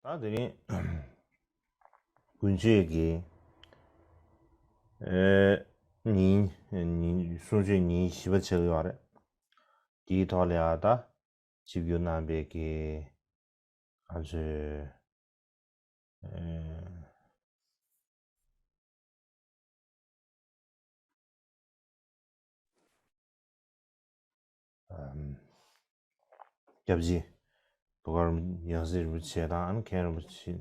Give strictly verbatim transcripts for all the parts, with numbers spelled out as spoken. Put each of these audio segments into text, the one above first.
ད་དེ་རིང་དགུན་ཆོས་ཀྱི་ཨེ་ཉིན་ཉིན་གསུང་ཆོས་ཉིན་བཞི་པ་ཆགས་ཀྱི་ཡོད་རེད། དེའི་ཐོག་ལ་ཡང་ད་ཆིབས་བསྒྱུར་གནང་པའི་གི་ང་ཚོའི་ཨེ་ཨམ། སྐྱབས་རྗེ་བུ་དཀར་ཡང་སྲིད་རིན་པོ་ཆེ་དང་ཨ་ནི་མཁན་རིན་པོ་ཆེ་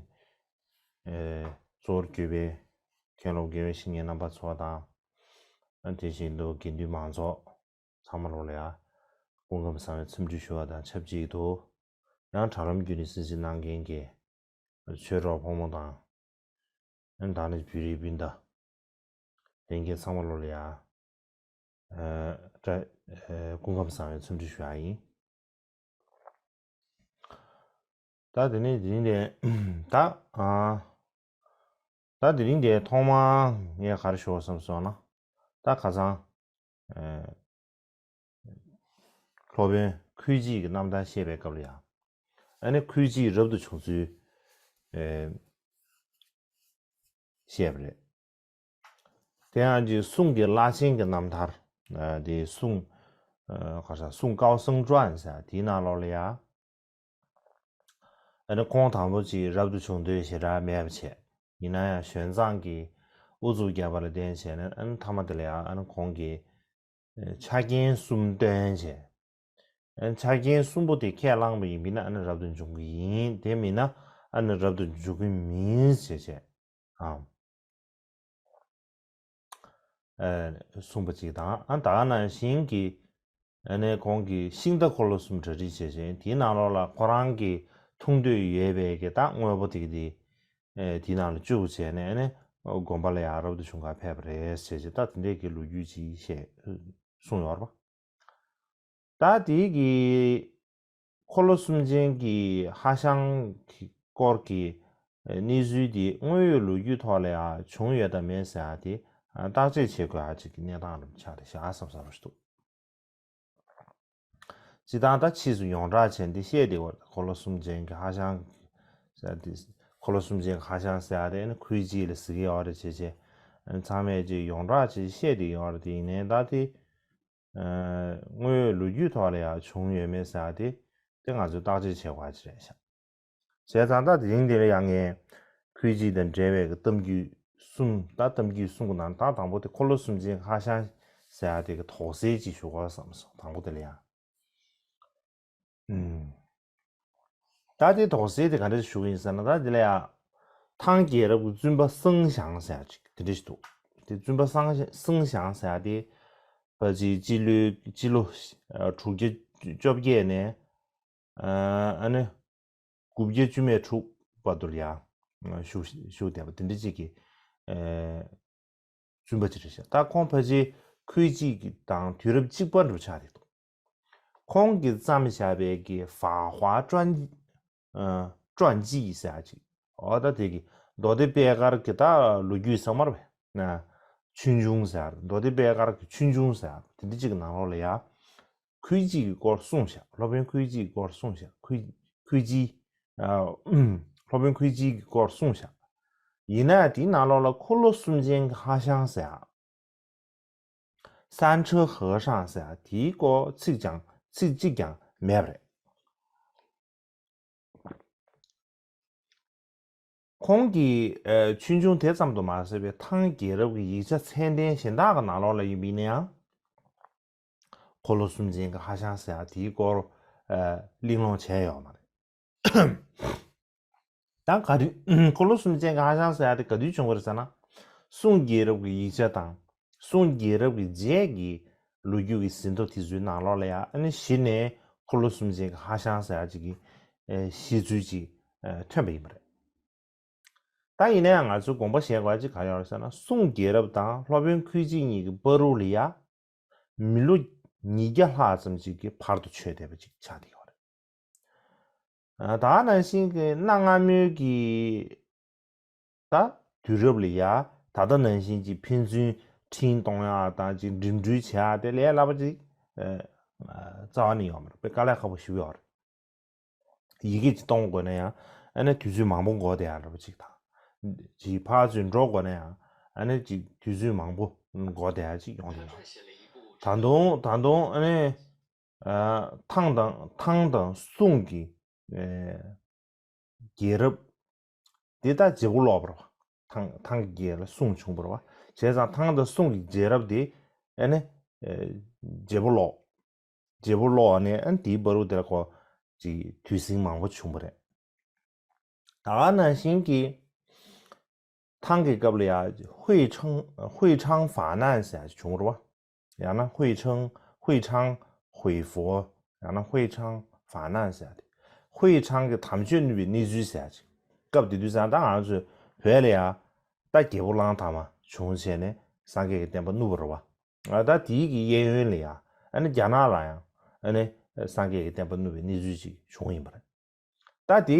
ཨེ་གཙོ་བོར་གྱུར་པའི་མཁན་སློབ་དགེ་བའི་བཤེས་གཉེན་རྣམ་པ་ཚོ་དང་། ཨ་དེ་བཞིན་དུ་དགེ་འདུན་མང་ཚོགས་ཚང་མ་ལོ་ལ་ཡ་སྐུ་ཁམས་བཟང་བའི་འཚམས་འདྲི་ཞུ་བ་དང་ཆབས་ཅིག་ཏུ། ཡང་དྲ་ལམ་བརྒྱུད་ནས་གསན་གཟིགས་གནང་མཁན་གྱི་ཆོས་གྲོགས་ཕོ་མོ་དང་། ཨ་ནི་ད་ནི་བོད་རིགས་སྤུན་ཟླ་ལྷན་རྒྱས་ཚང་མ་ལོ་ལ་ཡ། ཨ་བཀྲ་ཨ་སྐུ་ཁམས་བཟང་བའི་འཚམས་འདྲི་ཞུ་ཡ་ཡིན། ད་དེ་ནས་དེ་རིང་དེ་ད་ཨ་ད་དེ་རིང་དེ་ཐོག་མར་ངས་ག་རེ་ཞུ་བསམ་སོང་ན། ད་ཁ་སང་ཨ་སློབ་དཔོན་ཁུ་ཅིག་གི་རྣམ་ཐར་བཤད་པའི་སྐབས་ལ་ཡང་། ཨ་ནི་ཁུ་ཅིག་རབ་ཏུ་བྱུང་ཚུལ་ཨེ་བཤད་པ་རེད། དེ་ཡང་ཅིག་གསུང་གི་བླ་ཆེན་གྱི་རྣམ་ཐར་ཨ་དེ་གསུང་ཨ་ག་ས་གསུང་ཀའོ་སང་ཀྲོའན་ཟེར་དེའི་ནང་ལོགས་ལ་ཡང་། ཨ་ནི་ཁོང་དང་པོ་ཅིག་རབ་ཏུ་བྱུང་འདོད་ཞེ་དྲག་མེད་པ་བྱས། ཡིན་ན་ཡང་གཞན་བཟང་གིས་ཨུ་ཚུགས་བརྒྱབ་པ་ལ་བརྟེན་བྱས་ནས་ཨ་ནི་མཐའ་མ་དེ་ལ་ཡང་ཨ་ནི་ཁོང་གིས་ཆ་རྐྱེན་གསུམ་བཏོན་བྱས། ཨ་ནི་ཆ་རྐྱེན་གསུམ་པོ་དེ་ཁས་བླངས་པ་ཡིན་པས་ན་ཨ་ནི་རབ་ཏུ་འབྱུང་གི་ཡིན། དེ་མིན་ན་ཨ་ནི་རབ་ཏུ་འབྱུང་གི་མིན་ཞེས་བྱས། ཨང་། ཨ་གསུངས་པ་ཅིག་དང་། ཨ་ད་ག་ནང་བཞིན་གྱི་ཨ་ནི་ཁོང་གིས་ཤིང་རྟ་འཁོར་ལོ་གསུམ་གྲ་སྒྲིག་བྱས་ཤིང་། དེའི་ནང་ལོགས་ལ་ཁོ་རང་གི་འཐུང་འདོད་ཡོད་པའི་གི་ད་དངོས་པོ་དེ་གི་དེ་ཨེ་དེའི་ནང་ལ་བཅུག་བྱས་ནས་ཨ་ནི་དགོན་པ་ལ་ཡང་རབ་ཏུ་བྱུང་གར་ཕེབས་པ་རེད་ཟེར་བྱས། ད་དེ་འདྲའི་གི་ལོ་རྒྱུས་ཅིག་བཤད་གསུངས་ཡོད་རེད་པ། ད་དེའི་གི་འཁོར་ལོ་གསུམ་ཅན་གྱི་ཧྭ་ཤང་གི་སྐོར་གྱི་གནས་ཚུལ་དེ་དངོས་ཡོད་ལོ་རྒྱུས་ཐོག་ལ་ཡང་བྱུང་ཡོད་དམ་མེད་ཟེར་ཡ་དེ་བརྟག་དཔྱད་བྱེད་དགོས་ཡ་ཅིག་གི་གནས་སྟངས་རུ་ཆགས་རེད་ཤག་བསམ་བསམ་རུ་ཞིག་འདུག་སྤྱིར་བཏང་ད་ཕྱིས་སུ་ཡོངས་གྲགས་བྱས་འདི་བཤད་བསྡད་ཡོད་རེད། འཁོར་ལོ་གསུམ་ཅན་གྱི་ཧྭ་ཤང་ཟེར་ཡ་དེ། འཁོར་ལོ་གསུམ་ཅན་གྱི་ཧྭ་ཤང་ཟེར་ཡ་དེ་ནི་ཁུལ་གཅིག་ལ་ཟེར་གྱི་ཡོད་རེད་བྱས་བྱས། ཚང་མས་ཅིག་ཡོངས་གྲགས་ཅིག་བཤད་བསྡད་ཡོད་རེད། དེ་ཡིན་ནའི་ད་དེ། ཨ་དངོས་ཡོད་ལོ་རྒྱུས་ཐོག་ལ་ཡང་བྱུང་ཡོད་མེད་ཟེར་ཡ་དེ། དེ་ང་ཚོས་བརྟག་དཔྱད་བྱེད་དགོས་ཡ་ཅིག་རེད་ཤག་བྱས་ཙང་ད་དེ་རིང་འདིར་ཡང་ངས་ཁུལ་གཅིག་དང་འབྲེལ་བའི་གི་གཏམ་རྒྱུད་གསུམ། ད་གཏམ་རྒྱུད་གསུམ་གི་ནང་ད་དང་པོ་དེ་འཁོར་ལོ་གསུམ་ཅན་ཧྭ་ཤང་ཟེར་ཡ་དེ་གི་དོགས་སེལ་ཅིག་ཞུ་དགོས་བསམ་སོང་། དང་པོ་དེ་ལ་ཡང་། ཨུམ། ད་དེ་དོགས་སེལ་དེ་ག་འདྲ་ཞུ་གི་ཡིན་ཟེར་ན། ད་དེ་ལ་ཡང་ཐང་རྒྱལ་རབས་ཀྱི་བཙུན་པ་སང་ཞང་ཟེར་ཡ་ཅིག་དེ་འདྲ་ཞིག་འདུག་དེ་བཙུན་པ་སང་སང་ཞང་ཟེར་ཡ་དེ་ཕལ་ཆེར་སྤྱི་ལོའི་སྤྱི་ལོ་དྲུག་བརྒྱ་བཅོ་བརྒྱད་ནས་ཨ་ནི་དགུ་བརྒྱ་བཅུ་མེད་དྲུག་བར་དུ་ལ་ཡང་བཞུགས་བཞུགས་བསྡད་པ་དེ་འདྲ་ཅིག་གི་བཙུན་པ་ཅིག་རེད་ཤག་ད་ཁོང་ཕལ་ཆེར་ཁུལ་གཅིག་གི་དང་དུས་རབས་གཅིག་པ་འདྲ་པོ་ཆགས་རེད་འདུག་ཁོང་གིས་བརྩམས་བཞག་པའི་གི་ཧྥ་ཧྭ་传་ཨ་传记ཟེར་ཡ་ཅིག་འོ་ད་དེ་གི་མདོ་སྡེ་པད་དཀར་གི་ད་ལོ་རྒྱུས་ཚང་མ་རེད་པས། ཆོས་འབྱུང་ཟེར་ཡ། མདོ་སྡེ་པད་དཀར་གི་ཆོས་འབྱུང་ཟེར་ཡ་དེ་འདྲ་ཅིག་གི་ནང་ལོགས་ལ་ཡ། ཁུལ་གཅིག་གི་སྐོར་གསུངས་ཤག་སློབ་དཔོན་ཁུལ་གཅིག་གི་སྐོར་གསུངས་ཤག་ཁུལ་ཁུལ་གཅིག་ཨ་སློབ་དཔོན་ཁུལ་གཅིག་གི་སྐོར་གསུངས་ཤག་ཡིན་ན་ཡང་དེའི་ནང་ལོགས་ལ་འཁོར་ལོ་གསུམ་ཅན་གྱི་ཧྭ་ཤང་ཟེར་ཡ། 三车和尚ཟེར་ཡ་དེའི་སྐོར་ཚིག་ཀྱང་ཚིག་གཅིག་ཀྱང་མེད་པ་རེད། ཁོང་གིས་ཨ་ཆོས་འབྱུང་དེ་ཙམ་དུ་མ་ཟད་པའི་ཐང་རྒྱལ་རབས་ཀྱི་ཡིག་ཆ་ཚད་ལྡན་གཞན་དག་གི་ནང་ལོགས་ལ་ཡིན་པ་ཡིན་ན་ཡང་། འཁོར་ལོ་གསུམ་ཅན་གྱི་ཧྭ་ཤང་ཟེར་ཡ་དེའི་སྐོར་ཨ་གླེང་སློང་བྱས་ཡོད་མ་རེད། ད་ག་དུས་འཁོར་ལོ་གསུམ་ཅན་གྱི་ཧྭ་ཤང་ཟེར་ཡ་དེ་ག་དུས་བྱུང་བ་རེད་ཟེར་ན། སུང་རྒྱལ་རབས་ཀྱི་ཡིག་ཆ་དང་། སུང་རྒྱལ་རབས་ཀྱི་རྗེས་ཀྱི་ལོ་རྒྱུས་ཀྱི་ཟིན་ཐོ་དེ་ཚོའི་ནང་ལོགས་ལ་ཡང་ཨ་ནི་གཞི་ནས་འཁོར་ལོ་གསུམ་ཅན་གྱི་ཧྭ་ཤང་ཟེར་ཡ་ཅིག་གི་ཨེ་བཤད་ཚུལ་ཅིག་ཨེ་ཐོན་པ་ཡིན་པ་རེད། ད་ཡིན་ན་ཡང་ང་ཚོས་དགོངས་པ་བཞེས་དགོས་ཡ་ཅིག་ག་རེ་ཡོད་རེད་ཟེར་ན། སུང་རྒྱལ་རབས་དང་སློབ་དཔོན་ཁུལ་གཅིག་གཉིས་ཀྱི་བར་དུ་ལ་ཡ་མི་ལོ་ཉིས་བརྒྱ་ལྷག་ཙམ་ཅིག་གི་བར་དུ་ཆོད་བསྡད་པ་ཅིག་ཆགས་བསྡད་ཡོད་རེད། ཨ་ད་ག་ནང་བཞིན་གྱི་གནའ་སྔ་མོའི་གི་ད་དུས་རབས་ལ་ཡ་ད་ལྟ་ནང་བཞིན་གྱི་ཕན་ཚུན་འཕྲིན་གཏོང་ཡག་དང་ཅིག་འགྲིམ་འགྲུལ་བྱེད་ཡག་དེ་ལས་སླ་པོ་ཅིག་ཨ་རྩ་བ་ནས་ཡོད་མ་རེད། དཔེ་དཀའ་ལས་ཁག་པོ་ཞེ་པོ་ཡོད་རེད། ཡི་གེ་ཅིག་གཏོང་དགོས་ན་ཡང་ ཨ་ནི་དུས་ཚོད་མང་པོ་འགོར་བསྡད་ཡ་འདྲ་པོ་ཅིག་དང་། ཅིག་ཕར་ཚུར་འགྲོ་དགོས་ན་ཡང་ཨ་ནི་ཅིག་དུས་ཚོད་མང་པོ་འགོར་བསྡད་ཡ་ཅིག་ཡོང་བསྡད་ཡོད། ད་དུང་ད་དུང་ཨ་ནི་ཨ་ཐང་དང་ཐང་དང་སུང་གི་ཨེ་རྒྱལ་རབས་འདི་ད་བརྗེ་པོ་ལོག་པ་རེད་བ། ཐང་ཐང་གི་རྒྱལ་ལ་སུང་བྱུང་པ་རེད་བ། བྱས་ཙང་ཐང་དང་སུང་གི་རྒྱལ་རབས་འདི་ཨ་ནི་ཨེ་བརྗེ་པོ་ལོག་བརྗེ་པོ་ལོག་ནས་ཨ་ནི་དེའི་བར་དུ་དེ་ལ་ཁོ་ཅིག་དུས་ཟིང་མང་པོ་བྱུང་པ་རེད། ད་ག་ནང་བཞིན་གྱི་ཐང་གི་སྐབས་ལ་ཡ་ཧུའེ་ཆང་ཧུའེ་ཆང་ཧྥ་ནན་ཟེར་ཡ་ཅིག་བྱུང་རེད་བ། ཡང་ན་ཧུའེ་ཆང་ཧུའེ་ཆང་ཧུའེ་ཧྥོ། ཡང་ན་ཧུའེ་ཆང་ཧྥ་ནན་ཟེར་ཡ་དེ། ཧུའེ་ཆང་གི་དམ་ཆོས་བསྣུབས་པའི་གནས་ཚུལ་ཟེར་ཡ་ཅིག་སྐབས་དེ་དུས་ཙང་ད་ང་ཚོས་བོད་ལ་ཡ་ད་རྒྱལ་པོ་གླང་དར་མ་བྱུང་བྱས་ནས་སངས་རྒྱས་ཀྱི་བསྟན་པ་བསྣུབས་པ་རེད་བ། ད་དེའི་གི་གཡས་གཡོན་ལ་ཡ་ཨ་ནི་རྒྱ་ནག་ལ་ཡང་ཨ་ནི་སངས་རྒྱས་ཀྱི་བསྟན་པ་བསྣུབས་པའི་གནས་ཚུལ་ཅིག་བྱུང་ཡིན་པ་རེད། ད་དེ་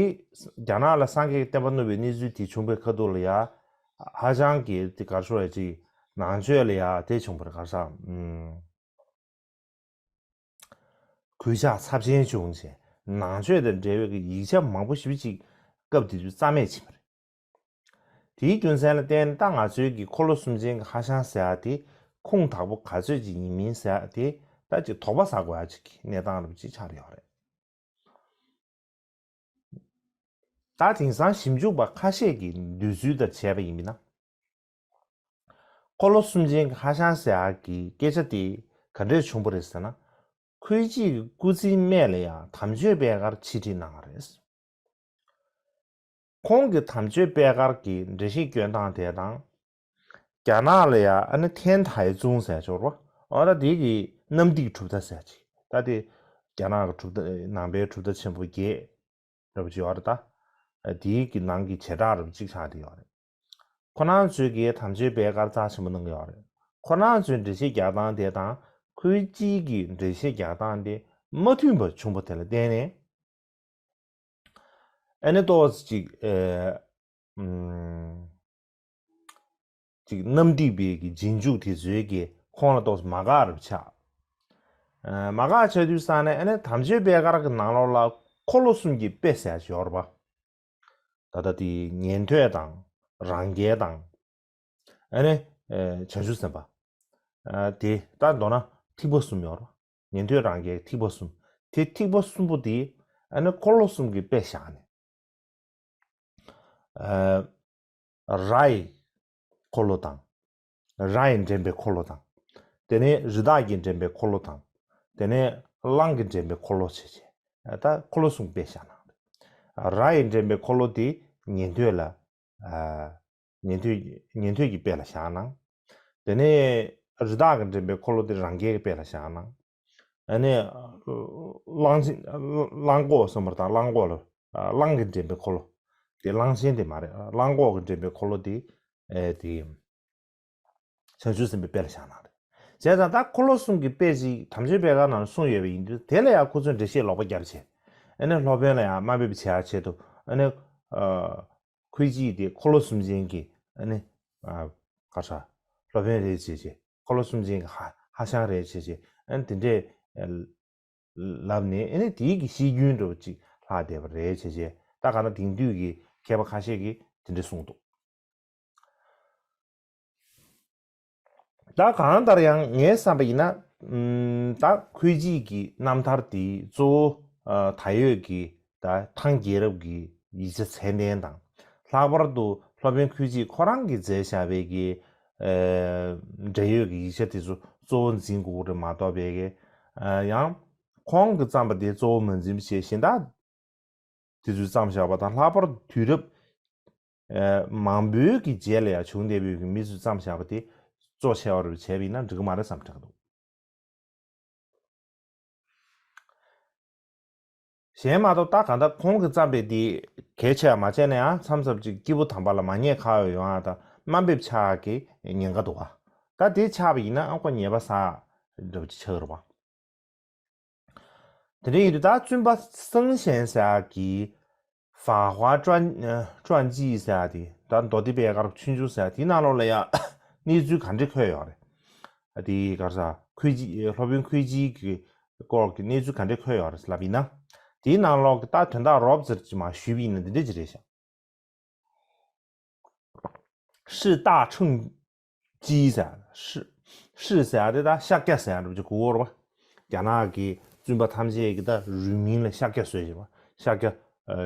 རྒྱ་ནག་ལ་སངས་རྒྱས་ཀྱི་བསྟན་པ་བསྣུབས་པའི་གནས་ཚུལ་དེ་བྱུང་པའི་ཁ་ཐུག་ལ་ཡ་ཧ་ཅང་གི་དེ་གར་ཤོར་ཡ་ཅིག་ནང་ཆོས་ལ་ཡ་དེ་བྱུང་པ་རེད། གར་ས་ཨུམ། གུས་ཕྱག་ཚབས་ཆེན་བྱུང་རྗེས་ནང་ཆོས་དང་འབྲེལ་བའི་གི་ཡིག་ཆ་མང་པོ་ཞེ་པོ་ཅིག་སྐབས་དེ་དུས་རྩ་མེད་ཕྱིན་པ་རེད། དེའི་རྒྱུ་མཚན་ལ་བརྟེན་ད་ང་ཚོའི་གི་འཁོར་ལོ་གསུམ་ཆེན་གྱི་ཧ་ཤང་ཟེར་ཡ་དེ་ཁུངས་དག་པོ་ག་ཚོད་ཅིག་ཡིན་མིན་ཟེར་ཡ་དེ་ད་ཅིག་དོགས་པ་ཟ་དགོས་ཡ་ཅིག་གི་གནས་སྟངས་རབ་ཅིག་ཆགས་ཡོད་རེད། ད་དེང་སང་ཞིབ་འཇུག་པ་ཁ་ཤས་ཀྱིས་འདོད་ཚུལ་ལྟར་བྱས་པ་ཡིན་ན། འཁོར་ལོ་གསུམ་ཆེན་གྱི་ཧ་ཤང་ཟེར་ཡག་གི་སྐད་ཆ་དེ་ག་འདྲས་བྱུང་བ་རེད་ཟེར་ན། ཁུའེ་ཅི་གི་སྐུ་ཚེའི་སྨད་ལ་ཡང་དམ་ཆོས་པད་དཀར་ཕྱིར་ཁྲིད་གནང་བ་རེད། ཁོང་གི་དམ་ཆོས་པད་དཀར་གྱི་འགྲེལ་བཤད་སྐྱོན་སྟངས་དེ་དང་། རྒྱ་ནག་ལ་ཡ་ཨ་ནི་ཐན་ཐའེ་ཙུང་ཟེར་ཅིག་ཡོད་རེད་བ། འོ་ད་དེ་གི་གནམ་ཐིག་གྲུབ་མཐའ་ཟེར་ཅིག་ད་དེ་རྒྱ་ནག་གི་གྲུབ་མཐའ་ནང་པའི་གྲུབ་མཐའ་ཆེན་པོ་བརྒྱད་འདྲ་པོ་ཅིག་ཡོད་རེད་ད། དེའི་གི་ནང་གི་བྱེ་བྲག་འདྲ་པོ་ཅིག་ཆགས་བསྡད་ཡོད་རེད། ཁོ་རང་ཚོས་གི་དམ་ཆོས་པད་དཀར་རྩ་ཆེན་པོ་གནང་གི་ཡོད་རེད། ཁོ་རང་ཚོའི་འགྲེལ་བཤད་རྒྱག་སྟངས་དེ་དང་ཁུའེ་ཅི་གི་འགྲེལ་བཤད་རྒྱག་སྟངས་དེ་མ་མཐུན་པ་བྱུང་བ་དེ་ལ་བརྟེན་ནས། ཨ་ནི་ཏོག་ཙམ་ཅིག་ཨེ། ཨུམ། ཅིག་གནམ་རྡིབ་པའི་གི་རྗེས་འཇུག་དེ་ཚོའི་གི་ཁོང་ལ་ཏོག་ཙམ་མ་དགའ་རབ་ཆགས། ཨ་མ་དགའ་ཆགས་དུས་ཙང་ནས་ཨ་ནི་དམ་ཆོས་པད་དཀར་གི་ནང་ལོགས་ལ་འཁོར་ལོ་གསུམ་གྱི་དཔེ་ཟེར་ཡ་ཅིག་ཡོད་རེད་པ། ད་ལྟ་དེ་ཉན་ཐོས་དང་རང་རྒྱལ་དང་། ཨ་ནི་ཨེ་བྱང་ཆུབ་སེམས་དཔའ། ཨ་དེ་ད་མདོར་ན་ཐེག་པ་གསུམ་ཡོད་རེད་པ། ཉན་ཐོས་རང་རྒྱལ་ཐེག་པ་གསུམ། དེ་ཐེག་པ་གསུམ་པོ་དེ་ཨ་ནི་འཁོར་ལོ་གསུམ་གྱི་དཔེ་བཞག་ནས། ཨ་ར་ཡི་འཁོར་ལོ་དང་། ར་ཡིས་འདྲེན་པའི་འཁོར་ལོ་དང་། དེ་ནས་རི་དྭགས་ཀྱིས་འདྲེན་པའི་འཁོར་ལོ་དང་། དེ་ནས་གླང་གིས་འདྲེན་པའི་འཁོར་ལོ་བྱས་བྱས། ད་འཁོར་ལོ་གསུམ་དཔེ་བཞག་ན། ར་ཡིས་འདྲེན་པའི་འཁོར་ལོ་དེ་ཉན་ཐོས་ལ། ཨ་ཉན་ཐོས་ཉན་ཐོས་ཀྱི་དཔེ་ལ་བཞག་ན། དེ་ནས་རི་དྭགས་ཀྱིས་འདྲེན་པའི་འཁོར་ལོ་དེ་རང་རྒྱལ་གྱི་དཔེ་ལ་བཞག་ན། ཨ་ནི་གླང་ཆེན་གླང་གོག་གསུམ་པར་དང་གླང་གོག་ལ་གླང་གིས་འདྲེན་པའི་འཁོར་ལོ། དེ་གླང་ཆེན་དེ་མ་རེད། གླང་གོག་གིས་འདྲེན་པའི་འཁོར་ལོ་དེ་ཨེ་དེ་བྱང་ཆུབ་སེམས་དཔའི་དཔེ་ལ་བཞག་གནང་རེད། བྱས་ཙང་ད་འཁོར་ལོ་གསུམ་གྱི་དཔེ་ཅིག་དམ་ཆོས་པད་དཀར་ནང་ལ་གསུངས་ཡོད་པ་ཡིན་དུས་དེ་ལ་ཡང་ཁོ་ཚོས་འགྲེལ་བཤད་ལོག་པ་བརྒྱབ་བྱས། ཨ་ནི་སློབ་དཔོན་ལ་ཡང་དམའ་འབེབས་བྱེད་ཡག་ཆེད་དུ་ཨ་ནི་ཁུའེ་ཅི་དེ་འཁོར་ལོ་གསུམ་ཆེན་གྱི་ཨ་ནི་ག་ས་སློབ་དཔོན་རེད་བྱས་བྱས། འཁོར་ལོ་གསུམ་ཆེན་གྱི་ཧ་ཧ་ཤང་རེད་བྱས་བྱས། ཨ་ནི་དེ་འདྲས་ལབ་ནས་ཨ་ནི་དེའི་གི་གཤིས་རྒྱུན་འདྲ་བོ་ཅིག་ལྷག་བསྡད་པ་རེད་བྱས་བྱས། ད་ག་ན་དེང་དུས་ཀྱི་མཁས་པ་ཁ་ཤས་ཀྱིས་དེ་འདྲས་གསུངས་འདུག་ད་གང་ལྟར་ཡང་ངའི་བསམ་པ་ཡིན་ན། ཨམ། ད་ཁུའེ་ཅི་གི་རྣམ་ཐར་དེ་གཙོ་བོ་ཨ་ད་ཡོད་ཀྱི་ད་ཐང་རྒྱལ་རབས་ཀྱི་ཡིག་ཆ་ཚད་ལྡན་དང་། ལྷག་པར་དུ་སློབ་དཔོན་ཁུའེ་ཅི་ཁོ་རང་གིས་མཛད་བཞག་པའི་གི་ཨ་འབྲེལ་ཡོད་ཀྱི་ཡིག་ཆ་དེ་ཚོ་གཙོ་བོ་འཛིན་དགོས་ཀྱི་རེད་མ་གཏོགས་པའི་གི་ཨ་ཡང་ཁོང་གིས་བརྩམས་པ་དེ་གཙོ་བོ་མ་འཛིན་པ་བྱས་གཞན་དག་དེ་ཚོས་བརྩམས་བཞག་པ་དང་། ལྷག་པར་དུ་དུས་རབས་ཨ་མང་པོའི་གི་རྗེས་ལ་ཡང་བྱུང་བསྡད་པའི་གི་མི་ཚོས་བརྩམས་བཞག་པ་དེ་གཙོ་ཆེ་བ་རུ་བྱས་པ་ཡིན་ན་འགྲིག་གི་མ་རེད་བསམ་དྲན་གྱི་འདུག་གཞན་མ་གཏོགས་ད་གང་ལྟར་ཁོང་གིས་བརྩམས་པའི་དེ་གལ་ཆེ་བ་མ་བྱས་ན་ཡང་མཚམས་མཚམས་ཅིག་སྐྱེས་བུ་དམ་པ་ལ་མ་ཉེས་ཁ་ཡོང་ཡ་དང་དམའ་འབེབས་ཆགས་ཀྱི་ཉེན་ཁ་འདུག་ག་ད་དེ་ཆགས་པ་ཡིན་ན་ཨ་ཁོ་ཉེས་པ་ཟ་འདྲ་པོ་ཅིག་ཆགས་ཀྱི་རེད་པ། དེ་འདྲ་ཡིན་དུས་ད་བཙུན་པ་སང་ཞན་ཟེར་ཡག་གི་ཧྥ་ཧྭ་ཀྲོན་ཀྲོན་ཅི་ཟེར་ཡག་དེ་ད་མདོ་སྡེ་པའི་སྐར་ཆུང་ཆུང་ཟེར་ཡག་དེའི་ནང་ལོགས་ལ་ཡང་གནས་ཚུལ་ག་འདྲ་འཁོད་ཡོད་རེད། དེ་ག་རེ་ཟ་ཁུའེ་ཅི་སློབ་དཔོན་ཁུའེ་ཅི་གི་སྐོར་གྱི་གནས་ཚུལ་ག་འདྲ་འཁོད་ཡོད་རེད་ལབ་ཡིན་ན། དེའི་ནང་ལོགས་ཀྱི་ད་དོན་དག་རོབ་ཙམ་ཅིག་མར་ཞུས་པ་ཡིན་ན་འདི་འདྲ་ཅིག་རེད་ཤག 世大乘机 ཟེར། 世 世 ཟེར་ཡ་དེ་ད་ཤཱཀྱ་ཟེར་ཡ་འདྲ་པོ་ཅིག་གོ་གི་རེད་པ། རྒྱ་ནག་གི་བཙུན་པ་ཐམས་ཅད་ཀྱི་ད་རུས་མིང་ལ་ཤཱཀྱ་བཟོས་བྱས་པ། ཤཱཀྱ། ཨ།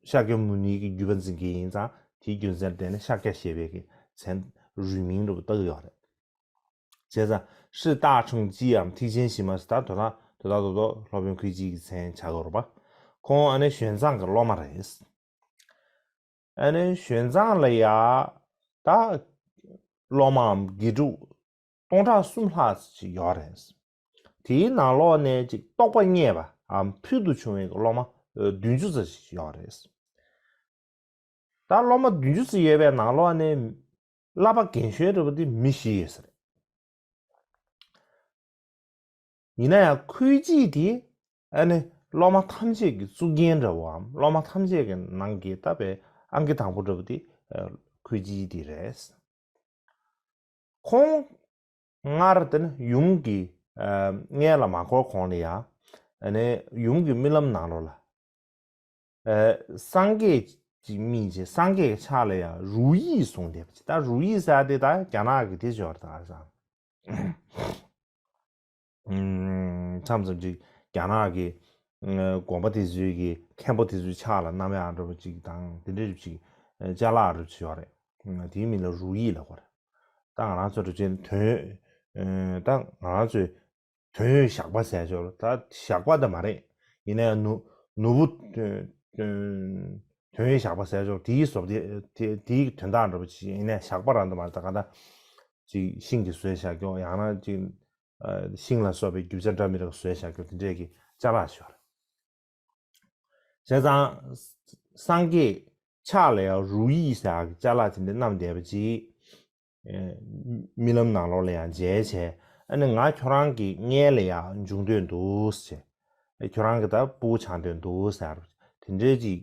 ཤཱཀྱ་མུ་ནེ་གི་བརྒྱུད་པ་འཛིན་མཁན་ཡིན་ཙང་དེའི་རྒྱུ་མཚན་ལ་བརྟེན་ནས་ཤཱཀྱ་ཞེས་པའི་གི་མཚན་རུས་མིང་འདྲ་པོ་བཏགས་ཡོད་རེད། བྱས་ཙང་世大乘机འམ་ཐེག་ཆེན་བཞི་མ་ཟེར་ད་དོ་ད་དོ་ད་དོ་དོ་སློབ་དཔོན་ཁོས་ཅིག་གི་མཚན་ཆགས་ཀྱི་ཡོད་རེད་པ། ཁོང་ཨ་ནི་ཞོན་ཙང་གི་སློབ་མ་རེད། ཨ་ནི་ཞོན་ཙང་ལ་ཡ་ད་སློབ་མའམ་དགེ་ཕྲུག་སྟོང་ཕྲག་གསུམ་ལྷག་ཅིག་ཡོད་རེད། དེའི་ནང་ལོགས་ནས་ཅིག་རྟོགས་པ་རྙེད་པའམ་ཕུལ་དུ་བྱུང་བའི་སློབ་མ་བདུན་ཅུ་ཙམ་ཞིག་ཡོད་རེད། ད་སློབ་མ་བདུན་ཅུ་ཙམ་ཡོད་པའི་ནང་ལོགས་ནས་བསླབ་པ་རྒན་གཞོན་འདྲ་པོ་དེ་མི་བཞི་ཡོད་ས་རེད། ཡིན་ན་ཡང་ཁོས་ཅིག་དེ་ཨ་ནི་སློབ་མ་ཐམས་ཅད་ཀྱི་གཙུག་རྒྱན་འདྲ་བོའམ་སློབ་མ་ཐམས་ཅད་ཀྱི་ནང་གི་ད་པའི་ཨང་ཀི་དང་པོ་འདྲ་པོ་དེ་ཁོས་ཅིག་དེ་རེད། ཁོང་སྔར་དེ་ནི་ཡུམ་གྱི་མངལ་ལ་མ་འཁོར་གོང་ལ་ཡང་ཨ་ནི་ཡུམ་གྱི་རྨི་ལམ་ནང་ལོགས་ལ། ཨ། སངས་རྒྱས་ཀྱི་མིང་བྱས་སངས་རྒྱས་ཀྱི་ཕྱག་ལ་ཡང་如意 གསུངས་བསྡད་པ་ཅིག་ད་如意 ཟེར་དེ་ད་རྒྱ་ནག་གི་དེ་ཞོར་ད་ས། མཚམས་མཚམས་ཅིག་རྒྱ་ནག་གི་དགོན་པ་དེ་ཚོའི་གི་མཁན་པོ་དེ་ཚོའི་ཕྱག་ལ་བསྣམས་ཡག་འདྲ་པོ་ཅིག་དང་དེ་འདྲ་རེ་ཅིག་ཅ་ལག་རེ་ཅིག་ཡོད་རེད། དེའི་མིང་ལ་如意 ལབ་དགོས་རེད། ད་ང་རང་ཚོ་འགྲོ་ཆེན་དོན་ད་ང་རང་ཚོའི་དོན་ཡོད་ཞགས་པ་ཟེར་ཆོག་ད་ཞགས་པ་ད་མ་རེད། ཡིན་ནའི་ནོར་ནོར་བུ་དོན་ཡོད་ཞགས་པ་ཟེར་ཆོག་དེའི་བཟོ་དེ་དེ་དེའི་དོན་དག་འདྲ་པོ་ཅིག་ཡིན་ནའི་ཞགས་པ་རང་ད་མ་རེད། ད་ག་ད་ཅིག་ཤིང་གི་བཟོས་བཞག་ཀྱོག་ཡང་ན་ཅིག་ཤིང་ལ་སོགས་པའི་རྒྱུ་ཆ་འདྲ་མི་འདྲ་བཟོས་བཞག་ཀྱོག་དེ་འདྲས་ཀྱི་ཅ་ལག་ཞིག་ཡོད་རེད། བྱས་ཙང་སངས་རྒྱས་ཕྱག་ལ་ཡང་如意 ཟེར་ཡག་གི་ཅ་ལག་དེ་འདྲ་བསྣམས་བསྡད་པ་ཅིག་རྨི་ལམ་ནང་ལོགས་ལ་ཡང་མཇལ་བྱས། ཨ་ནི་ང་ཁྱོད་རང་གི་མངལ་ལ་ཡང་འབྱུང་འདོད་འདུག་ཟེར། ཁྱོད་རང་གི་ད་སྤུ་གུ་ཆགས་འདོད་འདུག་ཟེར། དེ་འདྲའི་ཅིག་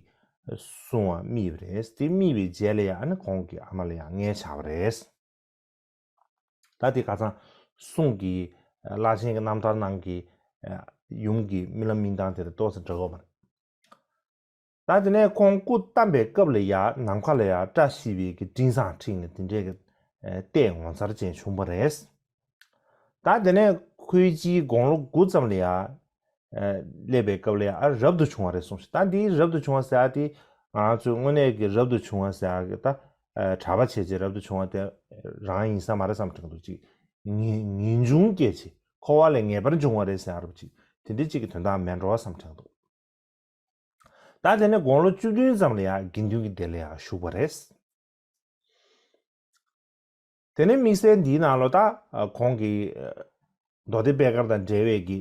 གསུང་བ་རྨིས་པ་རེད། དེ་རྨིས་པའི་རྗེས་ལ་ཡང་ཨ་ནི་ཁོང་གི་ཨ་མ་ལ་ཡང་མངལ་ཆགས་པ་རེད། ད་དེ་ཁ་སང་གསུང་གི་བླ་ཆེན་གྱི་རྣམ་ཐར་ནང་གི་ཡུམ་གྱི་རྨི་ལམ་རྨི་སྟངས་དེ་དང་ཏོག་ཙམ་འདྲ་གི་ཡོད་མ་རེད། ད་དེ་ནས་ཁོང་སྐུ་བལྟམས་པའི་སྐབས་ལ་ཡང་ནམ་མཁའ་ལ་ཡང་བཀྲ་ཤིས་པའི་གི་སྤྲིན་བཟང་འཁྲིགས་ནས་དེ་འདྲའི་གི་ལྟས་ངོ་མཚར་ཅན་བྱུང་བ་རེད། ད་དེ་ནས་ཁོའི་སྤྱིའི་དགུང་ལོ་དགུ་ཙམ་ལ་ཡང་སླེབས་པའི་སྐབས་ལ་ཡང་ཨ་རབ་ཏུ་བྱུང་བ་རེད་གསུངས་ཤིང་། ད་འདིའི་རབ་ཏུ་བྱུང་བ་ཟེར་ཡ་དེ་ང་ཚོས་དངོས་གནས་ཀྱི་རབ་ཏུ་བྱུང་བ་ཟེར་ཡ་གི་ད་གྲྭ་པ་བྱས་བྱས་རབ་ཏུ་བྱུང་བ་དེ་རང་ཡིན་ས་མ་རེད་བསམ་དྲན་འདུག་ཅིག་ངེས་ངེས་འབྱུང་སྐྱེས་བྱས་འཁོར་བ་ལས་ངེས་པར་འབྱུང་བ་རེད་ཟེར་ཡ་རབ་ཅིག་དེ་འདྲའི་ཅིག་གི་དོན་དག་མེད་འགྲོ་བ་བསམ་དྲན་འདུག་ད་དེ་ནས་དགུང་ལོ་བཅུ་བདུན་ཙམ་ལ་ཡང་དགེ་འདུན་གྱི་སྡེ་ལ་ཡང་ཞུགས་པ་རེད། དེ་ནས་དམིགས་བསལ་འདིའི་ནང་ལོ་ད་ཁོང་གིས་མདོ་སྡེ་པད་དཀར་དང་འབྲེལ་བའི་གི་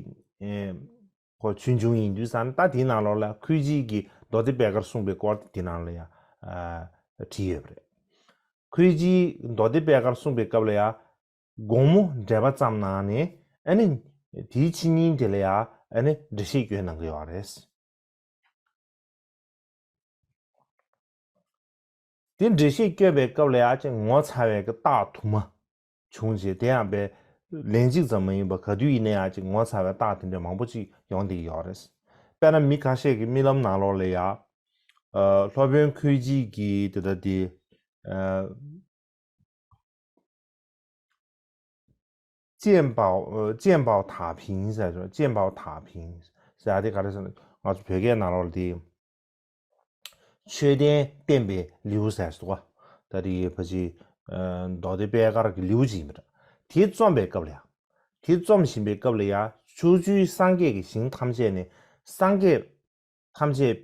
ཁོ་ཆོས་འབྱུང་ཡིན་དུས་ཙང་ད་དེའི་ནང་ལོ་ལ་ཁོས་ཅིག་གི་མདོ་སྡེ་པད་དཀར་གསུངས་པའི་སྐོར་དེ་ནང་ལ་ཡང་བྲིས་ཡོད་པ་རེད། ཁོས་ཅིག་མདོ་སྡེ་པད་དཀར་གསུངས་པའི་སྐབས་ལ་ཡང་དགོང་མོ་འགྲེལ་པ་བརྩམས་གནང་ནས་ཨ་ནི་དེའི་ཕྱི་ཉིན་དེ་ལ་ཡང་ཨ་ནི་འགྲེལ་བཤད་བསྐྱོན་གནང་གི་ཡོད་རེད། དེ་འགྲེལ་བཤད་བསྐྱོན་པའི་སྐབས་ལ་ཡང་ཅིག་ངོ་མཚར་བའི་གི་རྟགས་དུ་མ་བྱུང་རྗེས་དེ་ཡང་པའི་ལན་གཅིག་ཙམ་མ་ཡིན་པར་ག་དུས་ཡིན་ན་ཡང་ཅིག་ངོ་མཚར་བའི་རྟགས་དེ་འདྲ་མང་པོ་ཅིག་ཡོང་བསྡད་ཀྱི་ཡོད་རེད། དཔེར་ན་མི་ཁ་ཤས་ཀྱི་རྨི་ལམ་ནང་ལོགས་ལ་ཡང་སློབ་དཔོན་ཁོས་ཅིག་གི་དེ་ལྟ་དེ། 见宝 ཨ། 见宝塔屏 ཟེར་ཅོ། 见宝塔屏 ཟེར་ཡ་དེ་ག་རེ་ཟེར་ན་ང་ཚོ་བོད་སྐད་ནང་ལོགས་ལ་དེ་མཆོད་རྟེན་བསྟན་པའི་ལེའུ་ཟེར་སོ། ད་དེ་ཕལ་ཆེར་མདོ་སྡེ་པད་དཀར་གྱི་ལེའུ་ཅིག་ཡིན་པ་འདྲ། དེ་རྩོམ་པའི་སྐབས་ལ་ཡང་། དེ་རྩོམ་བཞིན་པའི་སྐབས་ལ་ཡང་ཕྱོགས་བཅུའི་སངས་རྒྱས་ཀྱི་ཞིང་ཐམས་ཅད་ནས་སངས་རྒྱས་ཐམས་ཅད་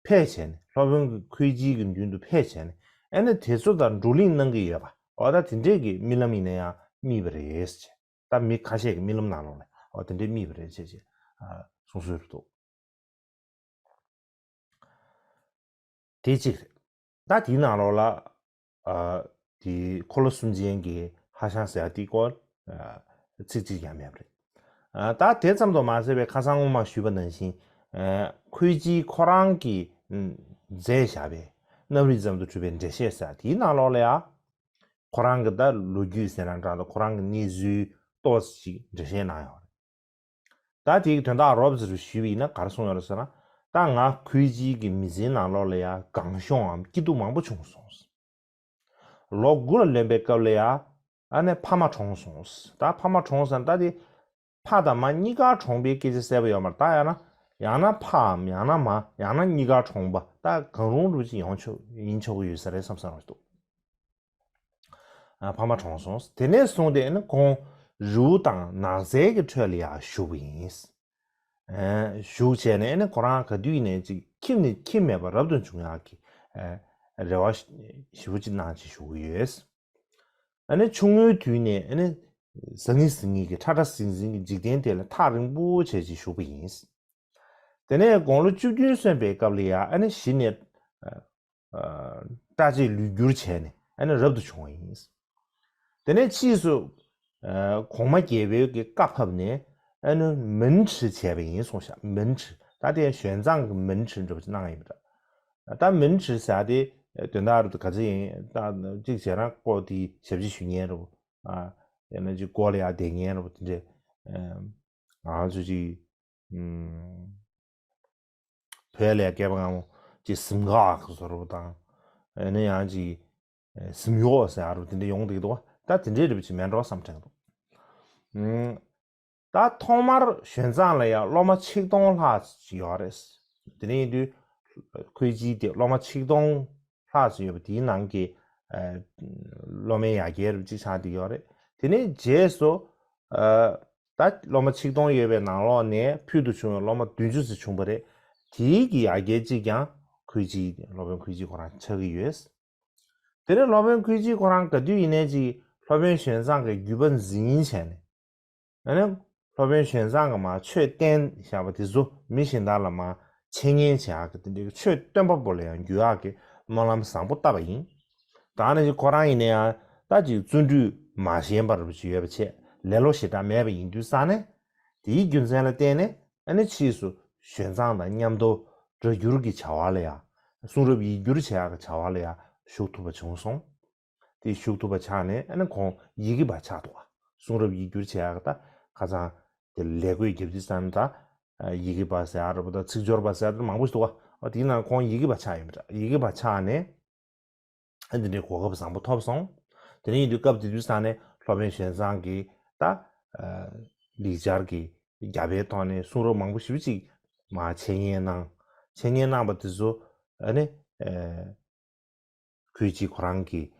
ཕེབས་བྱས་ནས་སློབ་དཔོན་གྱི་ཁོའི་སྤྱིའི་གི་མདུན་དུ་ཕེབས་བྱས་ནས་ཨ་ནི་དེ་ཚོ་དང་བགྲོ་གླེང་གནང་གི་ཡོད་པ། འོ་ད་དེ་འདྲས་ཀྱི་རྨི་ལམ་ཡིན་ན་ཡང་རྨིས་པ་རེད་ཅེས། ད་མི་ཁ་ཤས་ཀྱི་རྨི་ལམ་ནང་ལོགས་ལ་འོ་དེ་འདྲས་རྨིས་པ་རེད་ཅེས་ཅེས་གསུངས་སྲོལ་རེད་འདུག་དེ་གཅིག་རེད། ད་དེའི་ནང་ལོགས་ལ། ཨ། དེའི་འཁོར་ལོ་གསུམ་ཅན་གྱི་ཧྭ་ཤང་ཟེར་ཡ་དེའི་སྐོར། ཨ། ཚིག་གཅིག་ཀྱང་མེད་པ་རེད། ཨ། ད་དེ་ཙམ་དུ་མ་ཟད་པའི་ཁ་སང་སྔོན་མ་ཞུས་པ་ནང་བཞིན། ཨ། ཁོའི་སྤྱིའི་ཁོ་རང་གིས་མཛད་བཞག་པའི་རྣམ་རིག་ཙམ་དུ་གྲུབ་པའི་འགྲེལ་བཤད་ཟེར་ཡ་དེའི་ནང་ལོགས་ལ་ཡ། ཁོ་རང་གི་ད་ལོ་རྒྱུས་ཟེར་ན་འདྲ་འདུག་ཁོ་རང་གི་གནས་ཚུལ་ཏོག་ཙམ་ཞིག་འགྲེལ་བཤད་གནང་ཡོད་རེད། ད་དེའི་དོན་དག་རོབ་ཙམ་ཞུས་པ་ཡིན་ན་ག་རེ་གསུངས་ཡོད་རེད་ཟེར་ན། ད་ང་ཁོའི་ཅིའི་གི་མི་ཚེའི་ནང་ལོགས་ལ་ཡ་གང་བྱུང་ངམ་སྐྱིད་སྡུག་མང་པོ་བྱུང་སོང་། ལོ་དགུ་ལ་ལོན་པའི་སྐབས་ལ་ཡ་ཨ་ནི་ཕ་མ་གྲོངས་སོང་། ད་ཕ་མ་གྲོངས་ཟེར་ན་ད་དེ་ཕ་དང་མ་གཉིས་ཀ་གྲོངས་པའི་སྐད་ཆ་གསལ་པོ་ཡོད་མ་རེད། ད་ཡང་ན་ཡང་ན་ཕའམ་ཡང་ན་མ་ཡང་ན་གཉིས་ཀ་གྲོངས་པ་ད་གང་རུང་རུ་ཅིག་ཡོང་ཆོག་ཡིན་ཆོག་གི་ཡོད་ས་རེད་བསམ་བསམ་རེད་འདུག་ཨ། ཕ་མ་གྲོངས་སོང་། དེ་ནས་བཟུང་སྟེ་ཨ་ནི་ཁོང་རི་བོ་དང་ནགས་ཚལ་གྱི་ཁྲོད་ལ་ཡ་བཞུགས་པ་ཡིན། ཨ། བཞུགས་བྱས་ནས་ཨ་ནི་ཁོ་རང་ག་དུས་ཡིན་ནའི་ཅིག་ཁྱིམ་ནས་ཁྱིམ་མེད་པར་རབ་ཏུ་བྱུང་ཡག་གི་ཨ་རེ་བ་ཞེ་པོ་ཅིག་གནང་བྱས་བཞུགས་ཀྱི་ཡོད། ཨ་ནི་ཆུང་ངུའི་དུས་ནས་ཨ་ནི་ཟང་ངེ་ཟིང་ངེ་གི་ཁྲ་ཁྲ་ཟིང་ཟིང་གི་འཇིག་རྟེན་དེ་ལ་ཐག་རིང་པོ་བྱས་བྱས་བཞུགས་པ་ཡིན། དེ་ནས་དགུང་ལོ་བཅུ་བདུན་སོན་པའི་སྐབས་ལ་ཡ་ཨ་ནི་གཞི་ནས་ཨ་ཨ་སྐྲ་ཕྱིས་ལུས་བསྒྱུར་བྱས་ནས་ཨ་ནི་རབ་ཏུ་བྱུང་བ་ཡིན། དེ་ནས་ཕྱིས་སུ་ཨ་གོང་མ་རྒྱལ་པོའི་གི་བཀའ་ཕབ་ནས་ཨ་ནི་མིན་ཁྲི་བྱས་པ་ཡིན་གསུངས་ཤག་མིན་ཁྲི། ད་དེ་ཞོན་ཙང་གི་མིན་ཁྲི་འདྲ་པོ་ཅིག་གནང་ཡིན་པ་འདྲ། ད་མིན་ཁྲི་ཟེར་དེ་དོན་དག་རུ་ག་ཚོད་ཡིན། ད་གཅིག་བྱས་ན་ཀོ་དེ་ཞབས་ཕྱི་ཞུ་མཁན་རུ། ཨ་ཡང་ན་ཅིག་སྐོར་ལ་ཡར་བསྡད་མཁན་རུ་དེ་འདྲས། ཨ་ང་ཚོ་ཅིག་ཨམ་བོད་ལ་ཡ་སྐལ་པ་སྔ་མོ་ཅིག་གཟིམ་འགག་གི་བཟོ་འདྲ་པོ་དང་། ཨ་ནི་ཡང་ཅིག་གཟིམ་གཡོག་ཟེར་ཡ་རུ་དེ་འདྲས་ཡོང་བསྡད་ཀྱི་འདུག་བ། ད་དེ་འདྲས་འདྲ་པོ་ཅིག་མིན་འགྲོ་བསམ་དྲན་གྱི་འདུག་ཨམ། ད་ཐོག་མར་ཞོན་ཙང་ལ་ཡང་སློབ་མ་ཆིག་སྟོང་ལྷག་ཅིག་ཡོད་རེད། དེ་ནས་ཡིན་དུས་ཁོའི་ཅིའི་དེ་སློབ་མ་ཆིག་སྟོང་ལྷག་ཅིག་ཡོད་པ་དེའི་ནང་གི་ཨ་སློབ་མའི་ཡ་གྱལ་རུ་གཅིག་ཆགས་བསྡད་ཡོད་རེད། དེ་ནས་རྗེས་སུ་ཨ་ད་སློབ་མ་ཆིག་སྟོང་ཡོད་པའི་ནང་ལོགས་ནས་ཕུལ་དུ་བྱུང་བའི་སློབ་མ་བདུན་ཅུ་ཙམ་བྱུང་བ་རེད། དེའི་གི་ཡ་གྱལ་གཅིག་ཀྱང་ཁོའི་ཅིའི་སློབ་དཔོན་ཁོའི་ཅིའི་ཁོ་རང་ཆགས་ཀྱི་ཡོད། དེ་ནས་སློབ་དཔོན་ཁོའི་ཅིའི་ཁོ་རང་ག་དུས་ཡིན་ནའི་ཅིག་སློབ་དཔོན་ཞོན་ཙང་གི་བརྒྱུད་པ་འཛིན་བྱས་ནས། ཨ་ནི་སློབ་དཔོན་ཞོན་ཙང་གི་མར་ཆོས་བསྟན་བཞག་པ་དེ་ཚོ་མི་གཞན་དག་ལ་མར་འཆད་ཉན་བྱེད་ཡག་གི་དེ་འདྲའི་ཆོས་སྟོན་པ་པོ་ལ་ཡང་འགྱུར་ཡག་གི་སྨོན་ལམ་བཟང་པོ་བཏབ་པ་ཡིན། ད་ནི་ཅིག་ཁོ་རང་ཡིན་ན་ཡང་ད་ཅིག་བརྩོན་འགྲུས་མ་ཞན་པ་རུ་ཅིག་ཡོད་པ་བྱས། ལེ་ལོ་ཞེ་དྲག་མེད་པ་ཡིན་དུས་ཙང་ནས། དེའི་རྒྱུ་མཚན་ལ་བརྟེན་ནས་ཨ་ནི་ཕྱིས་སུ་ཞོན་ཙང་དང་མཉམ་དུ་སྒྲ་བསྒྱུར་གྱི་བྱ་བ་ལ་ཡང་། གསུང་རབ་ཡིག་སྒྱུར་བྱེད་ཡག་གི་བྱ་བ་ལ་ཡང་ཞུགས་ཐུབ་པ་བྱུང་སོང་། དེ་ཞུགས་ཐུབ་པ་ཆགས་ནས་ཨ་ནི་ཁོང་ཡི་གེ་པ་ཆགས་འདུག་བ། གསུང་རབ་ཡིག་སྒྱུར་བྱེད་ཡག་གི་ད་ཁ་སང་དེ་ལས་བགོས་བརྒྱབ་དུས་ཙང་ད་ཡི་གེ་པ་ཟེར་ཡག་རེད་པ། ད་ཚིག་སྦྱོར་པ་ཟེར་ཡག་དེ་མང་པོ་ཞིག་འདུག་བ། དེའི་ནང་ཁོང་ཡི་གེ་པ་ཆགས་ཡོད་པ་འདྲ། ཡི་གེ་པ་ཆགས་ནས། ཨ་འདི་འདྲའི་གོ་སྐབས་བཟང་པོ་ཐོབ་སོང་། དེ་ནས་ཡིན་དུས་སྐབས་དེ་དུས་ཙང་ནས་སློབ་དཔོན་ཞོན་ཙང་གིས་ད་ལེགས་སྦྱར་གྱི་རྒྱ་བལ་ཐོག་ནས་གསུང་རབ་མང་པོ་ཞེ་པོ་ཅིག་མར་འཆད་ཉན་གནང་། འཆད་ཉན་གནང་བ་དེ་ཚོ་ཨ་ནི་ཁོའི་ཅིའི་ཁོ་རང་གིས་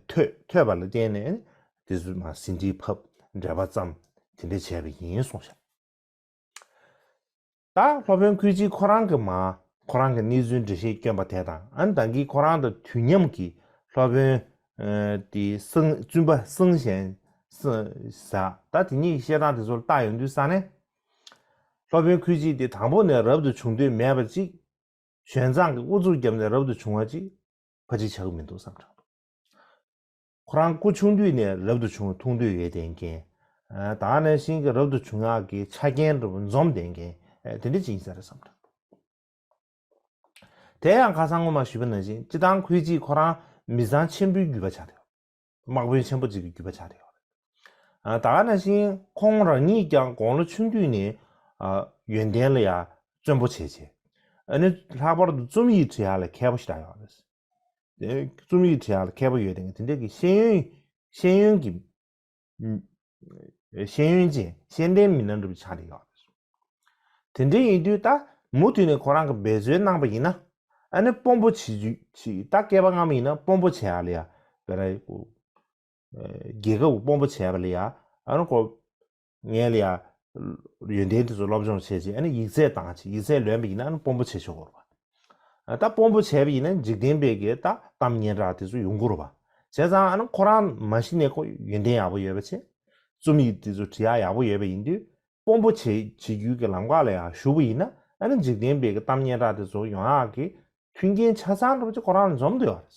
ཐོས་ཐོས་པ་ལ་བརྟེན་ནས་དེ་ཚོ་མར་ཟིན་བྲིས་ཕབ། འགྲེལ་པ་བརྩམས། དེ་འདྲ་བྱས་པ་ཡིན་གསུངས་ཤག་ད་སློབ་དཔོན་ཁོའི་ཅིའི་ཁོ་རང་གི་མ་ཁོ་རང་གི་གནས་ཚུལ་འགྲེལ་བཤད་བསྐྱོན་པ་དེ་དང་། ཨ་ནི་ད་གིན་ཁོ་རང་དང་དུས་མཉམ་གྱི་སློབ་དཔོན་ཨ་དེ་སེང་བཙུན་པ་སེང་ཞན་ས་ད་དེ་གཉིས་ཀྱི་བཤད་སྟངས་དེ་ཚོ་ལ་བལྟ་ཡོང་དུས་ཙང་ནས། སློབ་དཔོན་ཁོའི་ཅིའི་དེ་དང་པོ་ནས་རབ་ཏུ་བྱུང་འདོད་མེད་པ་ཅིག་ཞོན་ཙང་གིས་ཨུ་ཚུགས་བརྒྱབ་ནས་རབ་ཏུ་བྱུང་བ་ཅིག་ཕལ་ཆེར་ཆགས་ཀྱི་མི་འདུག་བསམ་དྲན་འདུག་ཁོ་རང་སྐུ་ཆུང་དུས་ནས་རབ་ཏུ་བྱུང་བའི་ཐུགས་འདོད་ཡོད་བསྡད་མཁན། ཨ་ད་ག་ནང་བཞིན་གྱི་རབ་ཏུ་བྱུང་ཡག་གི་ཆ་རྐྱེན་འདྲ་པོ་འཛོམས་བསྡད་མཁན། ཨ་དེ་འདྲ་ཅིག་ཡིན་ས་རེད་བསམ་དྲན་འདུག་དེ་ཡང་ཁ་སང་སྔོན་མ་ཞུས་པ་ནང་བཞིན་སྤྱིར་བཏང་ཁོའི་ཅིའི་ཁོ་རང་མི་ཚང་ཆེན་པོའི་རྒྱུད་པ་ཆགས་བསྡད་ཡོད། དམག་དཔོན་ཆེན་པོ་ཅིག་གི་རྒྱུད་པ་ཆགས་བསྡད་ཡོད་རེད། ཨ་ད་ག་ནང་བཞིན་ཁོང་རང་ཉིད་ཀྱང་དགུང་ལོ་ཆུང་དུས་ནས་ཨ་ཡོན་ཏན་ལ་ཡང་བརྩོན་པོ་བྱས་བྱས། ཨ་ནི་ལྷག་པར་དུ་རྩོམ་ཡིག་བྲི་ཡག་ལ་མཁས་པོ་ཞེ་དྲག་ཡོད་རེད། དེ་རྩོམ་ཡིག་བྲི་ཡག་ལ་མཁས་པོ་ཡོད་དེ་དེ་འདྲ་གི་ཤེས་ཡོན་ཤེས་ཡོན་གྱི་ཤེས་ཡོན་ཅན་ཤེས་ལྡན་མི་སྣ་འདྲ་པོ་ཆགས་བསྡད་ཡོད་རེད། དེ་འདྲ་ཡིན་དུས་ད་མུ་མཐུད་ནས་ཁོ་རང་གི་འབད་རྩོལ་གནང་པ་ཡིན་ན། ཨ་ནི་དཔོན་པོ་བྱེད་རྒྱུ་ཅིག་ད་སྐལ་པ་སྔ་མ་ཡིན་ན་དཔོན་པོ་བྱེད་ཡག་ལ་ཡ་བེ་ར་རྒྱལ་ཁབ་ཀྱི་དཔོན་པོ་བྱས་པ་ལ་ཡ། ཨ་ནི་ཁོ་ངས་ལ་ཡ་ཡོན་ཏན་དེ་ཚོ་སློབ་སྦྱོང་བྱས་རྗེས་ཨ་ནི་ཡིག་ཚད་བཏང་བྱས་ཡིག་ཚད་ལོན་པ་ཡིན་ན་ཨ་ནི་དཔོན་པོ་བྱེད་ཆོག་གི་རེད་པ། ཨ་ད་དཔོན་པོ་བྱས་པ་ཡིན་ན་འཇིག་རྟེན་པའི་གི་ད་གཏམ་སྙན་གྲགས་དེ་ཚོ་ཡོང་གི་རེད་པ། བྱས་ཙང་ཨ་ནི་ཁོ་རང་མ་གཞི་ནས་ཁོ་ཡོན་ཏན་ཡག་པོ་ཡོད་པ་བྱས། རྩོམ་ཡིག་དེ་ཚོ་བྲི་ཡག་ཡག་པོ་ཡོད་པ་ཡིན་དུས། དཔོན་པོ་བྱེད་བྱེད་རྒྱུའི་གི་ལམ་ཁ་ལ་ཡང་ཞུགས་པ་ཡིན་ན་ཨ་ནི་འཇིག་རྟེན་པའི་གི་གཏམ་སྙན་གྲགས་དེ་ཚོ་ཡོང་ཡག་གི་མཐུན་རྐྱེན་ཆ་ཚང་འདྲ་པོ་ཅིག་ཁོ་རང་ལ་འཛོམས་བསྡད་ཡོད་རེད།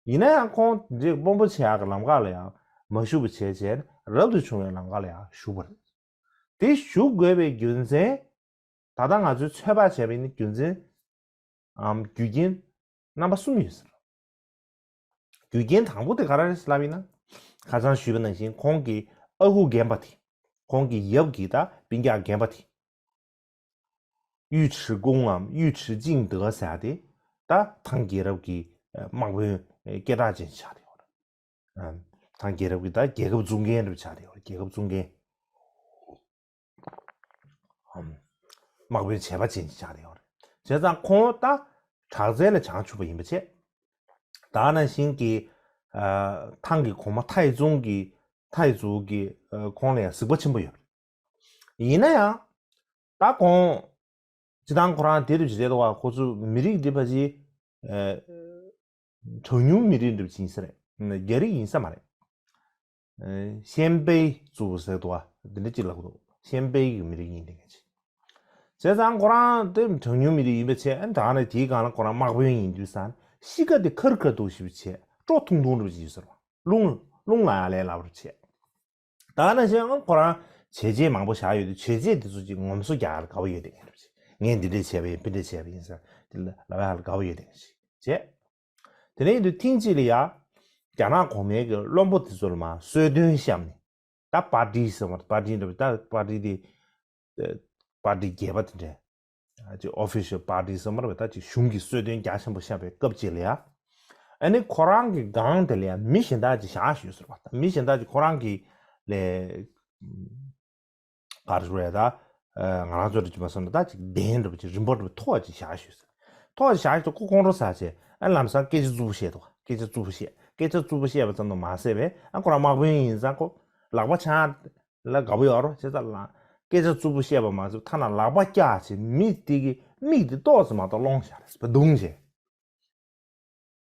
ཡིན་ན་ཡང་ཁོང་འདི་དཔོན་པོ་བྱེད་ཡག་གི་ལམ་ཁ་ལ་ཡང་མ་ཞུགས་པ་བྱས་བྱས་རབ་ཏུ་བྱུང་བའི་ལམ་ཁ་ལ་ཡང་ཞུགས་པ་རེད། དེ་ཞུགས་དགོས་པའི་རྒྱུ་མཚན། ད་ལྟ་ང་ཚོས་ཚོད་དཔག་བྱས་པ་ཡིན་ན་རྒྱུ་མཚན་ཨམ་རྒྱུ་རྐྱེན་རྣམ་པ་གསུམ་ཡོད་ཟེར། རྒྱུ་རྐྱེན་དང་པོ་དེ་ག་རེ་རེད་ལབ་ཡིན་ན། ཁ་སང་ཞུས་པ་ནང་བཞིན་ཁོང་གི་ཨ་ཁུ་རྒན་པ་དེ། ཁོང་གི་ཡབ་ཀྱི་ད་སྤུན་ཀྱག་རྒན་པ་དེ། ཡུས་ཁྲི་ཀུང་ངམ་ཡུས་ཁྲི་ཅིང་ཏེ་ཟེར་ཡ་དེ་ད་ཐང་རྒྱལ་རབས་ཀྱི་དམག་དཔོན་སྐད་གྲགས་ཅན་ཆགས་ཡོད་རེད། ཐང་རྒྱལ་རབས་ཀྱི་ད་རྒྱལ་ཁབ་བཙུགས་མཁན་རེད་ཆགས་ཡོད་རེད། རྒྱལ་ཁབ་བཙུགས་མཁན་དམག་དཔོན་བྱས་པ་ཅན་ཆགས་ཡོད་རེད། བྱས་ཙང་ཁོང་ད་དྲག་རྩལ་ལ་བྱང་ཆུབ་པ་ཡིན་པ་བྱས། ད་ནང་བཞིན་གྱི་ཐང་གི་གོང་མ་ཐའི་ཙུང་གི་ཐའི་ཙུང་གི་ཁོང་ལ་ཡང་གཟིགས་པ་ཆེན་པོ་ཡོད་རེད། ཡིན་ན་ཡང་ད་ཁོང་སྤྱི་བཏང་ཁོ་རང་དེ་འདྲ་ཅིག་རེད་འདུག་བ། ཁོ་ཚོ་མི་རིགས་འདི་ཕལ་ཆེར་གྲངས་ཉུང་མི་རིགས་འདྲ་ཅིག་ཡིན་ས་རེད། རྒྱ་རིགས་ཡིན་ས་མ་རེད། ཤན་པེ་ཙུའུ་ཟེར་འདུག་བ། འདི་འདྲ་ཅིག་ལབ་ཀྱི་འདུག་ཤན་པེ་གི་མི་རིགས་ཡིན་དེ་ག་ཅིག་བྱས་ཙང་ཁོ་རང་དེ་གྲངས་ཉུང་མི་རིགས་ཡིན་པ་བྱས། ཨ་ནི་ད་ནི་དེའི་སྒང་ལ་ཁོ་རང་དམག་དཔོན་ཡིན་དུས་ཙང་གཤིས་ཀ་དེ་ཁ་རུ་ཁ་ཐུག་ཞིག་བྱས། སྤྲོ་ཐུང་ཐུང་འདྲ་ཅིག་ཡོད་ས་རེད་བ། རླུང་རླུང་ལ་ཡང་ལས་སླ་པོ་བྱས། ད་ནང་བཞིན་ཁོ་རང་བྱས་རྗེས་མང་པོ་བཞག་ཡོད་དུས་བྱས་རྗེས་དེ་ཚོ་ཅིག་ངོམ་སོ་རྒྱག་ཡ་ལ་དགའ་པོ་ཡོད་དེ་ངས་འདི་འདྲས་བྱས་པ་ཡིན། ཕི་འདྲས་བྱས་པ་ཡིན་ཟེར་དེ་ལབ་ཡ་ལ་དགའ་པོ་ཡོད་དེ་ངས་བྱས། དེ་ནས་ཡིན་དུས་ཐེངས་གཅིག་ལ་ཡ་རྒྱ་ནག་གོང་མའི་གི་བློན་པོ་དེ་ཚོ་ལ་མར་གསོལ་སྟོན་བཤམས་ནས། ད་པར་ཊི་ཟེར་བ་པར་ཊི་འདྲ་བ། ད་པར་ཊི་དེ་པར་ཊི་རྒྱས་པ་དེ་འདྲས། ཅིག་ཨོ་ཕི་ཤལ་པར་ཊི་ཟེར་མ་རེད་པས། ད་ཅིག་གཞུང་གི་གསོལ་སྟོན་རྒྱ་ཆེན་པོ་བཤམས་པའི་སྐབས་ཅིག་ལ་ཡ། ཨ་ནི་ཁོ་རང་གི་སྒང་དེ་ལ་ཡ་མི་གཞན་དག་ཅིག་བཞག་ཞུས་ཟེར་བ། ད་མི་གཞན་དག་ཅིག་ཁོ་རང་གི་ལས་ག་རེ་ཞུ་དགོས་རེད། ད་ང་རང་ཚོ་རེད་ཅེས་པ་སོང་ན་ད་ཅིག་གདན་འདྲ་པོ་ཅིག་རིམ་པ་འདྲ་པོ་མཐོ་བ་ཅིག་བཞག་ཞུས་ཟེར། མཐོ་བ་ཅིག་བཞག་ཞུས་ཁོ་ཁོང་ཁྲོ་ཟ་བྱས། ཨ་ལམ་སང་སྐད་ཆ་རྩུབ་པོ་བཤད་འདུག་སྐད་ཆ་རྩུབ་པོ་བཤད། སྐད་ཆ་རྩུབ་པོ་བཤད་པ་ཙམ་དུ་མ་ཟད་པས། ཨ་ཁོ་རང་དམག་དཔོན་ཡིན་ཙང་ཁོ་ལག་པ་འཆང་ལ་དགའ་པོ་ཡོད་རེད། བྱས་ཙང་ལ་སྐད་ཆ་རྩུབ་པོ་བཤད་པ་མ་ཟད་ཐ་ན་ལག་པ་བཀྱགས་བྱས་མི་དེ་གི་མིག་དེ་ཏོག་ཙམ་མ་གཏོགས་སློང་བཞག་རེད། བརྡུངས་བྱས།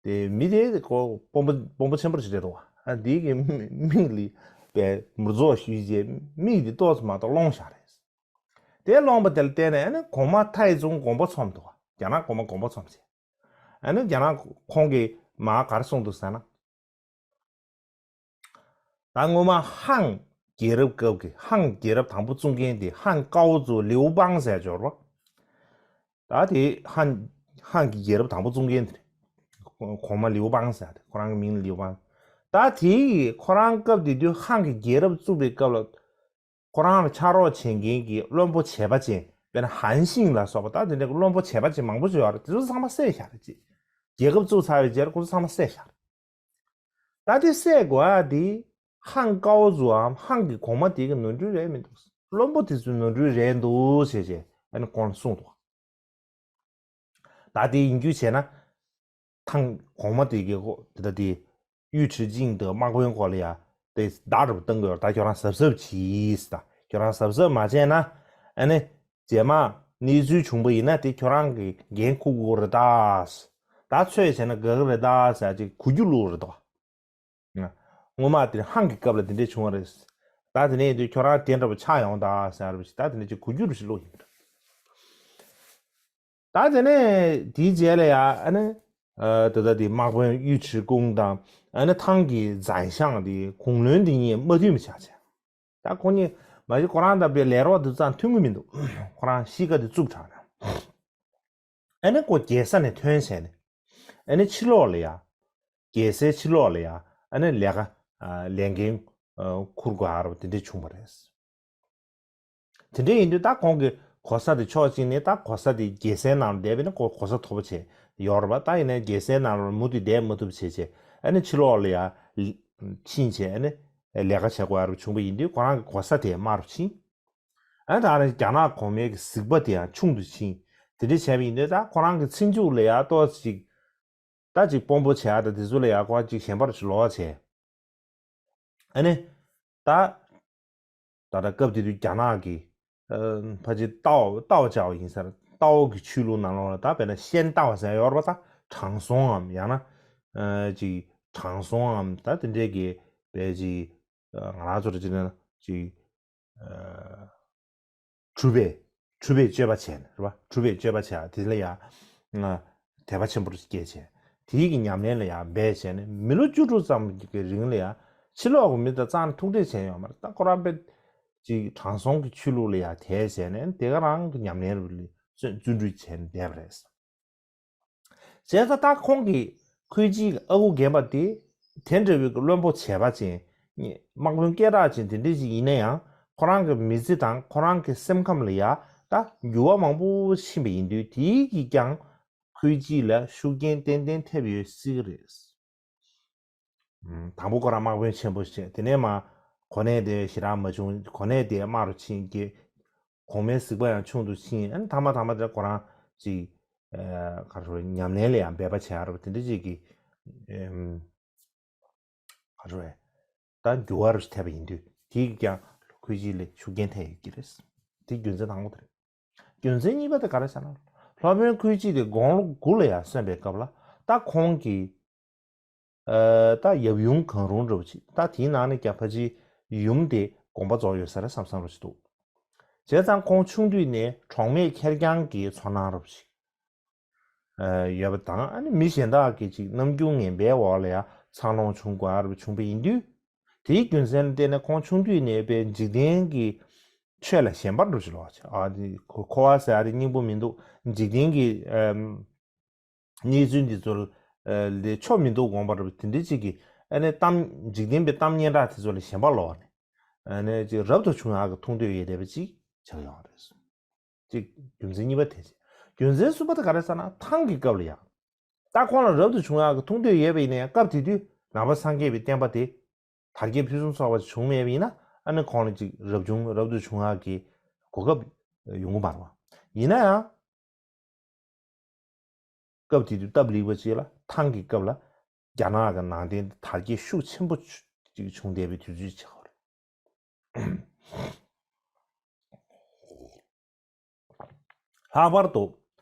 དེ་མི་དེ་ཁོ་དཔོན་པོ་དཔོན་པོ་ཆེན་པོ་ཞིག་རེད་འདུག་ཨ་འདི་གི་མིག་ལ་བའི་མུར་རྫོགས་ཞུས་རྗེས་མིག་དེ་ཏོག་ཙམ་མ་གཏོགས་སློང་བཞག་རེད། དེ་སློང་པ་དེ་ལ་བརྟེན་ནས་ཨ་ནི་གོང་མ་ཐའི་ཙུང་དགོངས་པ་ཚོམས་འདུག་རྒྱ་ནག་གོང་མ་དགོངས་པ་ཚོམས་བྱས། ཨ་ནི་རྒྱ་ནག་ཁོང་གིས་མར་ག་རེ་གསུངས་འདུག་ཟེར་ན། ད་སྔོན་མ་ཧང་རྒྱལ་རབས་སྐབས་ཀྱི་ཧང་རྒྱལ་རབས་དང་པོ་བཙུགས་མཁན་དེ་ཧང་ཀའོ་ཙུའུ་ལིའུ་པང་ཟེར་འབྱོར་བ། ད་དེ་ཧང་ཧང་གི་རྒྱལ་རབས་དང་པོ་བཙུགས་མཁན་དེ་རེད། གོང་མ་ལིའུ་པང་ཟེར་དེ། ཁོ་རང་གི་མིང་ལ་ལིའུ་པང་། ད་དེ་ཁོ་རང་སྐབས་དེ་དུས་ཧང་གི་རྒྱལ་རབས་བཙུགས་པའི་སྐབས་ལ། ཁོ་རང་ལ་ཕྱག་རོགས་བྱེད་མཁན་གྱི་བློན་པོ་བྱས་པ་ཅན་དཔེར་ན་ཧན་ཤིང་ལ་སོགས་པ་ད་དེ་འདྲའི་བློན་པོ་བྱས་པ་ཅན་མང་པོ་ཅིག་ཡོད་རེད། དེ་ཚོ་ཚང་མ་བསད་བཞག་རེད་ཅེས། རྒྱལ་ཁབ་བཙུགས་ཚར་བའི་རྗེས་ཁོ་ཚོ་ཚང་མ་བསད་བཞག་རེད། ད་དེ་བསད་དགོས་ཨ་དེ་ཧང་ཀའོ་ཙུའམ་ཧང་གི་གོང་མ་དེ་གི་ནོར་འཁྲུལ་རེད་མི་འདུག་བློན་པོ་དེ་ཚོའི་ནོར་འཁྲུལ་རེད་འདུག་ཟེར་བྱས་ཨ་ནི་ཁོང་ལ་གསུངས་འདུག་ད་དེ་ཡིན་རྒྱུ་བྱས་ན། ཐང་གོང་མ་དེ་གི་ཁོ་དེ་ད་དེ་ཡུས་ཁྲི་ཅིང་དེ་དམག་དཔོན་སྐོར་ལ་ཡ་དེ་བརྡ་འདྲ་པོ་བཏང་གི་ཡོད། ད་ཁྱོད་རང་གཟབ་གཟབ་གྱིས། ད་ཁྱོད་རང་གཟབ་གཟབ་མ་བྱས་ན་ཨ་ནི་རྗེས་མ་གནས་ཚུལ་བྱུང་པ་ཡིན་ན་དེ་ཁྱོད་རང་གི་འགན་འཁུར་དགོས་རེད་ད། ད་ཚོད་བྱས་ན་དགའ་གི་རེད་ད་ཟེར་ཅིག་གུ་རྒྱུ་བླུགས་རེད་དོ། སྔོན་མ་དེ་ཧང་གི་སྐབས་ལ་དེ་འདྲས་བྱུང་བ་རེད། ད་དེ་ནས་དུས་ཁྱོད་རང་དེ་འདྲ་པོ་ཆགས་ཡོང་ད་ཟེར་བ་ཞིག་ད་དེ་འདྲས་ཅིག་གུ་རྒྱུ་རུ་ཞིག་བླུགས་ཡིན་པ་རེད། ད་དེ་ནས་དེའི་རྗེས་ལ་ཡ་ཨ་ནི་ད་ལྟ་དེ་དམག་དཔོན་ཡུས་ཁྲི་ཀུང་དང་ཨ་ནི་ཐང་གི་ཛའི་ཤང་དེ་གུང་བློན་དེ་གཉིས་མ་མཐུན་པ་ཆགས་བྱས། ད་ཁོ་གཉིས་མ་གཞི་ཁོ་རང་དང་པའི་ལས་རོགས་དེ་ཚང་མཐུན་གི་མི་འདུག་ཁོ་རང་གཤིས་ཀ་དེ་རྩུབ་དྲགས་ནས། ཨ་ནི་ཁོ་རྒྱལ་ས་ནས་ཐོན་བྱས་ནས། ཨ་ནི་ཕྱི་ལོགས་ལ་ཡ། རྒྱལ་སའི་ཕྱི་ལོགས་ལ་ཡ། ཨ་ནི་ལས་ཀ་ལས་འགན་འཁུར་དགོས་ཡ་ར་བ་དེ་འདྲས་བྱུང་བ་རེད། དེ་འདྲས་ཡིན་དུས་ད་ཁོང་གི་གོ་ས་དེ་ཕྱོགས་གཅིག་ནས་ད་གོ་ས་དེ་རྒྱལ་སའི་ནང་ལ་བསྡད་པས་ན་ཁོ་གོ་ས་མཐོ་པོ་བྱས་ཡོད་རེད་པ། ད་ཡིན་ན་རྒྱལ་སའི་ནང་ལ་མུ་མཐུད་བསྡད་མ་ཐུབ་བྱས་བྱས་ཨ་ནི་ཕྱི་ལོགས་ལ་ཡ་ཕྱིན་བྱས་ཨ་ནི་ལས་ཀ་བྱེད་དགོས་ཡ་ར་བ་བྱུང་བ་ཡིན་དུས་ཁོ་རང་གི་གོ་ས་དེ་དམའ་རུ་ཕྱིན། ཨ་ནི་ད་ནི་རྒྱ་ནག་གོང་མའི་གི་གཟིགས་པ་དེ་ཡང་ཆུང་དུ་ཕྱིན། དེ་འདྲ་བྱས་པ་ཡིན་དུས་ད་ཁོ་རང་གི་ཚེ་མཇུག་ལ་ཡ་ཏོག་ཙམ་ཅིག་ད་ཅིག་དཔོན་པོ་བྱེད་ཡ་ད་དེ་ཚོ་ལ་ཡ་ཁོ་རང་ཅིག་གཞན་པ་རུ་ཅིག་ལོག་བྱས། ཨ་ནི་ད་ད་ལྟ་སྐབས་དེ་དུས་རྒྱ་ནག་གི་ཕལ་ཆེར་ཏའོ་ཏའོ་ཅའོ་ཡིན་ས་རེད། ཏའོ་གི་ཆོས་ལུགས་ནང་ལོགས་ལ་ད་དཔེར་ན་ཤན་ཏའོ་ཟེར་ཡོད་རེད་པ། ད་དྲང་སྲོང་ངམ་ཡང་ན་ཅིག་དྲང་སྲོང་ངམ་ད་དེ་འདྲས་ཀྱི་དཔེ་ཅིག་ང་རང་ཚོ་རེ་ཅིག་ན་ཅིག་གྲུབ་པའི་གྲུབ་པའི་སྤྱོད་པ་བྱས་ནས་རེད་པ། གྲུབ་པའི་སྤྱོད་པ་བྱས་དེ་ལ་ཡང་དད་པ་ཆེན་པོ་སྐྱེས་བྱས་དེའི་གི་ཉམས་ལེན་ལ་ཡང་འབད་བྱས་ནས་མི་ལོ་བཅུ་དྲུག་ཙམ་གྱི་རིང་ལ་ཡང་ཕྱི་ལོགས་ཀྱི་མི་དང་རྩ་ནས་ཐུག་འཕྲད་བྱས་ཡོད་མ་རེད། ད་ཁོ་རང་དཔེ་ཅིག་དྲང་སྲོང་གི་ཆོས་ལུགས་ལ་ཡང་དད་བྱས་ནས་དེ་ག་རང་གི་ཉམས་ལེན་རུ་ལ་བརྩོན་བརྩོན་འགྲུས་བྱས་ནས་བསྡད་པ་རེད། བྱས་ཙང་ད་ཁོང་གིས་ཁོའི་གཅིག་ཨ་ཁུ་རྒན་པ་དེ་དེ་འདྲ་བའི་གི་བློན་པོ་བྱས་པ་ཅན་དམག་དཔོན་སྐད་གྲགས་ཅན་དེ་འདྲ་ཅིག་ཡིན་ན་ཡང་ཁོ་རང་གི་མི་ཚེ་དང་ཁོ་རང་གི་སེམས་ཁམས་ལ་ཡ་ད་ ད་འགྱུར་བ་མང་པོ་ཕྱིན་པ་ཡིན་དུས་དེའི་གིས་ཀྱང་ཁུལ་སྤྱི་ལ་ཤུགས་རྐྱེན་ཏན་ཏན་ཐེབས་ཡོད་སྲིད་ཀྱི་རེད། ཨུམ། དང་པོ་ཁོ་རང་དམག་དཔོན་ཆེན་པོ་བྱས། དེ་ནས་མ་གོ་གནས་དེ་ཞེ་དྲག་མ་བྱུང་། གོ་གནས་དེ་དམའ་རུ་ཕྱིན་གྱི། གོང་མའི་གཟིགས་པ་ཡང་ཆུང་དུ་ཕྱིན། ཨ་ནི་མཐའ་མ་མཐའ་མ་དེ་ཁོ་རང་ཅིག་ཨ་ག་རེ་ཟེར། ཉམས་ལེན་ལ་ཡང་འབད་པ་བྱེད་ཡ་རབས་དེ་འདྲ་ཅིག་གི། ཨུམ། ག་རེ་ཟེར། ད་འགྱུར་བ་རུ་ཐེབས་པ་ཡིན་དུས་དེ་གིས་ཀྱང་ཁུལ་སྤྱི་ལ་ཤུགས་རྐྱེན་ཐེབས་ཡོད་ཀྱི་རེད། དེ་རྒྱུ་མཚན་དང་པོ་དེ་རེད། རྒྱུ་མཚན་གཉིས་པ་དེ་ག་རེ་ཟེར་ན། སློབ་དཔོན་ཁུལ་སྤྱི་དེ་དགུང་ལོ་དགུ་ལ་ཡར་སོན་པའི་སྐབས་ལ་ད་ཁོང་གིས་ཨ་ད་ཡབ་ཡུམ་གང་རུང་འདྲ་བོ་ཅིག་ད་དེའི་ནང་ནས་ཀྱང་ཕལ་ཆེར་ཡུམ་དེ་དགོངས་པ་རྫོགས་ཡོད་ས་རེད་བསམ་བསམ་འདྲ་བོ་ཅིག་འདུག་བྱས་ཙང་ཁོང་ཆུང་དུས་ནས་གྲོགས་མེད་ཁེར་རྐྱང་གི་ཚོར་སྣང་འདྲ་བོ་ཅིག་ཨ་ཡོད་པ་དང་། ཨ་ནི་མི་གཞན་དག་གིས་ཅིག་རྣམ་འགྱུར་ངན་པའི་འོག་ལ་ཡང་འཚར་ལོངས་བྱུང་དགོས་པ་འདྲ་བོ་བྱུང་བ་ཡིན་དུས། དེའི་རྒྱུ་མཚན་ལ་བརྟེན་ནས་ཁོང་ཆུང་དུས་ནས་དཔེ་འཇིག་རྟེན་གྱི་ཆོས་ལ་ཞེན་པ་འདྲ་བོ་ཅིག་ལོག་བྱས། ཨ་ནི་ཁོ་ཁོ་བ་ཟེར་ཡ་དེ་སྙིང་པོ་མི་འདུག་འཇིག་རྟེན་གྱི་ཨམ་གནས་ཚུལ་འདི་ཚོ་ལ་ལས་ཆོ་མི་འདུག་དགོངས་པ་འདྲ་བོ་དེ་འདྲ་ཅིག་གིས། ཨ་ནི་གཏམ་འཇིག་རྟེན་པའི་གཏམ་སྙན་གྲགས་དེ་ཚོ་ལ་ཞེན་པ་ལོག་ནས། ཨ་ནི་ཅིག་རབ་ཏུ་བྱུང་ཡག་གི་མཐོང་འདོད་ཡོད་བསྡད་པ་ཅིག་ཆགས་ཡོང་བ་རེད། ཅིག་རྒྱུ་མཚན་གཉིས་པ་དེ་ཅིག་རྒྱུ་མཚན་གསུམ་པ་དེ་ག་རེ་ཟེར་ན། ཐང་གི་སྐབས་ལ་ཡང་ད་ཁོང་ལ་རབ་ཏུ་བྱུང་ཡག་གི་མཐོང་འདོད་ཡོད་པ་ཡིན་ན་ཡང་། སྐབས་དེ་དུས་ནང་པ་སངས་རྒྱས་པའི་བསྟན་པ་དེ་དར་རྒྱས་ཕུན་སུམ་ཚོགས་པ་བྱུང་མེད་པ་ཡིན་ན། ཨ་ནི་ཁོང་ལ་ཅིག་རབ་བྱུང་རབ་ཏུ་བྱུང་ཡག་གི་གོ་སྐབས་ཡོང་གི་མ་རེད་པ། ཡིན་ན་ཡང་སྐབས་དེ་དུས་སྟབས་ལེགས་པ་ཅིག་ལ་ཐང་གི་སྐབས་ལ་རྒྱ་ནག་གི་ནང་བསྟན་དར་རྒྱས་ཤུགས་ཆེན་པོ་ཅིག་བྱུང་བསྡད་པའི་དུས་ཚོད་ཅིག་ཆགས་པ་རེད། ལྷག་པར་དུ་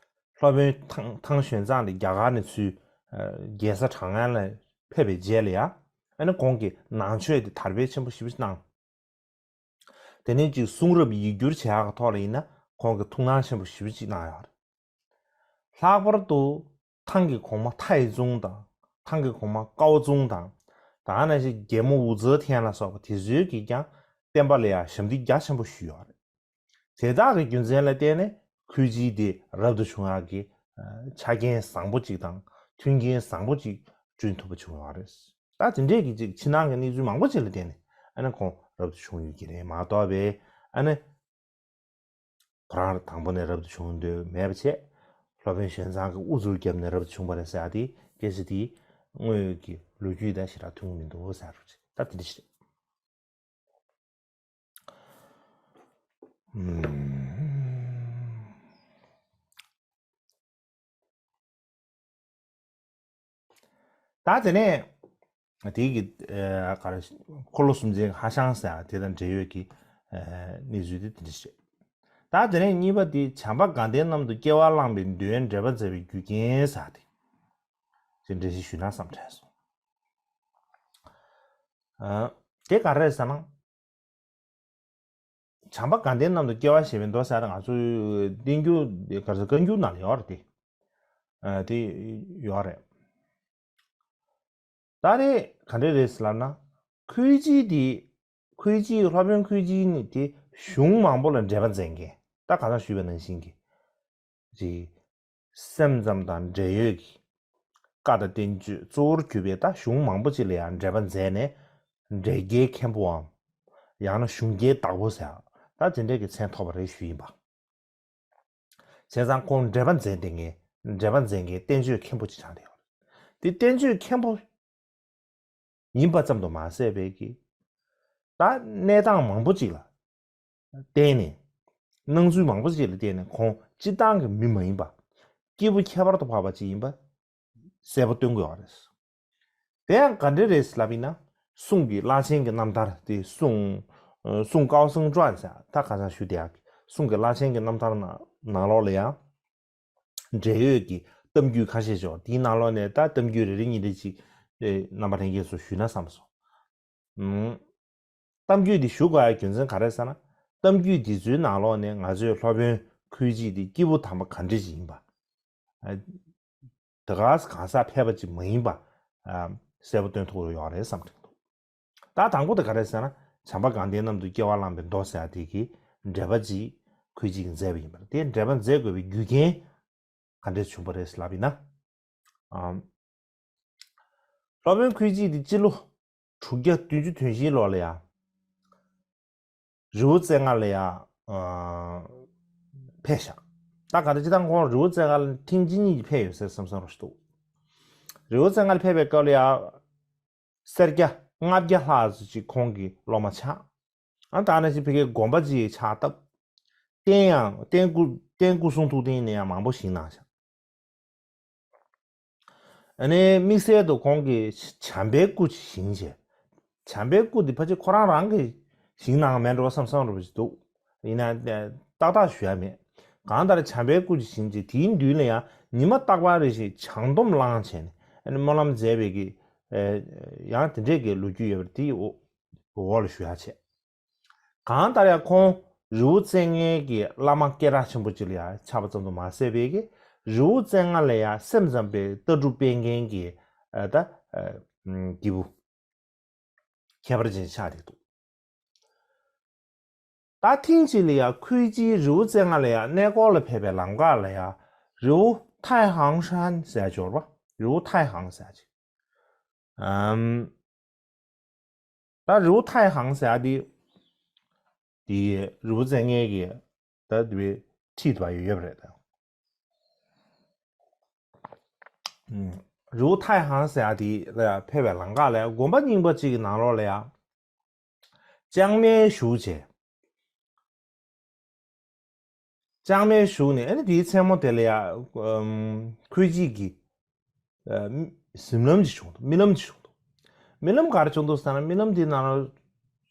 སློབ་དཔོན་ཐང་ཐང་ཞོན་ཙང་དེ་རྒྱ་གར་ནས་ཚུར་རྒྱལ་ས་ཁྲང་ཨན་ལ་ཕེབས་པའི་རྗེས་ལ་ཡང་། ཨ་ནི་ཁོང་གིས་ནང་ཆོས་དེ་དར་སྤེལ་ཆེན་པོ་ཞེ་པོ་ཅིག་གནང་། དེ་ནས་ཅིག་གསུང་རབ་ཡིག་སྒྱུར་བྱེད་ཡག་གི་ཐོག་ལ་ཡིན་ན་ཁོང་གིས་ཐུགས་སྣང་ཆེན་པོ་ཞེ་པོ་ཅིག་གནང་ཡོད་རེད། ལྷག་པར་དུ་ཐང་གི་གོང་མ་ཐའི་ཙུང་དང་། ཐང་གི་གོང་མ་ཀའོ་ཙུང་དང་། ད་ག་ནང་བཞིན་རྒྱལ་མོ་ཝུའུ་ཙི་ཐན་ལ་སོགས་པ་དེ་ཚོས་ཀྱིས་ཀྱང་བསྟན་པ་ལ་ཡང་ཞབས་འདེགས་རྒྱ་ཆེན་པོ་ཞུས་ཡོད་རེད། དེ་དག་གི་རྒྱུ་མཚན་ལ་བརྟེན་ནས་ཁུལ་སྤྱི་དེ་རབ་ཏུ་བྱུང་ཡག་གི་ཆ་རྐྱེན་བཟང་པོ་ཅིག་དང་མཐུན་རྐྱེན་བཟང་པོ་ཅིག་བསྐྲུན་ཐུབ་པ་བྱུང་ཡོད་རེད། ད་དེ་འདྲས་ཀྱི་ཅིག་ཕྱི་ནང་གི་གནས་ཚུལ་མང་པོ་ཅིག་ལ་བརྟེན་ནས། ཨ་ནི་ཁོང་རབ་ཏུ་བྱུང་ཡོད་ཀྱི་རེད་མ་གཏོགས་པས། ཨ་ནི་ཁོ་རང་དང་པོ་ནས་རབ་ཏུ་བྱུང་འདོད་མེད་པ་བྱས། སློབ་དཔོན་ཞོན་ཙང་གིས་དབུ་ཚུར་བརྒྱབ་ནས་རབ་ཏུ་བྱུང་བ་རེད་ཟེར་ཡ་དེ། སྐད་ཆ་དེ་དངོས་ཡོད་ཀྱི་ལོ་རྒྱུས་དང་ཞེ་དྲག་མཐུན་གྱི་མི་འདུག་ཟེར་རོ། ད་དེ་འདྲ་ཞིག་རེད། ཨུམ། ད་དེ་ནས་དེ་གི་ཨ་ག་རེ། འཁོར་ལོ་གསུམ་ཆེན་ཧྭ་ཤང་ཟེར་ཡ་དེ་དང་འབྲེལ་ཡོད་ཀྱི་ཨ་གནས་ཚུལ་དེ་དེ་འདྲ་ཞིག་རེད། ད་དེ་ནས་གཉིས་པ་དེ། བྱམས་པ་དགའ་ལྡན་རྣམས་དང་སྐལ་བ་བླངས་པའི་འདོད་ཡོན་འགྲེལ་པ་མཛད་པའི་རྒྱུ་རྐྱེན་ཟེར་ཡ་དེ། དེ་འགྲེལ་བཤད་ཞུས་ན་བསམ་དྲན་སོང་། ཨ་དེ་ག་རེ་རེད་ཟེར་ན། བྱམས་པ་དགའ་ལྡན་རྣམས་དང་སྐལ་བ་བཞེས་པའི་མདོ་ཟེར་ཡ་དེ་ང་ཚོའི་བསྟན་འགྱུར་དེ་ག་རེ་ཟེར། བཀའ་འགྱུར་ནང་ལ་ཡོད་རེད་དེ། ཨ་དེ་ཡོད་རེད། ད་རེས་ག་འདྲ་རེད་ཟེར་ལབ་ན། ཁུལ་སྤྱི་དེ། ཁུལ་སྤྱི། སློབ་དཔོན་ཁུལ་སྤྱི་ནི་དེ་གཞུང་མང་པོ་ལ་འགྲེལ་པ་མཛད་མཁན། ད་ག་ཚང་ཞུས་པ་ནང་བཞིན་གྱི་ཅིག་སེམས་ཙམ་དང་འབྲེལ་ཡོད་ཀྱི་བཀའ་དང་བསྟན་བཅོས་གཙོ་བོར་གྱུར་པའི་ད་གཞུང་མང་པོ་ཅིག་ལ་ཡང་འགྲེལ་པ་མཛད་ནས། འགྲེལ་རྒྱའི་མཁན་པོའམ། ཡང་ན་གཞུང་རྒྱའི་བདག་པོ་ཟེར་ཡ། ད་དེ་འདྲའི་གི་མཚན་ཐོབ་པ་རེད་ཞུས་ཡིན་པ། བྱས་ཙང་ཁོང་འགྲེལ་པ་མཛད་བསྡད་མཁན། འགྲེལ་པ་མཛད་མཁན་བསྟན་བཅོས་མཁན་པོ་ཅིག་ཆགས་བསྡད་ཡོད་རེད། དེ་བསྟན་བཅོས་མཁན་པོ་ཡིན་པ་ཙམ་དུ་མ་ཟད་པའི་གི། ད་གནས་སྟངས་མང་པོ་ཅིག་ལ་བརྟེན་ནས། སྣང་ཚུལ་མང་པོ་ཅིག་ལ་བརྟེན་ནས་ཁོང་སྤྱིར་བཏང་གི་མི་མ་ཡིན་པ། སྐྱེས་བུ་ཁྱད་པར་དུ་འཕགས་པ་ཅིག་ཡིན་པ་གསལ་པོ་སྟོན་གྱི་ཡོད་རེད། དེ་ཡང་ག་འདྲ་རེད་ལབ་ཡིན་ན། གསུང་གི་བླ་ཆེན་གྱི་རྣམ་ཐར་དེ། གསུང་། གསུང་ཀའོ་སུན་ཀྲོན་ཟེར་ད་ག་ཚང་ཞུ་བསྡད་ཡག་གི་གསུང་གི་བླ་ཆེན་གྱི་རྣམ་ཐར་ནང་ནང་ལོགས་ལ་ཡང་། འབྲེལ་ཡོད་ཀྱི་གཏམ་རྒྱུད་ཁ་ཤས་ཤིག་ཡོད། དེའི་ནང་ལོགས་ནས་ད་གཏམ་རྒྱུད་རེ་རེ་གཉིས་རེ་ཅིག་རྣམ་པ་ལྷན་རྒྱས་ཚོར་ཞུས་ན་བསམ་སོང་། ཨུམ། གཏམ་རྒྱུད་འདི་ཞུ་དགོས་ཡ་རྒྱུ་མཚན་ག་རེ་ཟེར་ན། གཏམ་རྒྱུད་འདི་ཚོའི་ནང་ལོགས་ནས་ང་ཚོས་སློབ་དཔོན་ཁུལ་སྤྱི་འདི་སྐྱེས་བུ་དམ་པ་ག་འདྲ་ཞིག་ཡིན་པ། ཨ། དེ་ག་གང་ཟག་ཕལ་པ་ཅིག་མ་ཡིན་པ། ཨ། གསལ་པོ་སྟོན་ཐུབ་ཡོད་རེད་བསམ་གྱི་འདུག་ད་དང་པོ་དེ་ག་རེ་ཟེར་ན། བྱམས་པ་དགའ་ལྡན་རྣམས་དང་སྐལ་བ་བླངས་པའི་མདོ་ཟེར་ཡ་དེ་གི་འགྲེལ་པ་ཅིག་ཁུལ་སྤྱི་གིས་མཛད་པ་ཡིན་པ་རེད། དེ་འགྲེལ་པ་མཛད་དགོས་པའི་རྒྱུ་རྐྱེན་ག་འདྲས་བྱུང་བ་རེད་ལབ་ཡིན་ན། ཨམ། སློབ་དཔོན་ཁུལ་སྤྱི་དེ་སྤྱི་ལོ་དྲུག་བརྒྱ་བདུན་ཅུ་དོན་བཞིའི་ལོ་ལ་ཡ། རི་བོ་རྩེ་ལྔ་ལ་ཡ། ཨ། ཕེབས་ཤག་ད་ག་རེ་ཅི་ད་ཁོང་རི་བོ་རྩེ་ལྔ་ལ་ཐེངས་གཅིག་གཉིས་ཀྱིས་ཕེབས་ཡོད་ཟེར་བསམ་བསམ་རོ་ཞིག་འདུག་རི་བོ་རྩེ་ལྔ་ལ་ཕེབས་པའི་སྐབས་ལ་ཡ། སེར་སྐྱ་ལྔ་བརྒྱ་ལྷག་ཙམ་ཅིག་ཁོང་གི་སློབ་མ་ཆགས། ཨ་ད་ནང་བཞིན་ཕ་གིའི་དགོན་པ་ཅིག་ཕྱག་བཏབ། རྟེན་ཡང་རྟེན་སྐུ་རྟེན་སྐུ་གསུང་ཐུགས་རྟེན་ནས་ཡང་མང་པོ་བཞེངས་གནང་ཤག་ཨ་ནི་དམིགས་བསལ་དུ་ཁོང་གིས་བྱམས་པའི་སྐུ་ཅིག་བཞེངས་བྱས། བྱམས་པའི་སྐུ་འདི་ཕལ་ཆེར་ཁོ་རང་རང་གིས་བཞེངས་གནང་མེད་འགྲོ་བསམ་བསམ་འདྲ་པོ་ཅིག་འདུག་ཡིན་ན་ཏག་ཏག་ཞུ་ཡ་མེད། གང་ལྟར་བྱམས་པའི་སྐུ་ཅིག་བཞེངས་བྱས་དེའི་མདུན་ལ་ཡང་ཉི་མ་རྟག་པར་རེ་བཞིན་བྱང་སྡོམ་བླངས་བྱས་ནས་ཨ་ནི་སྨོན་ལམ་མཛད་པའི་གི་ཡང་དེ་འདྲས་ཀྱི་ལོ་རྒྱུས་ཡོད་པ་དེའི་འོག་ལ་ཞུ་ཡ་བྱས། གང་ལྟར་ཡང་ཁོང་རི་བོ་རྩེ་ལྔའི་གི་བླ་མ་སྐད་གྲགས་ཆེན་པོ་ཅིག་ལ་ཡང་ཆགས་པ་ཙམ་དུ་མ་ཟད་པའི་གི་རི་བོ་རྩེ་ལྔ་ལ་ཡང་སེམས་ཙམ་པའི་ལྟ་གྲུབ་སྤེལ་མཁན་གྱི་ཨ་ད་ཨ་སྐྱེས་བུ་ཁྱད་པར་ཅན་ཆགས་བསྡད་འདུག་ད་ཐེངས་གཅིག་ལ་ཡང་ཁོས་ཅིག་རི་བོ་རྩེ་ལྔ་ལ་ཡང་གནས་སྐོར་ལ་ཕེབས་པའི་ལམ་ཁ་ལ་ཡང་རི་བོ་太行山ཟེར་ཡ་འབྱོར་བ། རི་བོ་太行ཟེར་ཡ་ཅིག་ཨམ། ད་རི་བོ་太行ཟེར་ཡ་དེ། དེ་རི་བོ་རྩེ་ལྔའི་གི་ད་དེ་བའི་ཁྲིད་དུ་ཡོད་ཡོད་པ་རེད་ད། ཨུམ། རི་བོ་太行ཟེར་ཡ་དེ་ལ་ཕེབས་པའི་ལམ་ཁ་ལ་དགོན་པ་རྙིང་པ་གཅིག་གི་ནང་ལོགས་ལ་ཡ། ལྕང་མའི་གཞུ་བྱས། ལྕང་མའི་གཞུ་ནས་ཨ་ནི་དེའི་མཚན་མོ་དེ་ལ་ཡ། ཨུམ། ཁོས་ཅིག་གི་ཨ། གཟིམ་ལམ་ཅིག་བྱུང་འདུག་རྨི་ལམ་ཅིག་བྱུང་འདུག་རྨི་ལམ་ག་རེ་བྱུང་འདུག་ཟེར་ན་རྨི་ལམ་དེའི་ནང་ལ་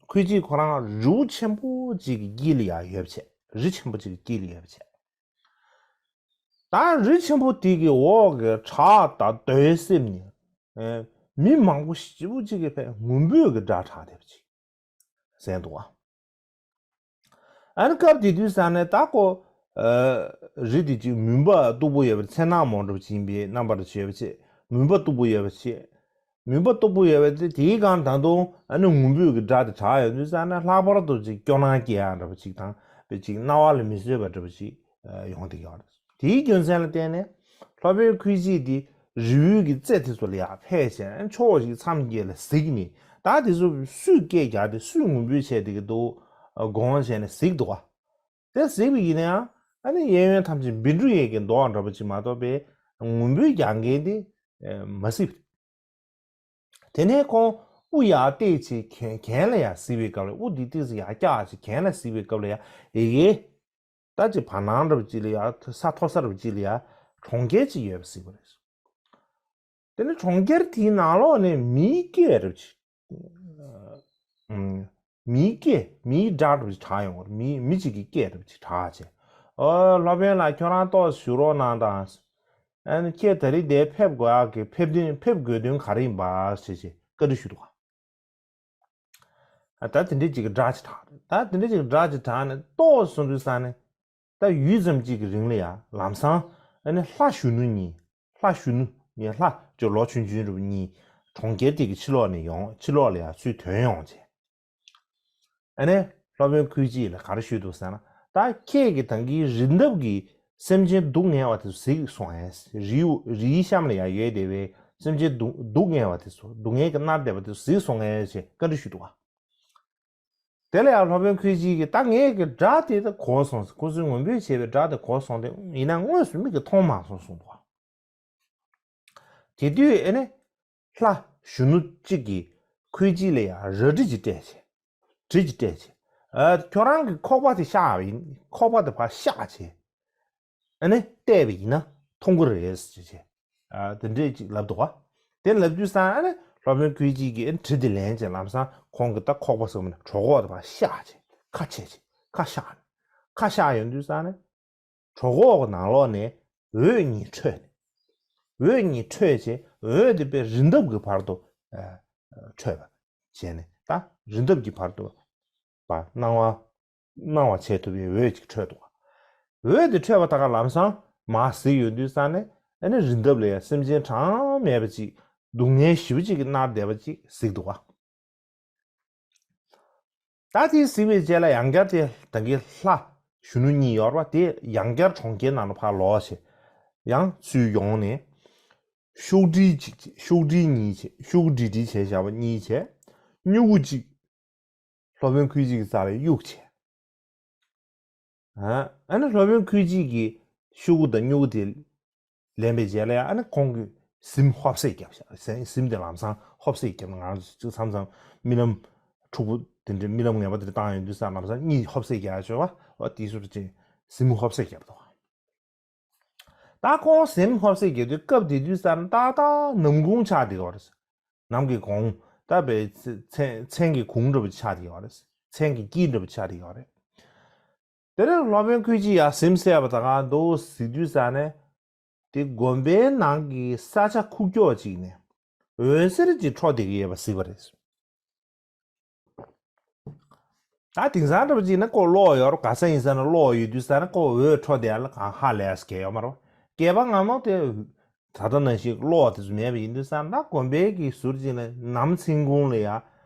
ཁོས་ཅིག་ཁོ་རང་རི་བོ་ཆེན་པོ་ཅིག་གི་དཀྱིལ་ལ་ཡ་ཡོད་པ་བྱས། རི་ཆེན་པོ་ཅིག་གི་དཀྱིལ་ལ་ཡོད་པ་བྱས། ད་རི་ཆེན་པོ་དེ་གི་འོག་གི་བྲག་དང་རྡོའི་གསེབ་ནས་ཨེ། མི་མང་པོ་ཞེ་པོ་ཅིག་གིས་ཕར་ངུ་འབོད་ཀྱི་སྒྲ་གྲགས་བསྡད་པ་ཅིག་གསན་འདུག་ག་ཨ་ནི་སྐབས་དེ་དུས་ས་ནས་ད་ཁོ། ཨ། རི་དེ་ཅིག་མུན་པ་སྟུག་པོ་ཡོད་པའི་ཚེར་ནག་མོ་འདྲ་པོ་ཅིག་ཡིན་པའི་རྣམ་པར་བྱས་པ་བྱས། མུན་པ་སྟུག་པོ་ཡོད་པ་བྱས། མུན་པ་སྟུག་པོ་ཡོད་པ་དེ་དེའི་སྒང་ད་དུང་ཨ་ནི་ངུ་འབོད་ཀྱི་སྒྲ་དེ་གྲགས་ཡོང་དུས་ས་ནས་ལྷག་པར་དུ་ཅིག་སྐྱོ་སྣང་སྐྱེ་ཡག་འདྲ་པོ་ཅིག་དང་དཔེ་ཅིག་རྣ་བ་ལ་མི་བཟོད་པ་འདྲ་པོ་ཅིག་ཡོང་བསྡད་ཡོད་རེད། དེའི་རྒྱུ་མཚན་ལ་བརྟེན་ནས་སློབ་དཔོན་ཁུ་ཅིག་དེ་རི་བོའི་གི་རྩེ་དེ་ཚོ་ལ་ཡར་ཕེབས་བྱས་ཕྱོགས་ཀྱི་མཚམས་བརྒྱད་ལ་གཟིགས་ནས་ད་དེ་ཚོ་སུས་སྐད་རྒྱག་དེ་སུས་ངུ་འབོད་བྱས་དེ་གི་འདུག་དགོངས་བྱས་ནས་གཟིགས་འདུག་ག་དེ་གཟིགས་པ་ཡིན་ནའང་ཨ་ནི་གཡས་གཡོན་ཐམས་ཅད་བཻ་ཌཱུརྱ་གི་མདོག་འདྲ་པོ་ཅིག་མ་གཏོགས་པའི་ངུ་འབོད་རྒྱག་མཁན་དེ་མ་གཟིགས། དེ་ནས་ཁོང་དབུ་ཡར་བལྟས་བྱས་གྱེན་གྱེན་ལ་ཡར་གཟིགས་པའི་སྐབས་ལ་དབུ་འདི་ཏོག་ཙམ་ཡར་བཀྱགས་བྱས་གྱེན་ལ་གཟིགས་པའི་སྐབས་ལ་ཡ་ཨེ་ཡེ། ད་ཅིག་བར་སྣང་འདྲ་པོ་ཅིག་ལ་ཡ་ས་མཐོ་ས་འདྲ་པོ་ཅིག་ལ་ཡ་གྲོང་ཁྱེར་ཅིག་ཡོད་པ་གཟིགས་པ་རེད། དེ་ནས་གྲོང་ཁྱེར་དེའི་ནང་ལོགས་ནས་མིའི་སྐད་རབ་ཅིག་ཨུམ། མིའི་སྐད་མིའི་སྒྲ་རབ་ཅིག་གྲགས་ཡོང་བར་མི་མི་གཅིག་གི་སྐད་རབ་ཅིག་གྲགས་བྱས། ཨོ་སློབ་དཔོན་ལགས་ཁྱོད་རང་ཏོག་ཙམ་བཞུགས་རོགས་གནང་དང་། ཨ་ནི་ཁྱེད་ད་རིང་འདིར་ཕེབས་དགོས་ཡག་གི་ཕེབས་དོན་ཕེབས་དགོས་དོན་ག་རེ་ཡིན་པ་ཞེས་བྱས་བཀའ་འདྲི་ཞུས་འདུག་ག་ཨ་ད་དེ་འདྲའི་ཅིག་གི་སྒྲ་ཅིག་གྲགས་རེད། ད་དེ་འདྲའི་ཅིག་གི་སྒྲ་ཅིག་གྲགས་ནས་ཏོག་ཙམ་སོང་དུས་ས་ནས་ད་ཡུད་ཙམ་ཅིག་གི་རིང་ལ་ཡ་ལམ་སང་ཨ་ནི་ལྷ་གཞོན་ནུ་གཉིས་ལྷ་གཞོན་ནུ་ངས་ལྷ་ཅིག་ལོ་ཆུང་ཆུང་འདྲ་པོ་གཉིས་གྲོང་ཁྱེར་དེ་གི་ཕྱི་ལོགས་ནས་ཡོང་ཕྱི་ལོགས་ལ་ཡ་ཚུར་ཐོན་ཡོང་བྱས། ཨ་ནི་སློབ་དཔོན་ཁུ་ཅིག་ལ་ག་རེ་ཞུས་འདུག་ཟེར་ན། ད་ཁྱེད་ཀྱིས་ད་གིན་རི་འདབས་ཀྱི་སེམས་ཅན་སྡུག་བསྔལ་བ་དེ་ཚོ་གཟིགས་སོང་ངས། རིའི་རིའི་གཤམ་ལ་ཡང་ཡོད་བསྡད་པའི་སེམས་ཅན་སྡུག་སྡུག་བསྔལ་བ་དེ་ཚོ་སྡུག་བསྔལ་གྱིས་མནར་བསྡད་པ་དེ་ཚོ་གཟིགས་སོང་ངས་ཞེས་བཀའ་འདྲི་ཞུས་འདུག་ག་དེ་ལ་ཡང་སློབ་དཔོན་ཁུ་ཅིག་གིས་ད་ངས་ཀྱི་སྒྲ་དེ་ད་གོ་སོང་ཟེར། ཁོ་ཚོས་ངུ་འབོད་བྱས་པའི་སྒྲ་དེ་གོ་སོང་སྟེ་ཡིན་ན་དངོས་སུ་མིག་གིས་མཐོང་མ་སོང་གསུངས་འདུག་ག་དེ་དུས་ཨེ་ནི། ལྷ་གཞོན་ནུ་གཅིག་གིས་ཁོའི་རྗེས་ལ་ཡང་རལ་གྲི་ཅིག་སྤྲད་བྱས། གྲི་ཅིག་སྤྲད་བྱས། ཨ་ཁྱོད་རང་གི་ཁོག་པ་དེ་བཤགས་པ་ཡིན། ཁོག་པ་དེ་ཕར་བཤགས་བྱས། ཨ་ནི་བལྟས་པ་ཡིན་ན་མཐོང་གི་རེད་ཟེར་བྱས། ཨ་དེ་འདྲས་ཅིག་ལབ་འདུག་ག་དེ་ལབ་དུས་ཙང་ཨ་ནི་སློབ་དཔོན་ཁོའི་རྗེས་ཀྱིས་ཨ་ནི་གྲི་དེ་ལེན་བྱས་ལམ་སང་ཁོང་གི་ད་ཁོག་པ་ཟེར་བ་ནི་གྲོད་ཁོག་དེ་ཕར་བཤགས་བྱས་ཁ་ཕྱེ་བྱས་ཁ་བཤགས་ནས་ཁ་བཤགས་ཡོང་དུས་ཙང་ཨ་ནི། གྲོད་ཁོག་གི་ནང་ལོགས་ནས་འོད་གཉིས་འཕྲོས་ནས། འོད་གཉིས་འཕྲོས་བྱས་འོད་དེ་དཔེ་རི་འདབས་ཀྱི་བར་དུ་ཨ་འཕྲོས་པ་བྱས་ནས་ད་རི་འདབས་ཀྱི་བར་དུ་བ་སྣང་བ་སྣང་བ་བྱེད་ཐུབ་པའི་འོད་ཅིག་འཕྲོས་འདུག་འོད་དེ་འཕྲོས་པ་ད་ག་ལམ་སང་མར་གཟིགས་ཡོང་དུས་ཙང་ནས་ཨ་ནི་རི་འདབས་ལ་ཡང་སེམས་ཅན་གྲངས་མེད་པ་ཅིག་སྡུག་བསྔལ་ཞེ་པོ་ཅིག་གིས་མནར་བསྡད་པ་ཅིག་གཟིགས་འདུག་ག་ད་དེ་གཟིགས་པའི་རྗེས་ལ་ཡང་བསྐྱར་དེ་ད་གིན་ལྷ་གཞོན་ནུ་གཉིས་ཡོད་རེད་པ། དེ་ཡང་བསྐྱར་གྲོང་ཁྱེར་ནང་ལ་ཕར་ལོག་བྱས། ཡང་ཚུར་ཡོང་ནས་ཤོག་དྲིལ་གཅིག་བྱས། ཤོག་དྲིལ་གཉིས་བྱས། ཤོག་དྲིལ་དྲིལ་བྱས་བཞག་པ་གཉིས་བྱས། སྨྱུ་གུ་གཅིག་སློབ་དཔོན་ཁུ་ཅིག་གི་རྩ་ལ་གཡུགས་བྱས། ཨ་ནི་སློབ་དཔོན་ཁུ་ཅི་གིས་ཤོག་གུ་དང་སྨྱུ་གུ་དེ་ལེན་པའི་རྗེས་ལ་ཡང་ཨ་ནི་ཁོང་གིས་གཟིམ་ཧོབ་སེ་བརྒྱབ་ཤག་གཟིམ་དེ་ལམ་སང་ཧོབ་སེ་བརྒྱབ་ན་ང་ཚོ་མཚམས་མཚམས་རྨི་ལམ་འཁྲུག་པོ་དེ་འདྲའི་རྨི་ལམ་ངན་པ་དེ་འདྲ་བཏང་ཡོང་དུས་ཙང་ལམ་སང་གཉིད་ཧོབ་སེ་བརྒྱབ་ཡ་ཆོག་པ་འོ་དེ་ཚོ་ཅིག་གཟིམ་ཧོབ་སེ་བརྒྱབ་འདུག་ད་ཁོང་གཟིམ་ཧོབ་སེ་བརྒྱབ་དུས་སྐབས་དེ་དུས་ཙང་ཏག་ཏག་ནམ་གུང་ཆགས་བསྡད་ཡོད་རེད། ནམ་གྱི་གུང་ད་བས་མཚན་མཚན་གྱི་གུང་འདྲ་པོ་ཆགས་བསྡད་ཡོད་རེད། མཚན་གྱི་དཀྱིལ་འདྲ་པོ་ཆགས་བསྡད་ཡོད་རེད། དེ་ནས་སློབ་དཔོན་ཁུ་ཅི་ཡང་གཟིམ་སེ་བ་དང་འདུག་གཟིགས་དུས་ཙང་ནས་དེ་དགོན་པའི་ནང་གི་ས་ཆ་ཁུག་ཀྱོག་ཅིག་ནས་འོད་ཟེར་ཅིག་འཕྲོ་བསྡད་ཀྱི་ཡོད་པ་གཟིགས་པ་རེད། ད་དེང་སང་འདྲ་པོ་ཅིག་ན་ཁོ་གློག་ཡོད་རེད། ག་ས་ཡིན་ས་ན་གློག་ཡོད་དུས་ས་ན་ཁོ་འོད་འཕྲོ་བསྡད་ཡ་ལ་གང་ཧ་ལས་ས་གལ་ཡོད་མ་རེད། སྐལ་པ་སྔ་མོ་དེ་ད་ལྟ་ནང་བཞིན་གློག་དེ་ཚོ་མེད་པ་ཡིན་དུས་ས་ན་ད་དགོན་པའི་གི་ཟུར་ཅིག་ནས་ནམ་མཚན་གུང་ལ་ཡ་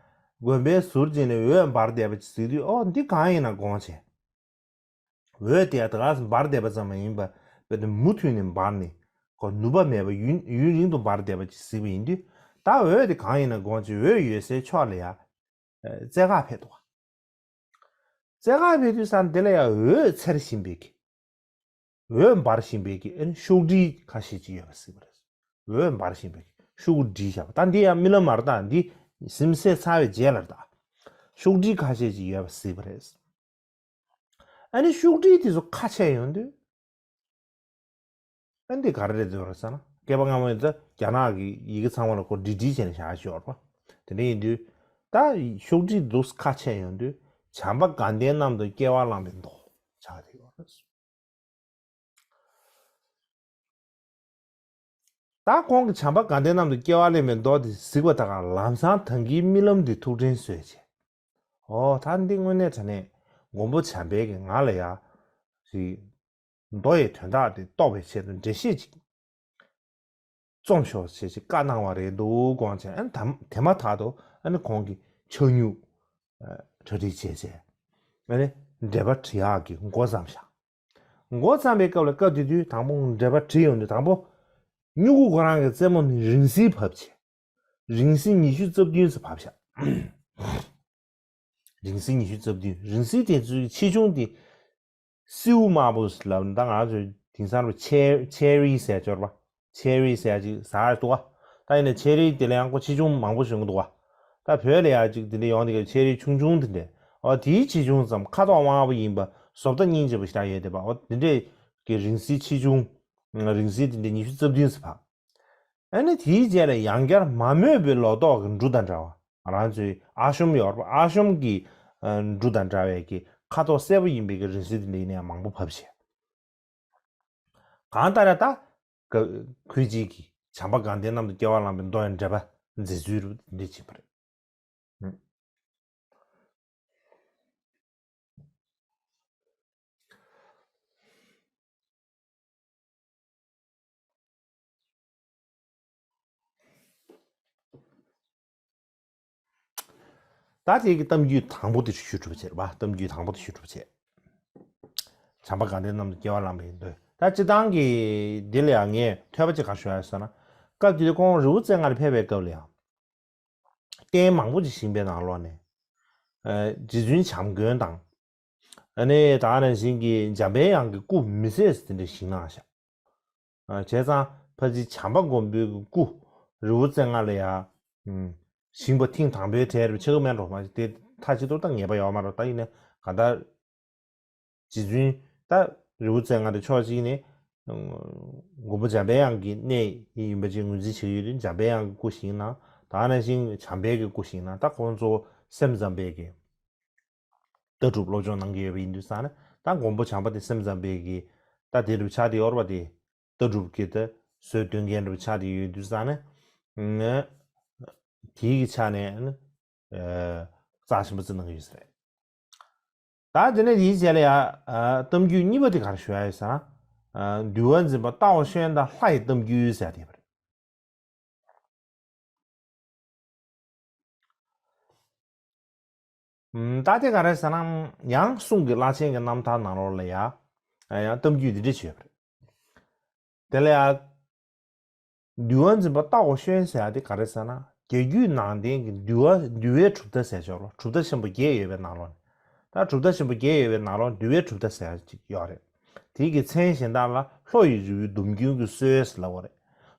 དགོན་པའི་ཟུར་ཅིག་ནས་འོད་འབར་བསྡད་པ་ཅིག་གཟིགས་དུས་ཨོ་འདི་གང་ཡིན་ན་དགོངས་བྱས། འོད་དེ་ཡང་ད་ག་སེ་འབར་བསྡད་པ་ཙམ་མ་ཡིན་པ་དཔེ་དེ་མུ་མཐུད་ནས་འབར་ནས་ཁོ་ནུབ་པ་མེད་པ་ཡུན་ཡུན་རིང་དུ་འབར་བསྡད་པ་ཅིག་གཟིགས་པ་ཡིན་དུས་ད་འོད་དེ་གང་ཡིན་ན་དགོངས་བྱས་འོད་ཡོད་སའི་ཕྱོགས་ལ་ཡ་ཨ་རྩེད་གར་ཕེབས་འདུག་རྩེད་གར་ཕེབས་དུས་ས་འདི་ལ་ཡ་འོད་འཚེར་བཞིན་པའི་གི་འོད་འབར་བཞིན་པའི་གི་ཨ་ནི་ཤོག་དྲིལ་ཁ་ཤས་ཅིག་ཡོད་པ་གཟིགས་པ་རེད། འོད་འབར་བཞིན་པའི་གི་ཤོག་གུ་དྲིལ་བཞག་པ་ད་འདི་ཡང་རྨི་ལམ་མ་རེད། ད་འདི་གཟིམ་སེ་ཚར་བའི་རྗེས་ལ་རེད། ད་ཤོག་དྲིལ་ཁ་ཤས་ཅིག་ཡོད་པ་གཟིགས་པ་རེད། ཨ་ནི་ཤོག་དྲིལ་དེ་ཚོ་ཁ་ཕྱེ་ཡོང་དུས། ཨ་འདི་ག་རེ་རེད་འདུག་རེད་ཟེར་ན། སྐལ་པ་སྔ་མོ་ཡིན་ཙང་རྒྱ་ནག་གི་ཡི་གེ་ཚང་མ་ལ་ཁོ་འབྲི་འབྲི་བྱས་ནས་བཞག་ཤོར་བ། དེ་འདྲ་ཡིན་དུས། ད་ཤོག་དྲིལ་འདུག་ཁ་ཕྱེ་ཡོང་དུས། བྱམས་པ་དགའ་ལྡན་རྣམས་དང་སྐྱེ་བ་བླངས་པའི་མདོ། ཆགས་བསྡད་ཡོད་རེད། ད་ཁོང་གིས་བྱམས་པ་དགའ་ལྡན་རྣམས་དང་སྐྱེ་བ་ལེན་པའི་མདོ་དེ་གཟིགས་པ་དང་ལམ་སང་ད་གིན་རྨི་ལམ་འདི་ཐུགས་དྲན་གསོས་བྱས། ཨོ་ད་འདི་དངོས་གནས་དྲང་གནས་མགོན་པོ་བྱམས་པས་ཀྱི་ང་ལ་ཡ། ཞིག་མདོ་ཡི་དོན་དག་དེ་རྟོགས་པའི་ཆེད་དུ་འགྲེལ་བཤད་ཅིག་རྩོམ་ཤོག་ཅེས་ཅིག་བཀའ་གནང་བ་རེད་འདུག་དགོངས་བྱས། ཨ་ནི་དམ་དེ་མ་ཐག་ཏུ་ཨ་ནི་ཁོང་གིས་ཕྱག་སྨྱུག་གྲ་སྒྲིག་བྱས་བྱས། ཨ་ནི་འགྲེལ་པ་འབྲི་ཡག་གི་འགོ་བརྩམས་ཤག་འགོ་བརྩམས་པའི་སྐབས་ལ་སྐབས་དེ་དུས་དང་པོ་འགྲེལ་པ་བྲིས་ཡོང་དུས་དང་པོ་སྨྱུ་གུ་ཁོ་རང་གི་རྩེ་མོ་ནས་རིང་བསྲེལ་བབས་བྱས། རིང་བསྲེལ་ཉི་ཤུ་རྩ་བདུན་ཙམ་བབས་ཤག་རིང་བསྲེལ་ཉི་ཤུ་རྩ་བདུན། རིང་བསྲེལ་དེ་ཚོའི་ཆེ་ཆུང་དེ་སེའུ་དམར་པོ་ལབ་ན་ད་ང་ཚོ་དེང་སང་རུ་ཆེ་ཆེ་རི་ཟེར་ཅོར་བ། ཆེ་རི་ཟེར་ཅིག་ཟ་ཡ་འདུག་བ། ད་ཡིན་ན་ཆེ་རི་དེ་ལ་ཡང་ཁོ་ཆེ་ཆུང་མང་པོ་ཞིག་འདུག་བ། ད་བོད་ལ་ཡ་ཅིག་དེ་འདྲ་ཡོང་དེ་ག་ཆེ་རི་ཆུང་ཆུང་དེ་འདྲ། ཨོ་དེའི་ཆེ་ཆུང་ཙམ་ཁ་དོག་དམར་པོ་ཡིན་པ་བཟོ་ལྟ་སྙིང་རྗེ་པོ་ཞིག་ཡོད་དེ་བ། ཨོ་དེ་འདྲས་ཀྱི་རིང་བསྲེལ་ཆེ་ཆུང་། རིང་བསྲེལ་དེ་འདྲ་ཉི་ཤུ་རྩ་བདུན་ཙམ་བབས། ཨ་ནི་དེའི་རྗེས་ལ་ཡང་བསྐྱར་མ་རྨོས་པའི་ལོ་ཏོག་གི་འབྲུ་དང་འདྲ་བ། ང་རང་ཚོའི་ཨ་ཤོམ་ཡོད་རེད་པ། ཨ་ཤོམ་གྱི་ཨ་འབྲུ་དང་འདྲ་བའི་གི་ཁ་དོག་སེར་པོ་ཡིན་པའི་གི་རིང་བསྲེལ་དེ་འདྲ་ཡིན་ན་ཡང་མང་པོ་བབས་བྱས། གང་ལྟར་ད་ཁུ་ཅི་གིས་བྱམས་པ་དགའ་ལྡན་རྣམས་དང་སྐྱེ་བ་བླངས་པའི་མདོ་ཡི་འགྲེལ་པ་མཛད་ཚུལ་རུ་འདི་འདྲ་ཕྱིན་པ་རེད། ད་དེ་གི་གཏམ་རྒྱུད་དང་པོ་དེ་ཞུ་གྲུབ་བྱས་རེད་པ། གཏམ་རྒྱུད་དང་པོ་དེ་ཞུ་གྲུབ་བྱས། བྱམས་པ་དགའ་ལྡན་རྣམས་དང་སྐྱེ་བ་བླངས་པའི་མདོ། ད་སྤྱིར་བཏང་གི་འདི་ལ་ཡང་ངས་ཐོས་པ་ཅིག་ག་རེ་ཞུ་ཡ་ཡོད་ཟེར་ན། སྐབས་དེ་དུས་ཁོང་རི་བོ་རྩེ་ལྔ་ལ་ཕེབས་པའི་སྐབས་ལ་ཡང་། རྟེན་མང་པོ་ཅིག་བཞེངས་པའི་ནང་ལོགས་ནས། ཨ་རྗེ་བཙུན་བྱམས་མགོན་དང་། ཨ་ནི་ད་ག་ནང་བཞིན་གྱི་འཇམ་པའི་དབྱངས་ཀྱི་སྐུ་མི་ཟད་དེ་འདྲ་བཞེངས་གནང་ཤག་ཨ་བྱས་ཙང་ཕལ་ཆེར་བྱམས་པ་མགོན་པོའི་སྐུ་རི་བོ་རྩེ་ལྔ་ལ་ཡ། ཨུམ། བཞེངས་པ་ཐེངས་དང་པོའི་གྲས་རེད་པ། ཆགས་ཀྱི་མེད་འགྲོ་མ་དེ་མཐའ་གཅིག་ཏུ་ད་ངེས་པ་ཡོད་མ་རེད། ད་ཡིན་ནའི་གང་ལྟར། རྗེ་བཙུན་ད་རི་བོ་རྩེ་ལྔ་དེ་ཕྱོགས་གཅིག་ནས་མགོན་པོ་འཇམ་པའི་དབྱངས་ཀྱི་གནས་ཡིན་པ་ཅིག་ངོས་འཛིན་བྱེད་ཀྱི་ཡོད་དུས་འཇམ་པའི་དབྱངས་ཀྱི་སྐུ་བཞེངས་གནང་། ད་ག་ནང་བཞིན་བྱམས་པའི་གི་སྐུ་བཞེངས་གནང་། ད་ཁོང་ཚོ་སེམས་ཙམ་པའི་གི་ལྟ་གྲུབ་སློབ་སྦྱོང་གནང་གི་ཡོད་པ་ཡིན་དུས་ཙང་ནས་ད་མགོན་པོ་བྱམས་པ་དེ་སེམས་ཙམ་པའི་གི་ད་དེ་རུ་ཆགས་དེ་ཡོད་རེད་པ། དེ་ལྟ་གྲུབ་ཀྱི་ད་སྲོལ་གཏོད་མཁན་རུ་ཆགས་དེ་ཡོད་དུས་ཙང་ནས་ང་དེའི་གི་ཆ་ནས་ཨ་རྩ་ཆེན་པོ་བརྩི་གནང་གི་ཡོད་ས་རེད། ད་དེ་ནས་དེའི་རྗེས་ལ་ཡ་ཨ་གཏམ་རྒྱུད་གཉིས་པ་དེ་ག་རེ་ཞུ་ཡ་ཡོད་ཟེར་ན། ཨ་འདུལ་བ་འཛིན་པ་རྟ་འོག་ཤོན་དང་ལྷ་ཡི་གཏམ་རྒྱུད་ཟེར་ཡ་དེ་རེད། ཨམ་ད་དེ་ག་རེ་ཟེར་ན་ཡང་གསུང་གི་བླ་ཆེན་གྱི་རྣམ་ཐར་ནང་ལོགས་ལ་ཡ་ཨ་ཡང་གཏམ་རྒྱུད་འདི་འདྲ་ཞིག་ཡོད་པ་རེད། དེ་ལ་ཡ། འདུལ་བ་འཛིན་པ་རྟ་འོག་ཤོན་ཟེར་ཡ་དེ་ག་རེ་ཟེར་ན་རྒྱལ་རྒྱུད་ནང་བསྟན་གྱི་འདུལ་བ་འདུལ་བའི་གྲུབ་མཐའ་ཟེར་ཆོག་ལ། གྲུབ་མཐའ་ཆེན་པོ་བརྒྱད་ཡོད་པའི་ནང་ལོགས་ནས། ད་ ད་གྲུབ་མཐའ་ཆེན་པོ་བརྒྱད་ཡོད་པའི་ནང་ལོགས་འདུལ་བའི་གྲུབ་མཐའ་ཟེར་ཡ་ཅིག་ཡོད་རེད། དེའི་གི་མཚན་གཞན་དག་ལ་ལྷོ་ཡི་རི་བོའི་སྡོམ་རྒྱུན་གྱི་སྲོལ་ཟེར་ལབ་པ་རེད།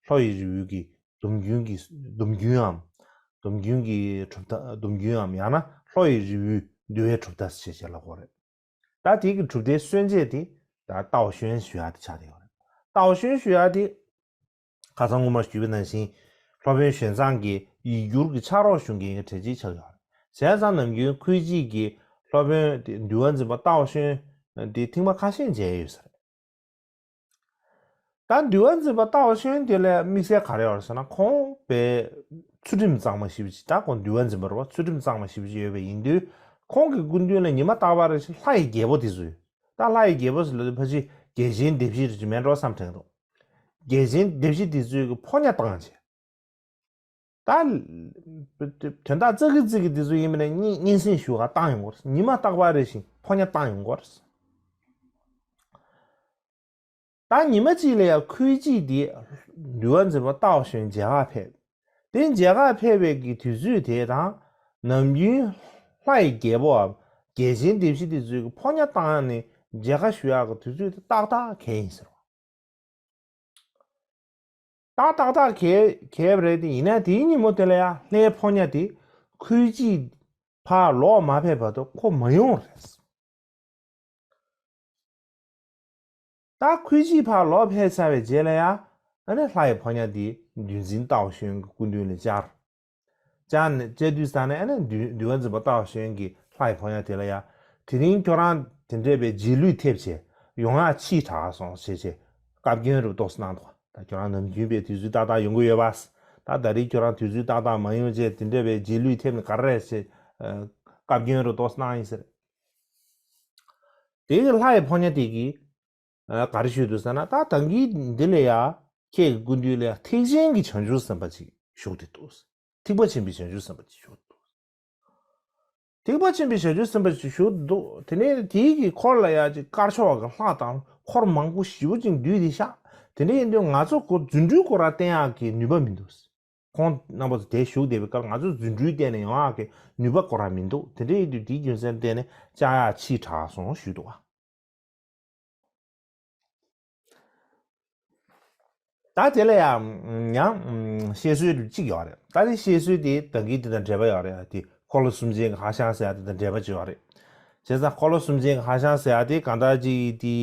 ལྷོ་ཡི་རི་བོའི་གི་སྡོམ་རྒྱུན་གྱི་སྡོམ་རྒྱུན་འམ། སྡོམ་རྒྱུན་གྱི་གྲུབ་མཐའ་སྡོམ་རྒྱུན་འམ་ཡང་ན་ལྷོ་ཡི་རི་བོའི་འདུལ་བའི་གྲུབ་མཐའ་ཞེས་བྱ་ལབ་དགོས་རེད། ད་དེ་གི་གྲུབ་མཐའི་སྲོལ་འབྱེད་དེ་ད་ཏའོ་ཤོན་ཞུ་ཡ་དེ་ཆགས་བསྡད་ཡོད་རེད། ཏའོ་ཤོན་ཞུ་ཡ་དེ་ཁ་སང་སྔོན་མ་ཞུས་པ་ནང་བཞིན་སློབ་དཔོན་ཞོན་ཙང་གི་ཡིག་སྒྱུར་གྱི་ཕྱག་རོགས་ཞུ་མཁན་གྱི་གྲས་ཅིག་ཆགས་ཡོད་རེད། བྱས་ཙང་ནམ་རྒྱུན་ཁུལ་གཅིག་གི་སློབ་དཔོན་དེ་འདུལ་བ་འཛིན་པ་ཏའོ་ཤོན་དེ་ཐེངས་མ་ཁ་ཤས་མཇལ་ཡོད་ས་རེད། ད་འདུལ་བ་འཛིན་པ་ཏའོ་ཤོན་དེ་ལ་དམིགས་བསལ་ག་རེ་ཡོད་རེད་ཟེར་ན། ཁོང་པའི་ཚུལ་ཁྲིམས་གཙང་མ་ཞེ་པོ་ཅིག་ད་ཁོང་འདུལ་བ་འཛིན་པ་རེད་བ། ཚུལ་ཁྲིམས་གཙང་མ་ཞེ་པོ་ཅིག་ཡོད་པ་ཡིན་དུས། ཁོང་གི་སྐུ་མདུན་ལ་ཉི་མ་རྟག་པར་རེ་བཞིན་ལྷ་ཡི་རྒྱལ་པོ་དེ་ཚོས། ད་ལྷ་ཡི་རྒྱལ་པོ་ཟེར་ལབ་དུས་ཕལ་ཆེར་རྒྱལ་ཆེན་སྡེ་བཞི་རེ་ཅིག་མེད་འགྲོ་བསམ་དྲན་འདུག་རྒྱལ་ཆེན་སྡེ་བཞི་དེ་ཚོས་ཀྱི་ཕོ་ཉ་བཏང་བྱས། ད་དོན་དག་ཙག་གི་ཙིག་གི་དེ་ཚོ་ཡིན་པ་ན་སྙན་སྙན་སེང་ཞུ་ག་བཏང་ཡོང་གི་རེད། ཉི་མ་རྟག་པར་རེ་བཞིན་ཕོ་ཉ་བཏང་ཡོང་གི་རེད། ད་ཉི་མ་གཅིག་ལ་ཡང་ཁུལ་གཅིག་དེ་འདུལ་བ་འཛིན་པ་ཏའོ་ཤོན་མཇལ་ཁ་ཕེབས། དེ་མཇལ་ཁ་ཕེབས་པའི་གི་དུས་ཚོད་དེ་དང་། ནམ་རྒྱུན་ལྷ་ཡི་རྒྱལ་པོའམ་རྒྱལ་ཆེན་སྡེ་བཞི་དེ་ཚོས་ཀྱི་ཕོ་ཉ་བཏང་ནས་མཇལ་ཁ་ཞུ་ཡག་གི་དུས་ཚོད་དེ་ཏག་ཏག་གས་ཡིན་ཟེར་བ། ཏག་ཏག་ཏག་གས་གས་པ་རེད་དེ། ཡིན་ན་དེའི་ཉིན་མོ་དེ་ལ་ཡང་ལྷའི་ཕོ་ཉ་དེ་ཁུལ་གཅིག་ཕར་ལོག་མ་ཕེབས་བར་དུ་ཁོ་མ་ཡོང་རེད། ད་ཁུལ་གཅིག་ཕར་ལོག་ཕེབས་ཚར་བའི་རྗེས་ལ་ཡང་། ཨ་ནི་ལྷ་ཡི་ཕོ་ཉ་འདི་འདུལ་འཛིན་ཏའོ་ཤོན་གྱི་སྐུ་མདུན་ལ་བཅར། བཅར་ནས་བཅར་དུས་ཙ་ནས། ཨ་ནི་འདུལ་འདུལ་བ་འཛིན་པ་ཏའོ་ཤོན་གྱིས་ལྷ་ཡི་ཕོ་ཉ་དེ་ལ་ཡང་། དེ་རིང་ཁྱོད་རང་དེ་འདྲས་པའི་རྗེས་ལུས་ཐེབས་བྱས་ཡོང་ཡག་ཕྱིས་དྲགས་སོང་ཞེས་བྱས་བཀའ་བཀྱོན་རུ་ཏོག་ཙམ་གནང་འདུག་ད་ཁྱོད་རང་ནམ་རྒྱུན་པའི་དུས་ཚོད་ཏག་ཏག་ཡོང་གི་ཡོད་པ། ད་ད་རེས་ཁྱོད་རང་དུས་ཚོད་ཏག་ཏག་མ་ཡོང་བྱས་དེ་འདྲས་པའི་རྗེས་ལུས་ཐེབས་ནས་ག་རེ་རེད་ཞེས་བཀའ་བཀྱོན་རུ་ཏོག་ཙམ་གནང་ཡིན་ཟེར། དེ་གི་ལྷ་ཡི་ཕོ་ཉ་དེ་གིས་ཨ་ག་རེ་ཞུས་འདུག་ཟེར་ན། ད་ད་གིན་འདི་ལ་ཡ་ཁྱེད་ཀྱི་སྐུ་མདུན་ལ་ཡ་ཐེག་ཆེན་གྱི་བྱང་ཆུབ་སེམས་དཔའ་ཅིག་བཞུགས་ཏེ་འདུག་ཐེག་པ་ཆེན་པོའི་བྱང་ཆུབ་སེམས་དཔའ་ཅིག་བཞུགས་འདུག་ཐེག་པ་ཆེན་པོའི་བྱང་ཆུབ་སེམས་དཔའ་ཅིག་བཞུགས་འདུག་དེ་ནས་དེའི་གི་འཁོར་ལ་ཡ་ཅིག་དཀར་ཕྱོགས་ཀྱི་ལྷ་དང་འཁོར་མང་པོ་ཞེ་པོ་ཅིག་འདུས་ཏེ་ཤག་དེ་འདྲ་ཡིན་དུས་ང་ཚོ་ཁོ་རྫུ་འཕྲུལ་ཁོ་རང་བསྟན་ཡག་གི་ནུས་པ་མི་འདུག་ཁོང་རྣམ་པ་ཚོ་དེ་བཞུགས་བསྡད་པའི་སྐབས་ང་ཚོ་རྫུ་འཕྲུལ་བསྟན་ནས་ཡོང་ཡག་གི་ནུས་པ་ཁོ་རང་མི་འདུག་དེ་འདྲ་ཡིན་དུས་དེའི་རྒྱུ་མཚན་བརྟེན་ནས་བཅར་ཡག་ཕྱིས་དྲགས་སོང་ཞུས་འདུག་བ། ད་དེ་ལ་ཡང་ཡང་བཤད་སྲོལ་གཅིག་ཡོད་རེད། ད་དེ་བཤད་སྲོལ་དེ་ད་གིན་དེ་དང་འབྲེལ་བ་ཡོད་རེད། དེ་འཁོར་ལོ་སུམ་ཆེན་གྱི་ཧ་ཤང་ཟེར་ཡ་དེ་དང་འབྲེལ་བ་ཅིག་ཡོད་རེད། བྱས་ཙང་འཁོར་ལོ་སུམ་ཆེན་གྱི་ཧ་ཤང་ཟེར་ཡ་དེ་གང་ལྟར་ཅིག་དེ་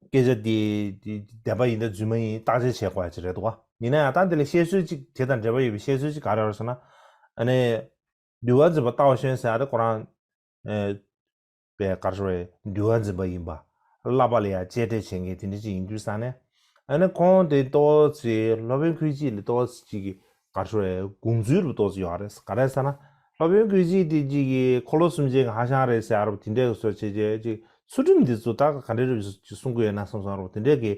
སྐད་ཆ་དེ་དེ་བདེན་པ་ཡིན་ད་རྫུན་མ་ཡིན་བརྟག་དཔྱད་བྱེད་དགོས་ཡ་ཅིག་རེད་འདུག་བ། ཡིན་ན་ཡང་ད་དེ་ལ་བཤད་སྲོལ་གཅིག་དེ་དང་འབྲེལ་བ་ཡོད་པའི་བཤད་སྲོལ་གཅིག་ག་རེ་རེད་ཟེར་ན། ཨ་ནི་འདུལ་བ་འཛིན་པ་ཏའོ་ཤོན་ཟེར་ཡ་དེ་ཁོ་རང་ཨ་པའི་ག་རེ་ཞུ་རེད། འདུལ་བ་འཛིན་པ་ཡིན་པ། བསླབ་པ་ལ་ཡང་གཅེས་སྤྲས་བྱེད་མཁན་དེ་འདྲ་ཅིག་ཡིན་དུས་ཙང་ནས། ཨ་ནི་ཁོང་དེ་ཏོག་ཙམ་སློབ་དཔོན་ཁུལ་གཅིག་ལ་ཏོག་ཙམ་ཅིག་གི་ག་རེ་ཞུ་རེད། དགོངས་ཚུལ་རུ་ཏོག་ཙམ་ཡོད་རེད། ག་རེ་ཟེར་ན། སློབ་དཔོན་ཁུལ་གཅིག་དེ་ཅིག་གི་འཁོར་ལོ་སུམ་ཆེན་གྱི་ཧ་ཤང་རེད་ཟེར་ཡ་རུ་དེ་འདྲའི་བཟོ་བྱས་བྱས་ཅིག་ཚུལ་ཁྲིམས་འདི་ཚོ་ད་ག་འདྲ་རུ་ཅིག་གསུང་གི་ཡོད་ན་བསམ་བསམ་རུ་དེ་འདྲའི་གི་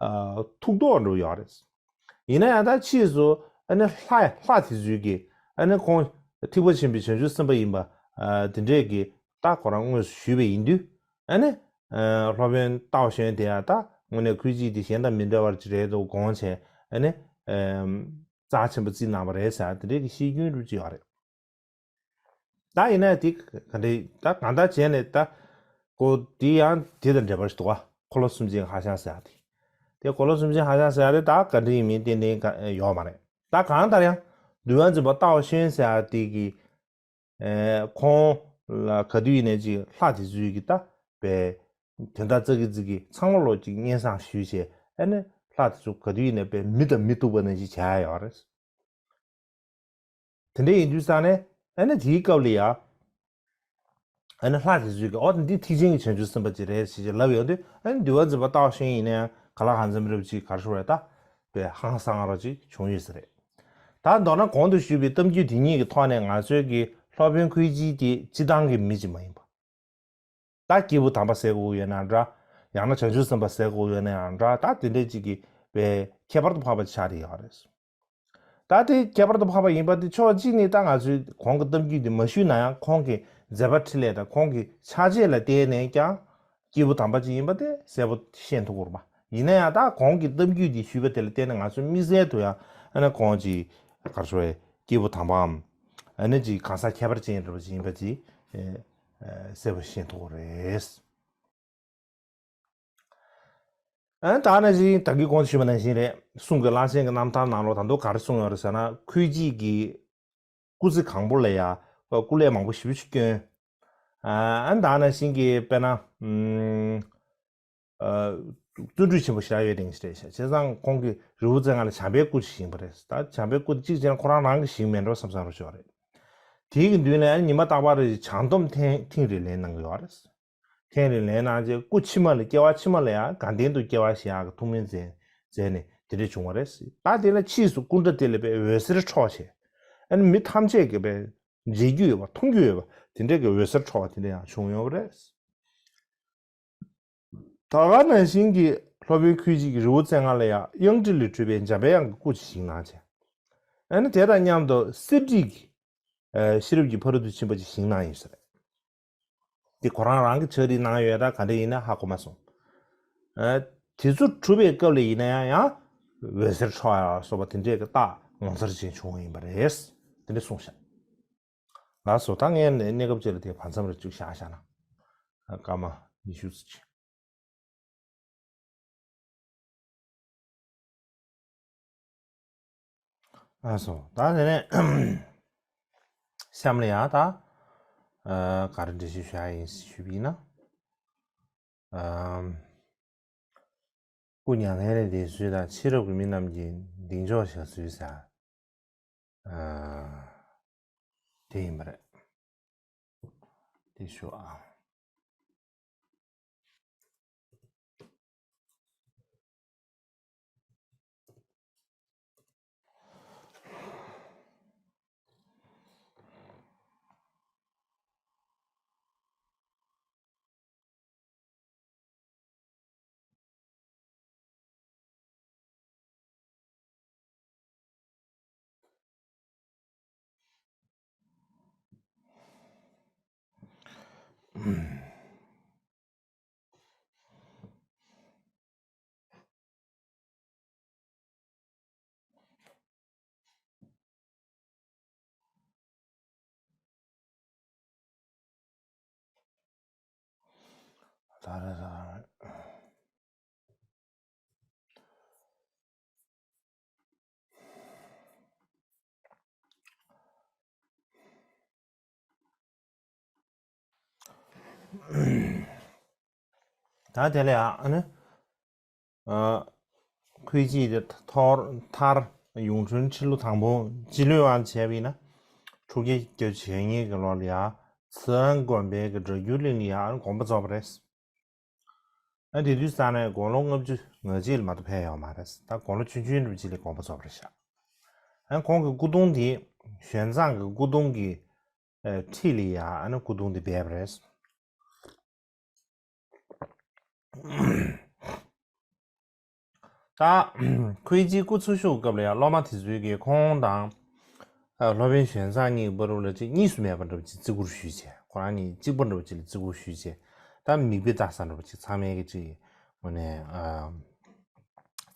ཨ་ཐུགས་དོགས་འདྲ་ཡོད་རེད། ཡིན་ན་ཡང་ད་ཕྱིས་སུ་ཨ་ནི་ལྷ་ལྷ་དེ་ཚོས་ཀྱིས་ཨ་ནི་ཁོང་ཐེག་པ་ཆེན་པོའི་བྱང་ཆུབ་སེམས་དཔའ་ཡིན་པ་ཨ་དེ་འདྲས་ཀྱི་ད་ཁོ་རང་དངོས་སུ་ཞུས་པ་ཡིན་དུས། ཨ་ནི་ཨ་སློབ་དཔོན་ཏའོ་ཤོན་དེ་ཡང་ད་དངོས་གནས་ཁུལ་གཅིག་དེ་གཞན་དང་མི་འདྲ་བ་ཅིག་རེད་འདུག་དགོངས་བྱས། ཨ་ནི་ཨ་རྩ་ཆེན་པོ་བརྩིས་གནང་བ་རེད་ཟེར་དེ་འདྲས་ཀྱི་བཤད་རྒྱུན་རུ་ཅིག་ཡོད་རེད། ད་ཡིན་ན་དེ་ག་འདྲ་ད་གང་ལྟར་བྱས་ནས་ད་ཁོ་དེ་ཡང་དེ་དང་འབྲེལ་བ་ཞིག་འདུག་བ། འཁོར་ལོ་སུམ་ཆེན་ཧ་ཤང་ཟེར་ཡ་དེ། དེ་འཁོར་ལོ་སུམ་ཆེན་ཧ་ཤང་ཟེར་ཡ་དེ་ད་ག་འདྲ་ཡིན་མིན་ཏན་ཏན་ག་ཡོད་མ་རེད། ད་གང་ལྟར་ཡང་འདུལ་བ་འཛིན་པ་ཏའོ་ཤོན་ཟེར་ཡ་དེ་གི་ཨེ་ཁོང་ལ་ག་དུས་ཡིན་ནའི་ཅིག་ལྷ་དེ་ཚོའི་གི་ད་པའི་དོན་དག་ཙག་གི་ཙིག་གི་ཚང་མ་ལོ་ཅིག་སྙན་སེང་ཞུས་བྱས། ཨ་ནི་ལྷ་དེ་ཚོ་ག་དུས་ཡིན་ནའི་པའི་མི་དང་མི་ཐུག་པ་ནང་བཞིན་བྱ་ཡ་ཡོད་རེད། དེ་འདྲ་ཡིན་དུས་ཙང་ནས་ཨ་ནི་དེའི་སྐབས་ལ་ཡ། ཨ་ནི་ལྷ་དེ་ཚོས་ཀྱི་ཨོ་འདི་ཐེག་ཆེན་གྱི་བྱང་ཆུབ་སེམས་དཔའ་ཅིག་རེད་ཞེས་ལབ་ཡོང་དུས། ཨ་ནི་འདུལ་བ་འཛིན་པ་ཏའོ་ཤོན་ཡིན་ན་ཡང་ག་ལ་གང་འཚམ་རབ་ཅིག་ག་རེ་ཞུ་རེད། ད་པའི་ཧང་སང་རོ་ཅིག་བྱུང་ཡོད་ས་རེད། ད་མདོར་ན་གོང་དུ་ཞུས་པའི་གཏམ་རྒྱུད་དེ་གཉིས་ཀྱི་ཐོག་ནས་ང་ཚོའི་གི་སློབ་དཔོན་ཁུལ་གཅིག་དེ་སྤྱི་བཏང་གི་མི་ཅིག་མ་ཡིན་པ། ད་སྐྱེས་བུ་དམ་པ་ཟེར་དགོས་ཡོད་ན་འདྲ། ཡང་ན་བྱང་ཆུབ་སེམས་དཔའ་ཟེར་དགོས་ཡོད་ན་ཡང་འདྲ། ད་དེ་འདྲའི་ཅིག་གི་པའི་ཁྱད་པར་དུ་འཕགས་པ་ཆགས་བསྡད་ཡོད་རེད། ད་དེ་ཁྱད་པར་དུ་འཕགས་པ་ཡིན་པ་དེ་ཕྱོགས་གཅིག་ནས་ད་ང་ཚོས་ཁོང་གི་གཏམ་རྒྱུད་འདི་མ་ཞུས་ན་ཡང་ཁོང་གི་མཛད་པ་འཕྲིན་ལས་དང་ཁོང་གི་ཕྱག་རྗེས་ལ་བརྟེན་ནས་ཀྱང་སྐྱེས་བུ་དམ་པ་ཅིག་ཡིན་པ་དེ་གསལ་པོ་ཤེས་ཐུབ་ཀྱི་རེད་པ། ཡིན་ན་ཡང་ད་ཁོང་གི་གཏམ་རྒྱུད་འདི་ཞུས་པ་དེ་ལ་བརྟེན་ནས་ང་ཚོས་དམིགས་བསལ་དུ་ཡང་ཨ་ནི་ཁོང་ཅིག་ག་རེ་ཞུ་རེད། སྐྱེས་བུ་དམ་པའམ་ཨ་ནི་ཅིག་གང་ཟག་ཁྱད་པར་ཅན་འདྲ་པོ་ཅིག་ཡིན་པ་ཅིག་ཨེ་ གསལ་པོ་ཤེས་ཐུབ་ཀྱི་རེད། ཨ་ད་ནང་བཞིན་ད་གིན་གོང་དུ་ཞུས་པ་ནང་བཞིན་རེད། གསུང་གི་བླ་ཆེན་གྱི་རྣམ་ཐར་ནང་ལོགས་ད་དུང་ག་རེ་གསུངས་ཡོད་རེད་ཟེར་ན། ཁོའི་རྗེས་ཀྱི་སྐུ་ཚེ་གང་པོ་ལ་ཡ་སྐུ་ལས་མང་པོ་ཞེ་པོ་ཅིག་བསྐྱོན། ཨ་ད་ནང་བཞིན་གྱི་དཔེར་ན་ཨ་བརྩོན་འགྲུས་ཆེན་པོ་ཞེ་དྲག་ཡོད་མཁན་ཞིག་རེད་ཤག་བྱས་ཙང་ཁོང་གིས་རི་བོ་རྩེ་ལྔ་ལ་བྱམས་པའི་སྐུ་ཞིག་བཞེངས་པ་རེད། ད་བྱམས་པའི་སྐུ་དེ་གཅིག་བྱས་ན་ཁོ་རང་རང་གིས་བཞེངས་མེད་འགྲོ་བསམ་བསམ་རོ་ཞོག་རེད། དེའི་གི་མདུན་ལ་ཡང་ཉི་མ་རྟག་པར་བྱང་སྡོམ་ཐེངས་ཐེངས་རེ་ལེན་གནང་གི་ཡོད་རེད། ཐེངས་རེ་ལེན་གནང་རྗེས་སྐུ་ཕྱི་མ་ལ་སྐྱེ་བ་ཕྱི་མ་ལ་ཡང་དགའ་ལྡན་དུ་སྐྱེ་བ་བཞེས་ཡག་གི་ཐུགས་སྨོན་མཛད་མཛད་ནས་དེ་འདྲ་བྱུང་བ་རེད། ད་དེ་ལ་ཕྱིས་སུ་སྐུ་འདྲ་དེ་ལ་དཔེ་འོད་ཟེར་འཕྲོ་བྱས། ཨ་ནི་མི་ཐམས་ཅད་ཀྱིས་དཔེ་མཇལ་རྒྱུ་ཡོད་པ་མཐོང་རྒྱུ་ཡོད་པ་དེ་འདྲ་གི་འོད་ཟེར་འཕྲོ་བ་དེ་འདྲ་ཡང་བྱུང་ཡོད་པ་རེད། ད་ག་ནང་བཞིན་གྱི་སློབ་དཔོན་ཁོའི་རྗེས་ཀྱི་རི་བོ་རྩེ་ལྔ་ལ་ཡང་གཡང་ཊཱིཀ་ལས་གྲུབ་པའི་འཇམ་པའི་དབྱངས་ཀྱི་སྐུ་ཅིག་བཞེངས་གནང་བྱས། ཨ་ནི་དེ་དང་མཉམ་དུ་གསེར་བྲིས་ཀྱི་ཨ་ཤེས་རབ་ཀྱི་ཕ་རོལ་ཏུ་ཕྱིན་པ་ཅིག་བཞེངས་གནང་ཡོད་ས་རེད། འདི་ཁོ་རང་རང་གི་ཕྱག་བྲིས་གནང་ཡོད་ད་ག་འདྲ་ཡིན་ན་ཧ་གོ་མ་སོང་། ཨ་དེ་ཚོ་གྲུབ་པའི་སྐབས་ལ་ཡིན་ན་ཡང་ཡང་འོད་ཟེར་འཕྲོ་ཡག་སོགས་པ་དེ་འདྲས་ཀྱི་རྟགས་ངོ་མཚར་ཅན་བྱུང་བ་ཡིན་པ་རེད། དེ་འདྲ་གསུངས་ཤག་ལགས་སོ། ད་ངས་གནས་སྐབས་ཅིག་ལ་དེ་བར་མཚམས་རེ་བཅུག་བཞག་བཞག་ན། སྐར་མ་ཉི་ཤུ་ཙམ་ཅིག་ལགས་སོ། ད་དེ་ནས་གཤམ་ལ་ཡང་ད་ག་རེ་འགྲེལ་བཤད་ཞུ་ཡག་ཡིན་ཞུས་པ་ཡིན་ན། སྐུ་མྱ་ངན་ལས་འདས་ཚུལ་དང་ཕྱི་རབས་ཀྱི་མི་རྣམས་ཀྱིས་གདེང་འཇོག་བྱ་ཚུལ་ཟེར། དེ་ཡིན་པ་རེད། དེ་ཞུ་ཨ། ད་རེད་ད་རེད། ད་དེ་ལ་ཡང་ཨ་ནི། ཨ། ཁོའི་རྗེས་དེ་ཐོར་ཐར་ཡུང་ཁྲུན་ཁྲི་ལོ་དང་པོ་སྤྱི་ལོའི་དབང་བྱས་པ་ཡིན་ན། ཕྲུ་གུ་བརྒྱད་ཅུ་གྱ་གཉིས་ཀྱི་ལོ་ལ་ཡ་ཚིའུ་ཨན་དགོན་པའི་གི་སྒྲ་སྒྱུར་གླིང་ལ་ཡ་དགོངས་པ་རྫོགས་པ་རེད། ཨ་དེ་དུས་ཙང་ནས་དགུང་ལོ་ལྔ་བཅུ་ང་གཅིག་ལ་མ་གཏོགས་ཕེབས་ཡོད་མ་རེད། ད་དགུང་ལོ་ཆུང་ཆུང་འདྲ་པོ་ཅིག་ལ་དགོངས་པ་རྫོགས་པ་རེད་ཤག་ཨ་ཁོང་གི་སྐུ་གདུང་དེ་ཞོན་ཙང་གི་སྐུ་གདུང་གི་ཨ་འཁྲིས་ལ་ཡ་ཨ་ནི་སྐུ་གདུང་དེ་སྦས་པ་རེད། ད་ཁོའི་རྗེས་སྐུ་འཚོ་བཞུགས་སྐབས་ལ་ཡང་སློབ་མ་དེ་ཚོས་ཀྱིས་ཁོང་དང་ཨ་སློབ་དཔོན་ཞོན་ཙང་གཉིས་བར་ལ་ཅིག་གཉིས་སུ་མེད་པ་འདྲ་པོ་ཅིག་བརྩི་བཀུར་ཞུས་བྱས། ཁོ་རང་གཉིས་གཅིག་པ་འདྲ་པོ་ཅིག་ལ་བརྩི་བཀུར་ཞུས་བྱས། ད་མིག་དཔེ་ལྟ་ས་འདྲ་པོ་ཅིག་ཚང་མས་ཀྱི་ཅིག་དངོས་གནས་ཨ་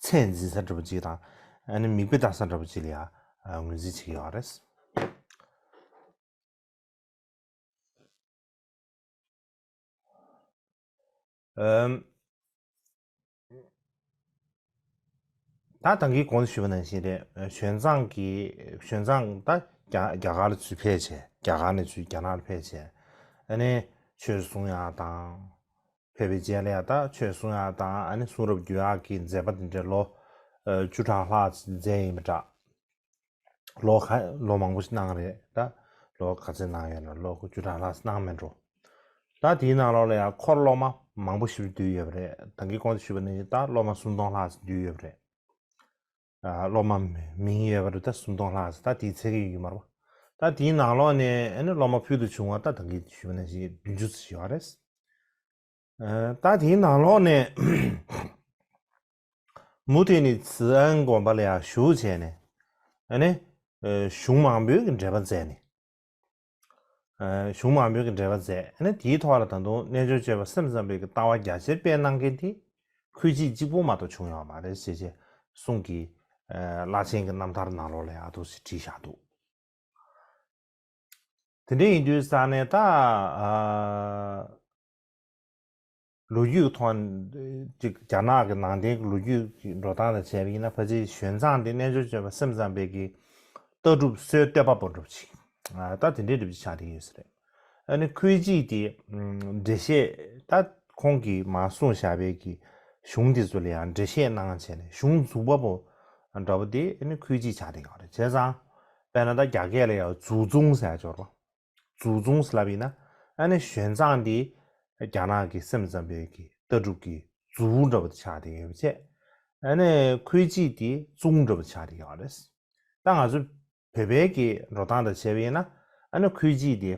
ཚད་འཛིན་ས་འདྲ་པོ་ཅིག་དང་། ཨ་ནི་མིག་དཔེ་ལྟ་ས་འདྲ་པོ་ཅིག་ལ་ཡང་ཨ་ངོས་འཛིན་བྱེད་ཀྱི་ཡོད་རེད། ཨམ། ད་ད་གིན་གོང་དུ་ཞུས་པ་ནང་བཞིན་རེད། ཞོན་ཙང་གི་ཞོན་ཙང་ད་རྒྱ་རྒྱ་གར་ལ་ཚུར་ཕེབས་བྱས། རྒྱ་གར་ནས་ཚུར་རྒྱ་ནག་ལ་ཕེབས་བྱས། ཨ་ནི་ཆོས་གསུང་ཡག་དང་། ཕེབས་པའི་རྗེས་ལ་ཡང་ད་ཆོས་གསུང་ཡག་དང་ཨ་ནི་གསུང་རབ་བསྒྱུར་ཡག་གི་མཛད་པ་འདི་འདྲ་ལོ་ཨ་བཅུ་ཕྲག་ལྷག་ཙམ་མཛད་ཡིན་པ་འདྲ། ལོ་ག་ལོ་མང་པོ་ཞིག་གནང་རེད་ད། ལོ་ག་ཚོད་གནང་ཡོད་ན་ལོ་བཅུ་ཕྲག་ལྷག་ཙམ་གནང་མེད་འགྲོ། ད་དེའི་ནང་ལོགས་ལ་ཡང་འཁོར་སློབ་མ་མང་པོ་ཞིག་བསྡུས་ཡོད་པ་རེད། ད་གིན་གོང་དུ་ཞུས་པ་ནང་བཞིན་ད་སློབ་མ་སུམ་སྟོང་ལྷག་ཙམ་བསྡུས་ཡོད་པ་རེད། ཨ་སློབ་མ་མིང་ཡོད་པ་རེད་ད་སུམ་སྟོང་ལྷག་ཙམ། ད་དེའི་ཚད་ཀྱི་ཡོད་མ་རེད་པ། ད་དེའི་ནང་ལོགས་ནས་ཨ་ནི་སློབ་མ་ཕུལ་དུ་བྱུང་བ་ད་ད་གིན་ཞུས་པ་ནང་བཞིན་བདུན་ཅུ་ཙམ་ཡོད་རེད། ཨ་ད་དེའི་ནང་ལོགས་ནས་མུ་མཐུད་ནས་ཙི་ཨན་དགོན་པ་ལ་ཡང་བཞུགས་བྱས་ནས་ཨ་ནི་ཨ་གཞུང་མང་པོའི་གི་འགྲེལ་པ་མཛད་ནས། ཨ་གཞུང་མང་པོའི་གི་འགྲེལ་པ་མཛད། ཨ་ནི་དེའི་ཐོག་ལ་ད་དུང་རྣལ་འབྱོར་སྤྱོད་པ་སེམས་ཙམ་པའི་གི་ལྟ་བ་རྒྱ་ཆེར་སྤེལ་གནང་མཁན་དེ་ཁོའི་རྗེས་གཅིག་པོ་མ་གཏོགས་བྱུང་ཡོད་མ་རེད་ཅེས་བྱས་གསུང་གི་ཨ་བླ་ཆེན་གྱི་རྣམ་ཐར་ནང་ལོགས་ལ་ཡང་འདུག་སེ་བྲིས་བཞག་འདུག་དེ་འདྲ་ཡིན་དུས་ས་ནས་ད་ཨ། ལོ་རྒྱུས་ཐོག་ཅིག་རྒྱ་ནག་གི་ནང་བསྟན་གྱི་ལོ་རྒྱུས་ཀྱི་འགྲོ་སྟངས་དང་བྱས་པ་ཡིན་ན། ཕལ་ཆེར་ཞོན་ཙང་དེ་རྣལ་འབྱོར་སྤྱོད་པ་སེམས་ཙམ་པའི་གི་ལྟ་གྲུབ་སྲོལ་གཏོད་པ་པོ་འདྲ་པོ་ཅིག་ཨ། ད་དེ་འདྲའི་འདྲ་པོ་ཅིག་ཆགས་བསྡད་ཡོད་ས་རེད། ཨ་ནི་ཁོའི་ཅིག་དེ་འགྲེལ་བཤད་ད་ཁོང་གིས་མར་གསུངས་བཞག་པའི་གི་གཞུང་དེ་ཚོ་ལ་ཡང་འགྲེལ་བཤད་གནང་བྱས་ནས། གཞུང་འཛུགས་པ་པོ་འདྲ་པོ་དེ་ཨ་ནི་ཁོའི་ཅིག་ཆགས་བསྡད་ཡོད་རེད། བྱས་ཙང་དཔེར་ན་ད་རྒྱ་སྐད་ལ་ཡང་ཛུའུ་ཙུང་ཟེར་ཡ་ཅིག་ཡོད་རེད་པ། ཛུའུ་ཙུང་ཟེར་ལབ་ཡིན་ན། ཨ་ནི་ཞོན་ཙང་དེ་རྒྱ་ནག་གི་སེམས་ཙམ་པའི་གི་ལྟ་གྲུབ་ཀྱི་ཛུའུ་འདྲ་པོ་དེ་ཆགས་བསྡད་ཡོད་པ་བྱས། ཨ་ནི་ཁོའི་ཅིག་དེ་ཙུང་འདྲ་པོ་དེ་ཆགས་བསྡད་ཡོད་རེད། ད་ང་ཚོ་བོད་པའི་གི་འགྲོ་སྟངས་དང་བྱས་པ་ཡིན་ན། ཨ་ནི་ཁོའི་ཅིག་དེ་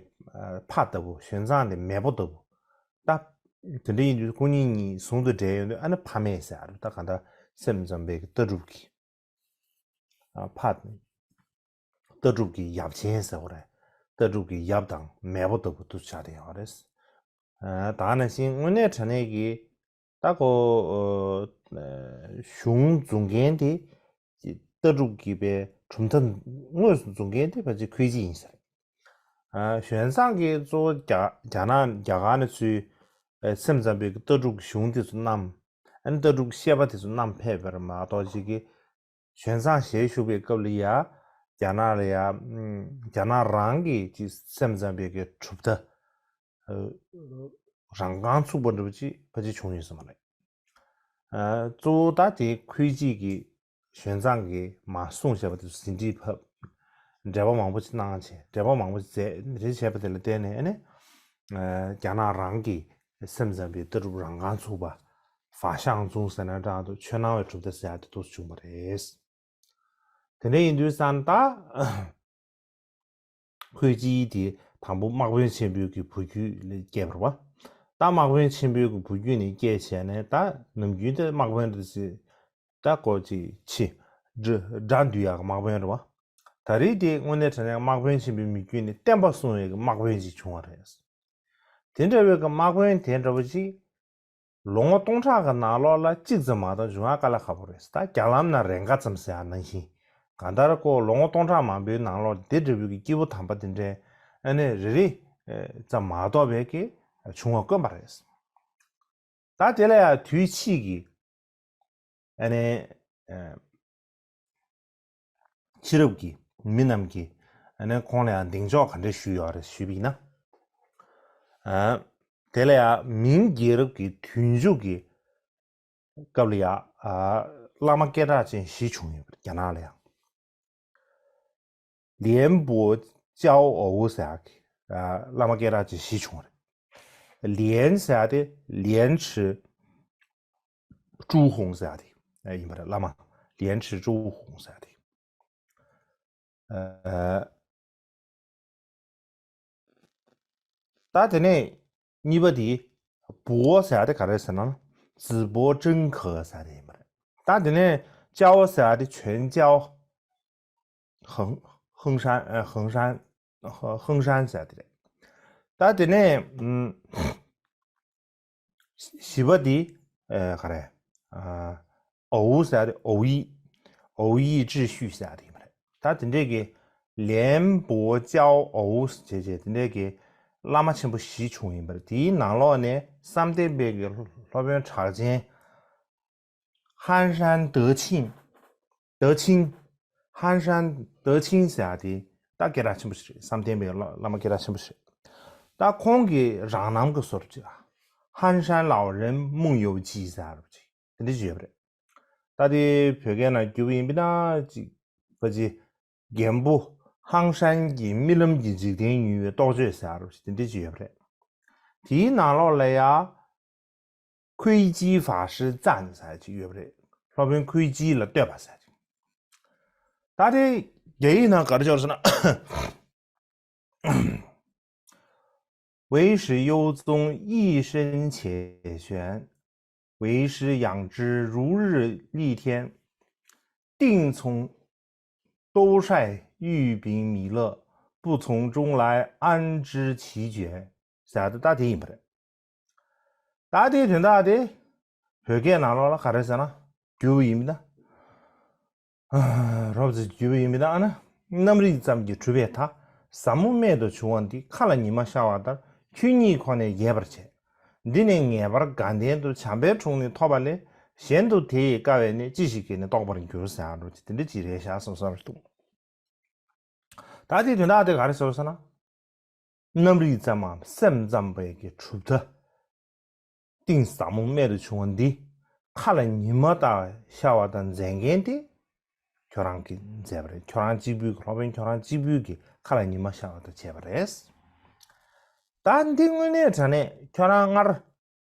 ཕ་ལྟ་བུ། ཞོན་ཙང་དེ་མེས་པོ་ལྟ་བུ། ད་དེ་འདྲ་ཡིན་དུས་སྐུ་ཉིད་གཉིས་ཟུང་དུ་འབྲེལ་ཡོང་དུས། ཨ་ནི་ཕ་མེས་ཟེར་ཡ་རེད། ད་གང་ལྟར་སེམས་ཙམ་པའི་གི་ལྟ་གྲུབ་ཀྱི་ཨ། ཕ། ལྟ་གྲུབ་ཀྱི་ཡབ་ཆེན་ཟེར་བ་རེད། ལྟ་གྲུབ་ཀྱི་ཡབ་དང་མེས་པོ་ལྟ་བུ་དུ་ཆགས་བསྡད་ཡོད་རེད། ཨ། ད་ག་ནང་བཞིན་དངོས་གནས་དྲང་གནས་ཀྱི་ད་ཁོ་ཨ། གཞུང་འཛུགས་མཁན་དེ་ལྟ་གྲུབ་ཀྱི་པའི་གྲུབ་མཐའ་དངོས་སུ་འཛུགས་མཁན་དེ་ཕལ་ཆེར་ཁོའི་ཅིག་ཡིན་ས་རེད། ཨ། ཞོན་ཙང་གིས་གཙོ་བོ་རྒྱ་རྒྱ་ནག་རྒྱ་གར་ནས་ཚུར་ཨ། སེམས་ཙམ་པའི་ལྟ་གྲུབ་ཀྱི་གཞུང་དེ་ཚོ་བསྣམས། ཨ་ནི་ལྟ་གྲུབ་ཀྱི་བཤད་པ་དེ་ཚོ་བསྣམས་ཕེབས་པ་རེད་མ་གཏོགས། ཅིག་གི་ཞོན་ཙང་ཞལ་བཞུགས་པའི་སྐབས་ལ་ཡ་རྒྱ་ནག་ལ་ཡ། ཨམ། རྒྱ་ནག་རང་གི་ཅིག་སེམས་ཙམ་པའི་གི་གྲུབ་མཐའ་ཨ། རང་རྐང་ཚུགས་པ་འདྲ་པོ་ཅིག་ཕལ་ཆེར་བྱུང་ཡོད་ས་མ་རེད། ཨ། གཙོ་བོ་ད་དེ་ཁོའི་ཅིག་གི་ཞོན་ཙང་གིས་མར་གསུངས་བཞག་པ་དེ་ཚོ་ཟིན་བྲིས་ཕབ། འགྲེལ་པ་མང་པོ་ཅིག་གནང་བྱས། འགྲེལ་པ་མང་པོ་ཅིག་མཛད། དེ་འདྲ་བྱས་པ་དེ་ལ་བརྟེན་ནས། ཨ་ནི་ཨ། རྒྱ་ནག་རང་གི་སེམས་ཙམ་པའི་ལྟ་གྲུབ་རང་རྐང་ཚུགས་པ།法相宗ཟེར་ན་འདྲ་འདུག་ཆོས་སྣང་བའི་གྲུབ་མཐའ་ཟེར་ཡ་དེ་འདྲ་བྱུང་བ་རེད། དེ་འདྲ་ཡིན་དུས་ཙང་ད་ཁོའི་ཅིག་དེ་དང་པོ་དམག་དཔོན་ཆེན་པོའི་གི་བུ་རྒྱུད་ལ་སྐྱེས་པ་རེད་པ། ད་དམག་དཔོན་ཆེན་པོའི་གི་བུ་རྒྱུད་ནས་སྐྱེས་བྱས་ནས། ད་ནམ་རྒྱུན་དེ་དམག་དཔོན་རེད་ཟེར། ད་ཁོ་ཅིག་ཕྱི་དགྲ་དགྲ་འདུལ་ཡག་གི་དམག་དཔོན་རེད་པ། ད་རེས་དེ་དངོས་གནས་དྲང་གནས་དམག་དཔོན་ཆེན་པོའི་མི་རྒྱུད་ནས་བསྟན་པ་སྲུང་བའི་གི་དམག་དཔོན་ཅིག་བྱུང་བ་རེད། དེ་འདྲ་བའི་གི་དམག་དཔོན་དེ་འདྲ་བ་ཅིག་ལོ་ངོ་སྟོང་ཕྲག་གི་ནང་ལོགས་ལ་གཅིག་ཙམ་མ་གཏོགས་འབྱུང་ཡག་དཀའ་ལས་ཁག་པོ་རེད། ད་རྒྱ་ལམ་ན་རེ་འགའ་ཙམ་ཟེར་ཡག་ནང་བཞིན། གང་ལྟར་ཁོ་ལོ་ངོ་སྟོང་ཕྲག་མང་པོའི་ནང་ལོགས་དེ་འདྲ་བའི་གི་སྐྱེས་བུ་དམ་པ་དེ་འདྲས་ཨ་ནི་རེ་རེ་ཙམ་མ་གཏོགས་པའི་གི་བྱུང་བ་དཀོན་པ་རེད། ད་དེ་ལ་ཡང་དུས་ཕྱིས་ཀྱི་ཨ་ནི་ཨ། ཕྱི་རབས་ཀྱི་མི་རྣམས་ཀྱིས་ཨ་ནི་ཁོང་ལ་ཡང་གདེང་འཇོག་ག་འདྲས་ཞུས་ཡོད་རེད་ཞུས་པ་ཡིན་ན། ཨ། དེ་ལ་ཡང་མིང་རྒྱལ་རབས་ཀྱི་དུས་མཇུག་གི་སྐབས་ལ་ཡང་ཨ། བླ་མ་སྐད་གྲགས་ཅན་བཞི་བྱུང་ཡོད་པ་རེད། རྒྱ་ནག་ལ་ཡང་། 廉颇、焦偶 ཟེར་ཡག་གི་ཨ། བླ་མ་སྐད་གྲགས་ཅན་བཞི་བྱུང་བ་རེད། 廉 ཟེར་ཡག་དེ་廉耻朱红 ཟེར་ཡག་དེ་ཡིན་པ་རེད། བླ་མ་廉耻朱红 ཟེར་ཡག་དེ། ཨ། ད་དེ་ནས་གཉིས་པ་དེ་博 ཟེར་ཡག་དེ་ག་རེ་ཟེར་ན། 淄博真可 ཟེར་ཡག་དེ་ཡིན་པ་རེད། ད་དེ་ནས་焦 ཟེར་ཡག་དེ་全焦 ཧང་ཧང་ཧྲན། ཨ། ཧང་ཧྲན། ཧང་ཧྲན་ཟེར་དེ་རེད། ད་དེ་ནས་ཨུམ། བཞི་པ་དེ་ཨ། ག་རེ། ཨ། 偶 ཟེར་དེ། 偶一། 偶一智旭 ཟེར་དེ་ཡིན་པ་རེད། ད་དེ་འདྲས་ཀྱི་廉颇焦偶 བྱས་བྱས་དེ་འདྲས་ཀྱི་བླ་མ་ཆེན་པོ་བཞི་བྱུང་ཡིན་པ་རེད། དེའི་ནང་ལོགས་ནས་བསམ་གཏན་པའི་གི་སློབ་དཔོན་གྲགས་ཅན། 汉山德清། 德清། 汉山德清 ཟེར་ཡག་དེ་ད་སྐད་གྲགས་ཆེན་པོ་ཞིག་རེད། བསམ་གཏན་པའི་བླ་བླ་མ་སྐད་གྲགས་ཆེན་པོ་ཞིག་རེད། ད་ཁོང་གི་རང་རྣམ་གྱི་བཟོ་འདྲ་ཅིག་ལ། 汉山老人梦游记 ཟེར་ཡག་ཅིག་དེ་འདྲ་ཅིག་ཡོད་པ་རེད། ད་དེ་བོད་སྐད་ནང་བསྒྱུར་བ་ཡིན་པ་ན་ཅིག་ཕལ་ཆེར་རྒན་པོ་ཧང་ཧྲན་གྱི་རྨི་ལམ་གྱི་འཇིག་རྟེན་ཉུལ་བའི་རྟོགས་བརྗོད་ཟེར་ཡག་དེ་འདྲ་ཅིག་ཡོད་པ་རེད། དེའི་ནང་ལོགས་ལ་ཡ། 慧基法师赞 ཟེར་ཅིག་ཡོད་པ་རེད། སློབ་དཔོན་慧基་ལ་བསྟོད་པ་ཟེར་ཅིག་ད་དེ་རྒྱ་ཡིག་ནང་ག་རེ་སྦྱོར་ཟེར་ན། 唯识幽宗一身且玄，唯识养之如日丽天，定从兜率欲秉弥勒，不从中来安知其觉 ཟེར་ཏེ་ད་དེ་ཡིན་པ་རེད། ད་དེའི་དོན་དག་དེ་བོད་སྐད་ནང་ལོགས་ལ་ག་རེ་ཟེར་ན། བསྒྱུར་བ་ཡིན་པ་ན། རོབ་ཙམ་བསྒྱུར་བ་ཡིན་པ་ན། ཨ་ན། རྣམ་རིག་ཙམ་གྱིས་གྲུབ་པའི་མཐའ། ཟབ་མོ་རྨད་དུ་བྱུང་བ་འདི། མཁའ་ལ་ཉི་མ་ཤར་བ་ལྟར། ཆོས་ཉིད་ཁོ་ནས་རྒྱས་པར་བྱས། འདི་ནི་ངེས་པར་དགའ་ལྡན་དུ། བྱམས་པའི་དྲུང་ནས་ཐོབ་པ་ལས། གཞན་དུ་དེ་ཡི་དཀའ་བས་གནས། ཅི་ཞིག་གིས་ནི་རྟོགས་པར་འགྱུར། ཟེར་ཡ་འདྲ་ཅིག་དེ་འདྲ་ཅིག་རེད་ཤག་བསམ་བསམ་རེད་འདུག་ད་དེ་དོན་དག་དེ་ག་རེ་ཟེར་ཟེར་ན། རྣམ་རིག་ཙམ་མམ་སེམས་ཙམ་པའི་གི་གྲུབ་མཐའ། གཏིང་ཟབ་མོ་རྨད་དུ་བྱུང་བ་འདི། མཁའ་ལ་ཉི་མ་ལྟར་ཤར་བ་དང་མཛད་མཁན་དེ། ཁྱོད་རང་གིས་མཛད་པ་རེད། ཁྱོད་རང་གཅིག་པུས་ཀྱི། སློབ་དཔོན་ཁྱོད་རང་གཅིག་པུས་ཀྱིས་མཁའ་ལ་ཉི་མ་ཤར་བ་དང་བྱས་པ་རེད། ད་འདི་དངོས་གནས་དྲང་གནས་ཁྱོད་རང་སྔར།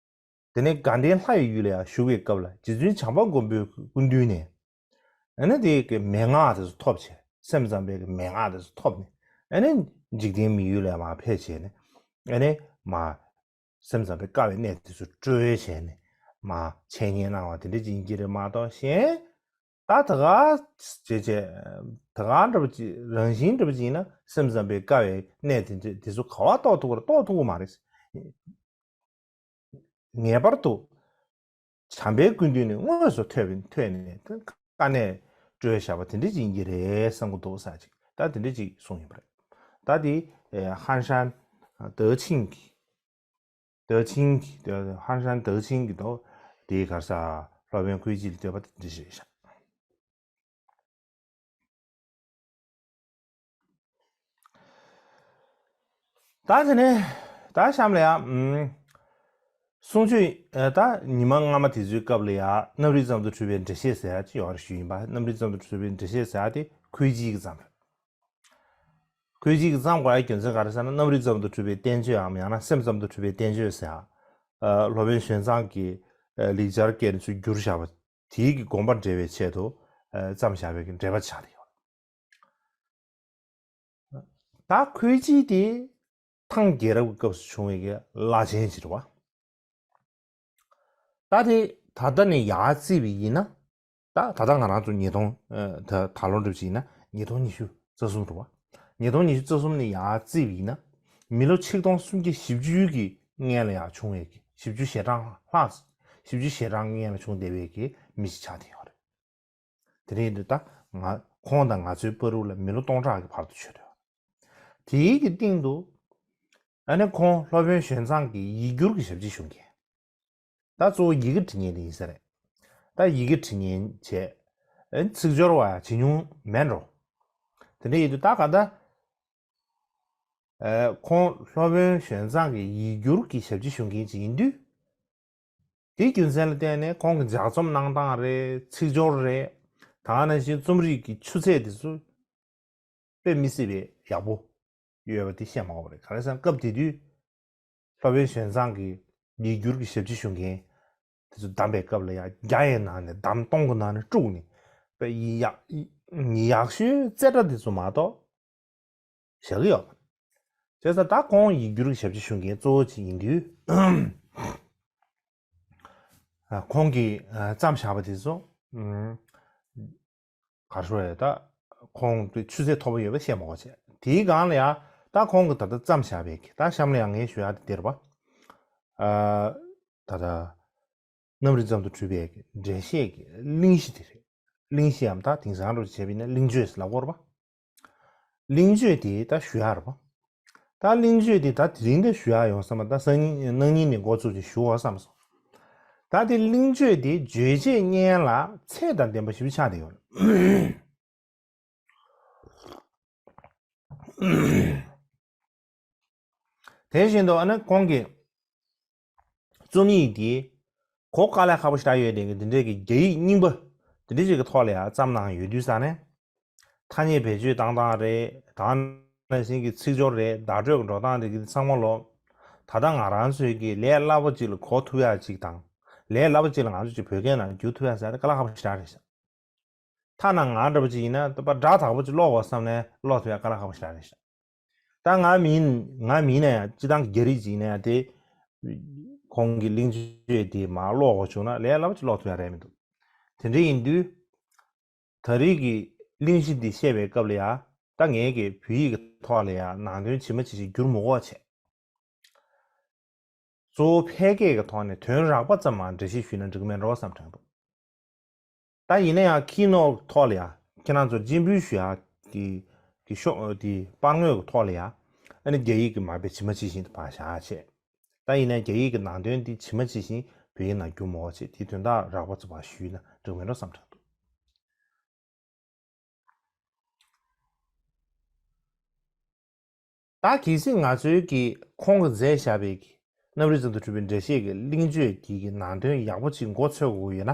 དེ་ནས་དགའ་ལྡན་ལྷ་ཡི་ཡུལ་ལ་ཡང་བཞུགས་པའི་སྐབས་ལ། རྗེ་བཙུན་བྱམས་པ་མགོན་པོའི་སྐུ་མདུན་ནས། ཨ་ནི་དེ་གི་མན་ངག་དེ་ཚོ་ཐོབ་བྱས། སེམས་ཙམ་པའི་གི་མན་ངག་དེ་ཚོ་ཐོབ་ནས། ཨ་ནི་འཇིག་རྟེན་མི་ཡུལ་ལ་མར་ཕེབས་བྱས་ནས། ཨ་ནི་མར་སེམས་ཙམ་པའི་དཀའ་བའི་གནས་དེ་ཚོ་བཀྲོལ་བྱས་ནས། མར་འཆད་ཉན་གནང་བ་དེ་འདྲ་ཅིག་ཡིན་གྱི་རེད་མ་གཏོགས། གཞན་ད་ད་ག་བྱས་བྱས། ད་ག་འདྲ་པོ་ཅིག་རང་བཞིན་འདྲ་པོ་ཅིག་ཡིན་ན། སེམས་ཙམ་པའི་དཀའ་བའི་གནས་དེ་འདྲ་དེ་ཚོ་ག་པར་རྟོགས་ཐུབ་ཀྱི་རེད། རྟོགས་ཐུབ་ཀྱི་མ་རེད། ངེས་པར་དུ་བྱམས་པའི་སྐུ་མདུན་ནས་དངོས་སུ་ཐོས་པའི། ཐོས་ནས་དཀའ་གནད་བཀྲོལ་བཞག་པ་དེ་འདྲ་ཅིག་ཡིན་གྱི་རེད་བསམ་གྱི་འདུག་ཟེར་ཅིག་ད་དེ་འདྲ་ཅིག་གསུངས་ཡོད་པ་རེད། ད་དེ་ཧན་ཧྲན་ཏེ་ཆིང་གི། ཏེ་ཆིང་གི། ཧན་ཧྲན་ཏེ་ཆིང་གི་འདུག་དེའི་ག་རེ་ཟེར། སློབ་དཔོན་ཁུའེ་ཅི་ལ་བསྟོད་པ་དེ་འདྲ་ཞིག་རེད་ཤག་ད་དེ་ནས་ད་གཤམ་ལ་ཡ། ཨམ། གསུང་ཆོས། ཨ། ད་ཉི་མ་སྔ་མ་དེ་ཚོའི་སྐབས་ལ་ཡ། རྣམ་རིག་ཙམ་དུ་གྲུབ་པའི་འགྲེལ་བཤད་ཟེར་ཡ་ཅིག་ཡོད་རེད་ཞུས་ཡིན་པ། རྣམ་རིག་ཙམ་དུ་གྲུབ་པའི་འགྲེལ་བཤད་ཟེར་ཡ་དེ་ཁུའེ་ཅི་གིས་བརྩམས་རེད། ཁུའེ་ཅི་གིས་བརྩམས་དགོས་ཡ་རྒྱུ་མཚན་ག་རེ་ཟེར་ན། རྣམ་རིག་ཙམ་དུ་གྲུབ་པའི་བསྟན་བཅོས་འམ། ཡང་ན་སེམས་ཙམ་དུ་གྲུབ་པའི་བསྟན་བཅོས་ཟེར་ཡ། ཨ། སློབ་དཔོན་ཞོན་ཙང་གིས། ཨ། ལེགས་སྦྱར་སྐད་ནས་ཚུར་བསྒྱུར་བཞག་པ། དེའི་གི་དགོངས་པ་འགྲེལ་བའི་ཆེད་དུ། ཨ། བརྩམས་བཞག་པའི་གི་འགྲེལ་པ་ཆགས་བསྡད་ཡོད། ད་ཁུའེ་ཅི་དེ་ཐང་རྒྱལ་རབས་ཀྱི་སྐབས་སུ་བྱུང་བའི་གི་བླ་ཆེན་ཞིག་རེད་བ། ད་དེ་ད་ལྟ་ནས་ཡར་བརྩིས་པ་ཡིན་ན། ད་ད་ལྟ་ང་རང་ཚོ་ཉིས་སྟོང་། ཨ། ད་ད་ལོ་འགྲུབ་ཅིག་ཡིན་ན་ཉིས་སྟོང་ཉི་ཤུ་རྩ་གསུམ་རེད་བ། ཉིས་སྟོང་ཉི་ཤུ་རྩ་གསུམ་ནས་ཡར་བརྩིས་པ་ཡིན་ན། མི་ལོ་ཆིག་སྟོང་སུམ་བརྒྱ་བཞི་བཅུ་གི་སྔན་ལ་ཡར་བྱུང་བའི་གི། བཞི་བཅུ་ཞེ་གྲངས་ལྷག་བཞི་བཅུ་ཞེ་གྲངས་སྔན་ལ་བྱུང་བསྡད་པའི་གི་མི་ཞིག་ཆགས་བསྡད་ཡོད་རེད། དེ་རིང་འདི་ད་ང་ཁོང་དང་ང་ཚོའི་བར་དུ་ལ་མི་ལོ་སྟོང་ཕྲག་གི་བར་དུ་ཆོད་ཡོད། དེའི་གི་སྟེང་དུ། ཨ་ནི་ཁོང་སློབ་དཔོན་ཞོན་ཙང་གི་ཡིག་སྒྱུར་གྱི་ཞབས་ཕྱི་ཞུ་མཁན། ད་གཙོ་བོ་ཡི་གེ་འབྲི་མཁན་དེ་ཡིན་ས་རེད། ད་ཡི་གེ་འབྲི་མཁན་བྱས། ཨ་ནི་ཚིག་སྦྱོར་བ་ཡང་ཇེ་ཉུང་མེད་འགྲོ། དེ་འདྲ་ཡིན་དུས་ད་ག་ད། ཨ། ཁོང་སློབ་དཔོན་ཞོན་ཙང་གི་ཡིག་སྒྱུར་གྱི་ཞབས་ཕྱི་ཞུ་མཁན་ཅིག་ཡིན་དུས། དེའི་རྒྱུ་མཚན་ལ་བརྟེན་ནས་ཁོང་གི་ལྗགས་རྩོམ་གནང་སྟངས་རེད། ཚིག་སྦྱོར་རེད། ད་ག་ནང་བཞིན་རྩོམ་རིག་གི་ཆུ་ཚད་དེ་ཚོ་དཔེ་མི་སྲིད་པའི་ཡག་པོ་ཡོད་པ་དེ་བཤད་མ་དགོས་པ་རེད། ག་རེ་ཟེར་ན་སྐབས་དེ་དུས་སློབ་དཔོན་ཞོན་ཙང་གི་ཡིག་སྒྱུར་གྱི་ཞབས་ཕྱི་ཞུ་མཁན་དེ་ཚོ་བདམས་པའི་སྐབས་ལ་ཡ། བརྒྱ་ཡི་ནང་ནས་བདམས། སྟོང་གི་ནང་ནས་དཀྲུགས་ནས། དཔེ་ཡག་ཡག་ཤོས་རྩེ་གྲ་དེ་ཚོ་མ་གཏོགས་བཞག་གི་ཡོད་མ་རེད། བྱས་ཙང་ད་ཁོང་ཡིག་སྒྱུར་གྱི་ཞབས་ཕྱི་ཞུ་མཁན་གཙོ་བོ་ཅིག་ཡིན་དུས། ཨ། ཁོང་གིས། ཨ། བརྩམས་བཞག་པ་དེ་ཚོ། ཨམ། ག་རེ་ཞུ་དགོས་རེད། ད་ཁོང་དེ་ཆུ་ཚད་མཐོ་པོ་ཡོད་པ་བཤད་མ་དགོས་བྱས། དེའི་སྒང་ལ་ཡ། ད་ཁོང་གིས་ད་ལྟ་བརྩམས་བཞག་པའི་གི། ད་གཤམ་ལ་ཡ་ངས་ཞུ་ཡ་དེ་དེ་རེད་པ། ཨ། ད་ལྟ་རྣམ་རིག་ཙམ་དུ་གྲུབ་པའི་གི་འགྲེལ་བཤད་ཀྱི་གླེང་གཞི་དེ་རེད། གླེང་གཞིའམ་ད་དེང་སང་འདྲ་བྱས་པ་ཡིན་ན་གླེང་བརྗོད་ལབ་དགོས་རེད་པ། གླེང་བརྗོད་དེ་ད་ཞུ་ཡག་རེད་པ། ད་གླེང་བརྗོད་དེ་ད་དེ་རིང་འདི་ཞུ་ཡག་ཡོང་བསམ་པ། ད་སང་ཉིན་གནངས་ཉིན་ནས་འགོ་ཚུགས་ཀྱི་ཞུ་བ་བསམ་སོང་། ད་དེ་གླེང་བརྗོད་དེ་བརྗོད་བྱེད་སྙན་ལ་ཚད་དང་ལྡན་པ་ཞིག་ཆགས་བསྡད་ཡོད་རེད། དེ་བཞིན་དུ་ཨ་ནི་ཁོང་གི་རྩོམ་ཡིག་འདི་གོ་དཀའ་ལས་ཁག་པོ་ཞེ་དྲག་ཡོད་དེ། འདི་འདྲའི་གི་རྒྱ་ཡིག་རྙིང་པ་འདི་འདྲ་ཅིག་གི་ཐོག་ལ་ཡང་བརྩམས་གནང་ཡོད་དུས་ཙང་ནས། ཐ་སྙད་བེད་སྤྱོད་བཏང་སྟངས་རེད། ད་ག་ནང་བཞིན་གྱི་ཚིག་སྦྱོར་རེད། བརྡ་སྤྲོད་ཀྱི་འགྲོ་སྟངས་རེད། འདི་ཚང་མ་ལོ། ད་ལྟ་ང་རང་ཚོའི་གི་ལས་སླ་པོ་ཅིག་ལ་གོ་ཐུབ་ཡག་ཅིག་དང་། ལས་སླ་པོ་ཅིག་ལ་ང་ཚོ་ཅིག་བོད་སྐད་ནང་བསྒྱུར་ཐུབ་ཡག་ཟེར་ཡག་དེ་དཀའ་ལས་ཁག་པོ་ཞེ་དྲག་རེད་ཤག་ཐ་ན་ང་འདྲ་པོ་ཅིག་ཡིན་ན་ད་པ་སྒྲ་དག་པོ་ཅིག་ཀློག་དགོས་བསམ་ནས་ཀློག་ཐུབ་ཡག་དཀའ་ལས་ཁག་པོ་ཞེ་དྲག་རེད་ཤག་ད་ང་མིན། ང་མིན་ན་ཡང་སྤྱིར་བཏང་གི་རྒྱ་རིགས་ཅིག་ཡིན་ན་ཡང་དེ། ཁོང་གི་གླེང་བརྗོད་དེ་མར་ཀློག་དགོས་བྱུང་ན་ལས་སླ་པོ་ཅིག་ཀློག་ཐུབ་ཡག་རེད་མི་འདུག་དེ་འདྲ་ཡིན་དུས། ད་རེས་ཀྱི་གླེང་གཞི་འདི་བཤད་པའི་སྐབས་ལ་ཡ། ད་ངས་ཀྱི་བོད་ཡིག་གི་ཐོག་ལ་ཡ་ནང་དོན་ཇི་མ་ཇི་བཞིན་བསྒྱུར་མི་དགོས་པ་བྱས། གཙོ་བོ་ཕལ་སྐད་ཀྱི་ཐོག་ནས་དོན་རགས་པ་ཙམ་མ་འགྲེལ་བཤད་ཞུས་ན་འགྲིག་གི་མེད་འགྲོ་བསམ་དྲན་འདུག་ད་ཡིན་ན་ཡང་ཁྱི་ནོར་ཐོག་ལ་ཡ་ཁྱེད་རང་ཚོར་སྤྱན་འབུལ་ཞུ་ཡག་གི་ གི་ཤོག་དེ་པར་ངོས་ཀྱི་ཐོག་ལ་ཡ། ཨ་ནི་རྒྱ་ཡིག་གི་མ་དཔེ་ཇི་མ་ཇི་བཞིན་དུ་ཕར་བཞག་བྱས། ད་ཡིན་ན་རྒྱ་ཡིག་གི་ནང་དོན་འདི་ཇི་མ་ཇི་བཞིན་བོད་ཡིག་ནང་བསྒྱུར་མ་དགོས་བྱས། དེའི་དོན་དག་རགས་པ་ཚོ་ཕར་ཞུས་ན་འགྲིག་མེད་འགྲོ་བསམ་དྲན་འདུག་ད་གལ་སྲིད་ང་ཚོའི་གི་ཁོང་གིས་མཛད་བཞག་པའི་གི་གནམ་རི་ཙམ་དུ་གྲུབ་པའི་འགྲེལ་བཤད་ཀྱི་གླེང་བརྗོད་དེ་གི་ནང་དོན་ཡག་པོ་ཅིག་མགོ་ཚོས་དགོས་ཡོད་ན།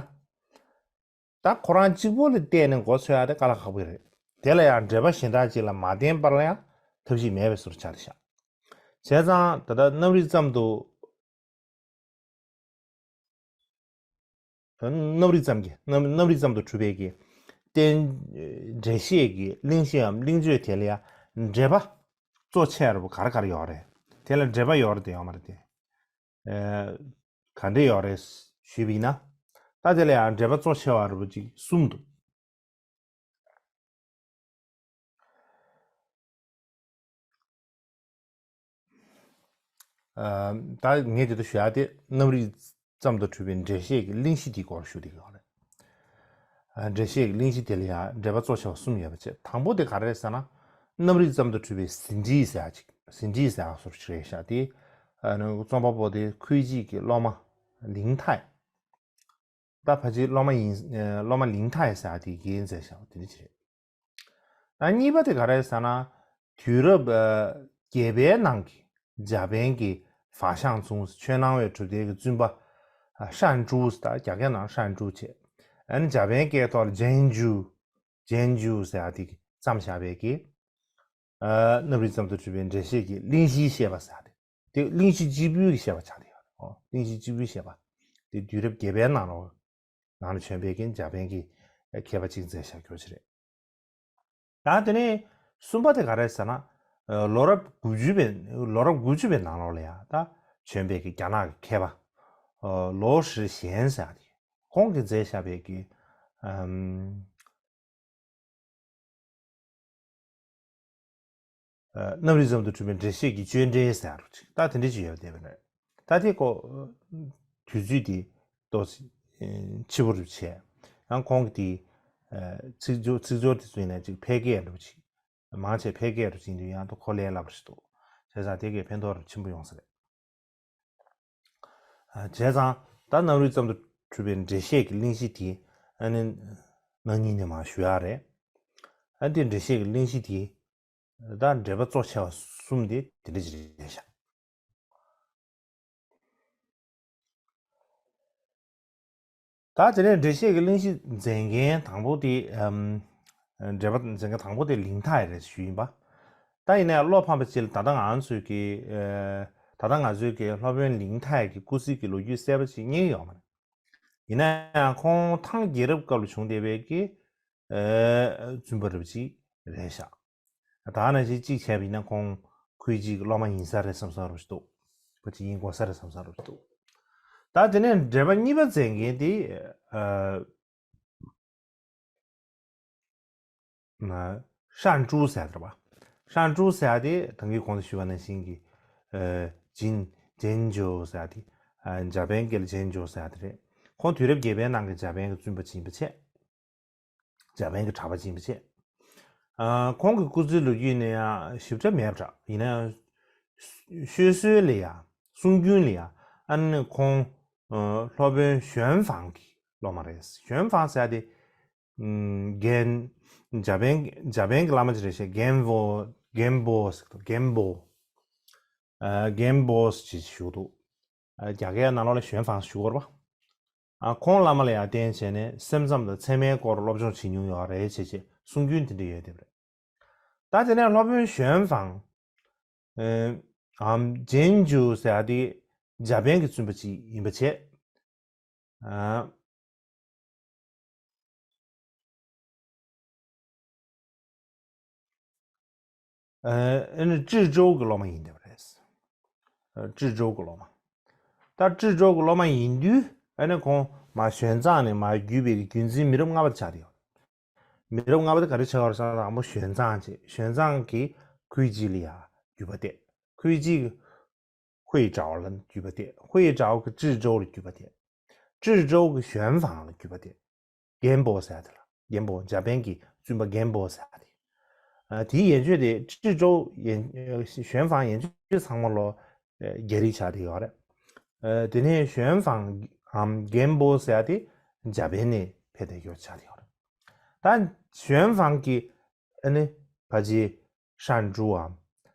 ད་ཁོ་རང་གཅིག་པོ་ལ་བལྟས་ནས་མགོ་ཚོས་ཡ་དེ་དཀའ་ལས་ཁག་པོ་རེད། དེ་ལ་ཡང་འགྲེལ་པ་གཞན་དག་ཅིག་ལ་མ་བརྟེན་པར་ལ་ཡང་ཐབས་ཤེས་མེད་པའི་བཟོ་འདྲ་ཆགས་བསྡད་ཤག་བྱས་ཙང་ད་ལྟ་གནམ་རི་ཙམ་དུ། གནམ་རི་ཙམ་གྱི་གནམ་གནམ་རི་ཙམ་དུ་གྲུབ་པའི་གི་རྟེན། འགྲེལ་བཤད་ཀྱི་གླེང་གཞི་འམ་གླེང་བརྗོད་དེ་ལ་ཡང་འགྲེལ་པ་གཙོ་ཆེ་བ་ག་རེ་ག་རེ་ཡོད་རེད། དེ་ལ་འགྲེལ་པ་ཡོད་རེད་དེ་ཡོད་མ་རེད་དེ། ཨེ། ག་འདྲས་ཡོད་རེད་ཞུས་པ་ཡིན་ན། ད་དེ་ལ་ཡང་འགྲེལ་པ་གཙོ་ཆེ་བ་རེད་པ་ཅིག་གསུམ་འདུག་ཨ། ད་ངས་དེ་ལྟར་ཞུ་ཡ་དེ་གནམ་རི་ཙམ་དུ་གྲུབ་པའི་འགྲེལ་བཤད་ཀྱི་གླེང་གཞི་དེའི་སྐོར་ཞུ་བསྡད་ཡོད་རེད། ཨ། འགྲེལ་བཤད་ཀྱི་གླེང་གཞི་དེ་ལ་ཡང་འགྲེལ་པ་གཙོ་ཆེ་བ་གསུམ་ཡོད་པ་བྱས། དང་པོ་དེ་ག་རེ་རེད་ཟེར་ན། གནམ་རི་ཙམ་དུ་གྲུབ་པའི་ཟིན་བྲིས་ཟེར་ཡ་ཅིག་ཟིན་བྲིས་ཟེར་ཡ་སོར་ཅིག་རེད་ཤག་དེ། ཨ་ནི་རྩོམ་པ་པོ་དེ་ཁུའེ་ཅི་གི་སློབ་མ་ལིང་ཐའེ། ད་ཕལ་ཆེར་སློབ་མ་ཡིན། ཨ། སློབ་མ་ལིང་ཐའེ་ཟེར་ཡ་དེ་གིས་མཛད་བཞག་པ་དེ་འདྲ་ཅིག་རེད། ཨ། གཉིས་པ་དེ་ག་རེ་ཟེར་ན། དུས་རབས། ཨ། བརྒྱད་པའི་ནང་གི་འཇར་པན་གྱི་ཧྥ་ཤང་ཙུང་ཆོས་སྣང་བའི་གྲུབ་མཐའི་གི་བཙུན་པ། ཨ། ཧྲན་ཀྲུའུ་ཟེར། ད་རྒྱ་སྐད་ནང་ཧྲན་ཀྲུའུ་བྱས། ཨ་ནི་འཇར་པན་སྐད་ཐོག་ལ་ཇན་ཇུ། ཇན་ཇུ་ཟེར་ཡ་དེ་གིས་བརྩམས་བཞག་པའི་གི། ཨ། གནམ་རི་ཙམ་དུ་གྲུབ་པའི་འགྲེལ་བཤད་ཀྱི་གླེང་གཞིའི་བཤད་པ་ཟེར་ཡ་དེ། དེ་གླེང་གཞི་གཅིག་པུའི་གི་བཤད་པ་ཆགས་བསྡད་ཡོད་རེད། ཨོ། གླེང་གཞི་གཅིག་པུའི་བཤད་པ། དེ་དུས་རབས་བརྒྱད་པའི་ནང་ལོགས། ནང་ལ་བྱོན་པའི་གི་འཇར་པན་གྱི་མཁས་པ་གཅིག་མཛད་བཞག་རྒྱུ་ཅིག་རེད། ད་དེ་ནས་གསུམ་པ་དེ་ག་རེ་ཟེར་ན། ལོ་རབས་དགུ་བཅུ་པའི་ལོ་རབས་དགུ་བཅུ་པའི་ནང་ལོགས་ལ་ཡང་ད་བྱོན་པའི་གི་རྒྱ་ནག་གི་མཁས་པ། ལོ་ཧྲི་ཞན་ཟེར་ཡ་དེ། ཁོང་གིས་མཛད་བཞག་པའི་གི། ཨམ། ཨ། གནམ་རི་ཙམ་དུ་གྲུབ་པའི་འགྲེལ་བཤད་ཀྱི་དཔྱོད་འགྲེལ་ཟེར་ཡ་རུ་ཅིག་ད་དེ་འདྲ་ཅིག་ཡོད་བསྡད་པ་རེད། ད་དེ་ཁོ། དུས་ཚོད་དེ་ཏོག་ཙམ་ཕྱི་པོ་རུ་བྱས། ཡང་ཁོང་གི་དེ། ཨ། ཚིག་སྦྱོར་ཚིག་སྦྱོར་དེ་ཚོ་ཡིན་ན་ཅིག་ཕལ་སྐད་འདྲ་པོ་ཅིག་མང་ཆེ་ཕལ་སྐད་འདྲ་པོ་ཅིག་ཡིན་དུས་ཡང་ད་ཁོ་ལས་སླ་པོ་ཞིག་འདུག་བྱས་ཙང་དེ་གས་ཕན་ཐོགས་རུ་ཆེན་པོ་ཡོང་ས་རེད། ཨ། བྱས་ཙང་ད་གནམ་རི་ཙམ་དུ་གྲུབ་པའི་འགྲེལ་བཤད་ཀྱི་གླེང་གཞི་དེ། ཨ་ནི་ང་གཉིས་ནས་མར་ཞུ་ཡག་རེད། ཨ། དེ་འགྲེལ་བཤད་ཀྱི་གླེང་གཞི་དེ། ད་འགྲེལ་པ་གཙོ་ཆེ་བ་གསུམ་དེ་དེ་འདྲ་ཅིག་རེད་ཤག་ད་དེ་ནས་འགྲེལ་བཤད་ཀྱི་གླེང་གཞི་མཛད་མཁན་དང་པོ་དེ། ཨམ། འགྲེལ་པ་མཛད་མཁན་དང་པོ་དེ་ལིང་ཐའེ་རེད་ཞུས་ཡིན་པ། ད་ཡིན་ནའི་བློ་ཕམ་པ་ཅིག་ལ་ད་ལྟ་ང་ཚོས་ཀྱི། ཨ། ད་ལྟ་ང་ཚོས་ཀྱི་སློབ་དཔོན་ལིང་ཐའེ་གི་སྐུ་ཚེ་གི་ལོ་རྒྱུས་གསལ་པོ་ཅིག་རྙེད་ཡོད་མ་རེད། ཡིན་ན་ཡང་ཁོང་ཐང་རྒྱལ་རབས་སྐབས་ལ་བྱུང་བསྡད་པའི་གི། ཨ། བཙུན་པ་རབ་ཅིག་རེད་ཤག་ད་ནང་བཞིན་གཅིག་བྱས་པ་ཡིན་ན་ཁོང་ཁུའེ་ཅི་གི་སློབ་མ་ཡིན་ས་རེད་བསམ་ས་རུ་ཞིག་འདུག་ཁུའེ་ཅི་ཡིན་དགོས་ས་རེད་བསམ་ས་རུ་ཞིག་འདུག་ད་དེ་ནས་འགྲེལ་པ་གཉིས་པ་མཛད་མཁན་དེ། ཨ། ཧྲན་ཀྲུའུ་ཟེར་ཡ་དེ་རེད་པ། ཧྲན་ཀྲུའུ་ཟེར་ཡ་དེ་ད་གིན་གོང་དུ་ཞུས་པ་ནང་བཞིན་གྱི། ཨ། ཇིན་ཇན་ཇོ་ཟེར་ཡ་དེ། ཨ། འཇར་པན་སྐད་ལ་ཇན་ཇོ་ཟེར་ཡ་དེ་རེད། ཁོང་དུས་རབས་བརྒྱད་པའི་ནང་གི་འཇར་པན་གྱི་བཙུན་པ་ཅིག་ཡིན་པ་བྱས། འཇར་པན་གྱི་གྲྭ་པ་ཅིག་ཡིན་པ་བྱས། ཨ། ཁོང་གི་སྐུ་ཚེའི་ལོ་རྒྱུས་ནི་ཡང་ཞིབ་ཕྲ་མེད་པ་འདྲ། ཡིན་ན་ཡང་། ཤོད་སྲོལ་ལ་ཡ། གསུང་རྒྱུན་ལ་ཡ། ཨ་ནི་ཁོང་། ཨ། སློབ་དཔོན་ཞོན་ཧྥང་གི་སློབ་མ་རེད། ཞོན་ཧྥང་ཟེར་ཡ་དེ། ཨམ། རྒན། འཇར་པན། འཇར་པན་གྱི་བླ་མ་ཅིག་རེད་ཤག་རྒན་པོ། རྒན་པོ་ཟེར་གི་འདུག་རྒན་པོ། ཨ། རྒན་པོ་ཟེར་ཅིག་ཞུ་གི་འདུག་ཨ། རྒྱ་སྐད་ནང་ལོགས་ལ་ཞོན་ཧྥང་ཞུ་གི་ཡོད་རེད་པ། ཨ། ཁོང་བླ་མ་ལ་ཡར་བསྟེན་བྱས་ནས་སེམས་ཙམ་དང་ཚད་མའི་སྐོར་སློབ་སྦྱོང་བྱེད་མྱོང་ཡོད་རེད་བྱས་བྱས་གསུང་རྒྱུན་དེ་འདྲ་ཡོད་བསྡད་པ་རེད། ད་དེ་ནས་སློབ་དཔོན་ཞོན་ཧྥང་། ཨ། འམ། ཇན་ཇུ་ཟེར་ཡ་དེ་འཇར་པན་གྱི་བཙུན་པ་ཅིག་ཡིན་པ་བྱས། ཨ། ཨ། ཨ་ནི་ཀྲི་ཀྲོའུ་གི་སློབ་མ་ཡིན་བསྡད་པ་རེད། ཨ། ཀྲི་ཀྲོའུ་གི་སློབ་མ། ད་ཀྲི་ཀྲོའུ་གི་སློབ་མ་ཡིན་དུས་ཨ་ནི་ཁོང་མར་ཞོན་ཙང་ནས་མར་བརྒྱུད་པའི་གི་རྒྱུན་འཛིན་མི་རབས་ལྔ་པ་དེ་ཆགས་བསྡད་ཡོད། མི་རབས་ལྔ་པ་དེ་ག་རེ་ཆགས་པ་རེད་ཟེར་ན། དང་པོ་ཞོན་ཙང་བྱས། ཞོན་ཙང་གིས་ཁུའེ་ཅི་ལ་ཡ་བརྒྱུད་པ་གཏད། ཁུའེ་ཅི་གིས་ཧུའེ་ཀྲའོ་ལ་བརྒྱུད་པ་གཏད། ཧུའེ་ཀྲའོ་གིས་ཀྲི་ཀྲོའུ་ལ་བརྒྱུད་པ་གཏད། ཀྲི་ཀྲོའུ་གིས་ཞོན་ཧྥང་ལ་བརྒྱུད་པ་གཏད། རྒན་པོ་ཟེར་ཡ་དེ་ལ། རྒན་པོ། འཇར་པན་གྱི་བཙུན་པ་རྒན་པོ་ཟེར་ཡ་དེ། ཨ། དེའི་ཡན་ཆོད་དེ་ཀྲི་ཀྲོའུ་ཡན་ཞུན་ཧྥང་ཡན་ཆོད་ཚང་མ་ལོ་ཨ་རྒྱ་རིགས་ཆགས་བསྡད་ཡོད་རེད། ཨ། དེ་ནས་ཞུན་ཧྥང་འམ་རྒན་པོ་ཟེར་ཡ་དེ་འཇར་པན་ནས་ཕེབས་བསྡད་ཡོད་ཆགས་བསྡད་ཡོད་རེད། ད་ཞུན་ཧྥང་གི་ཨ་ནི་ཕ་ཅི་ཧྲན་ཀྲུའུའམ་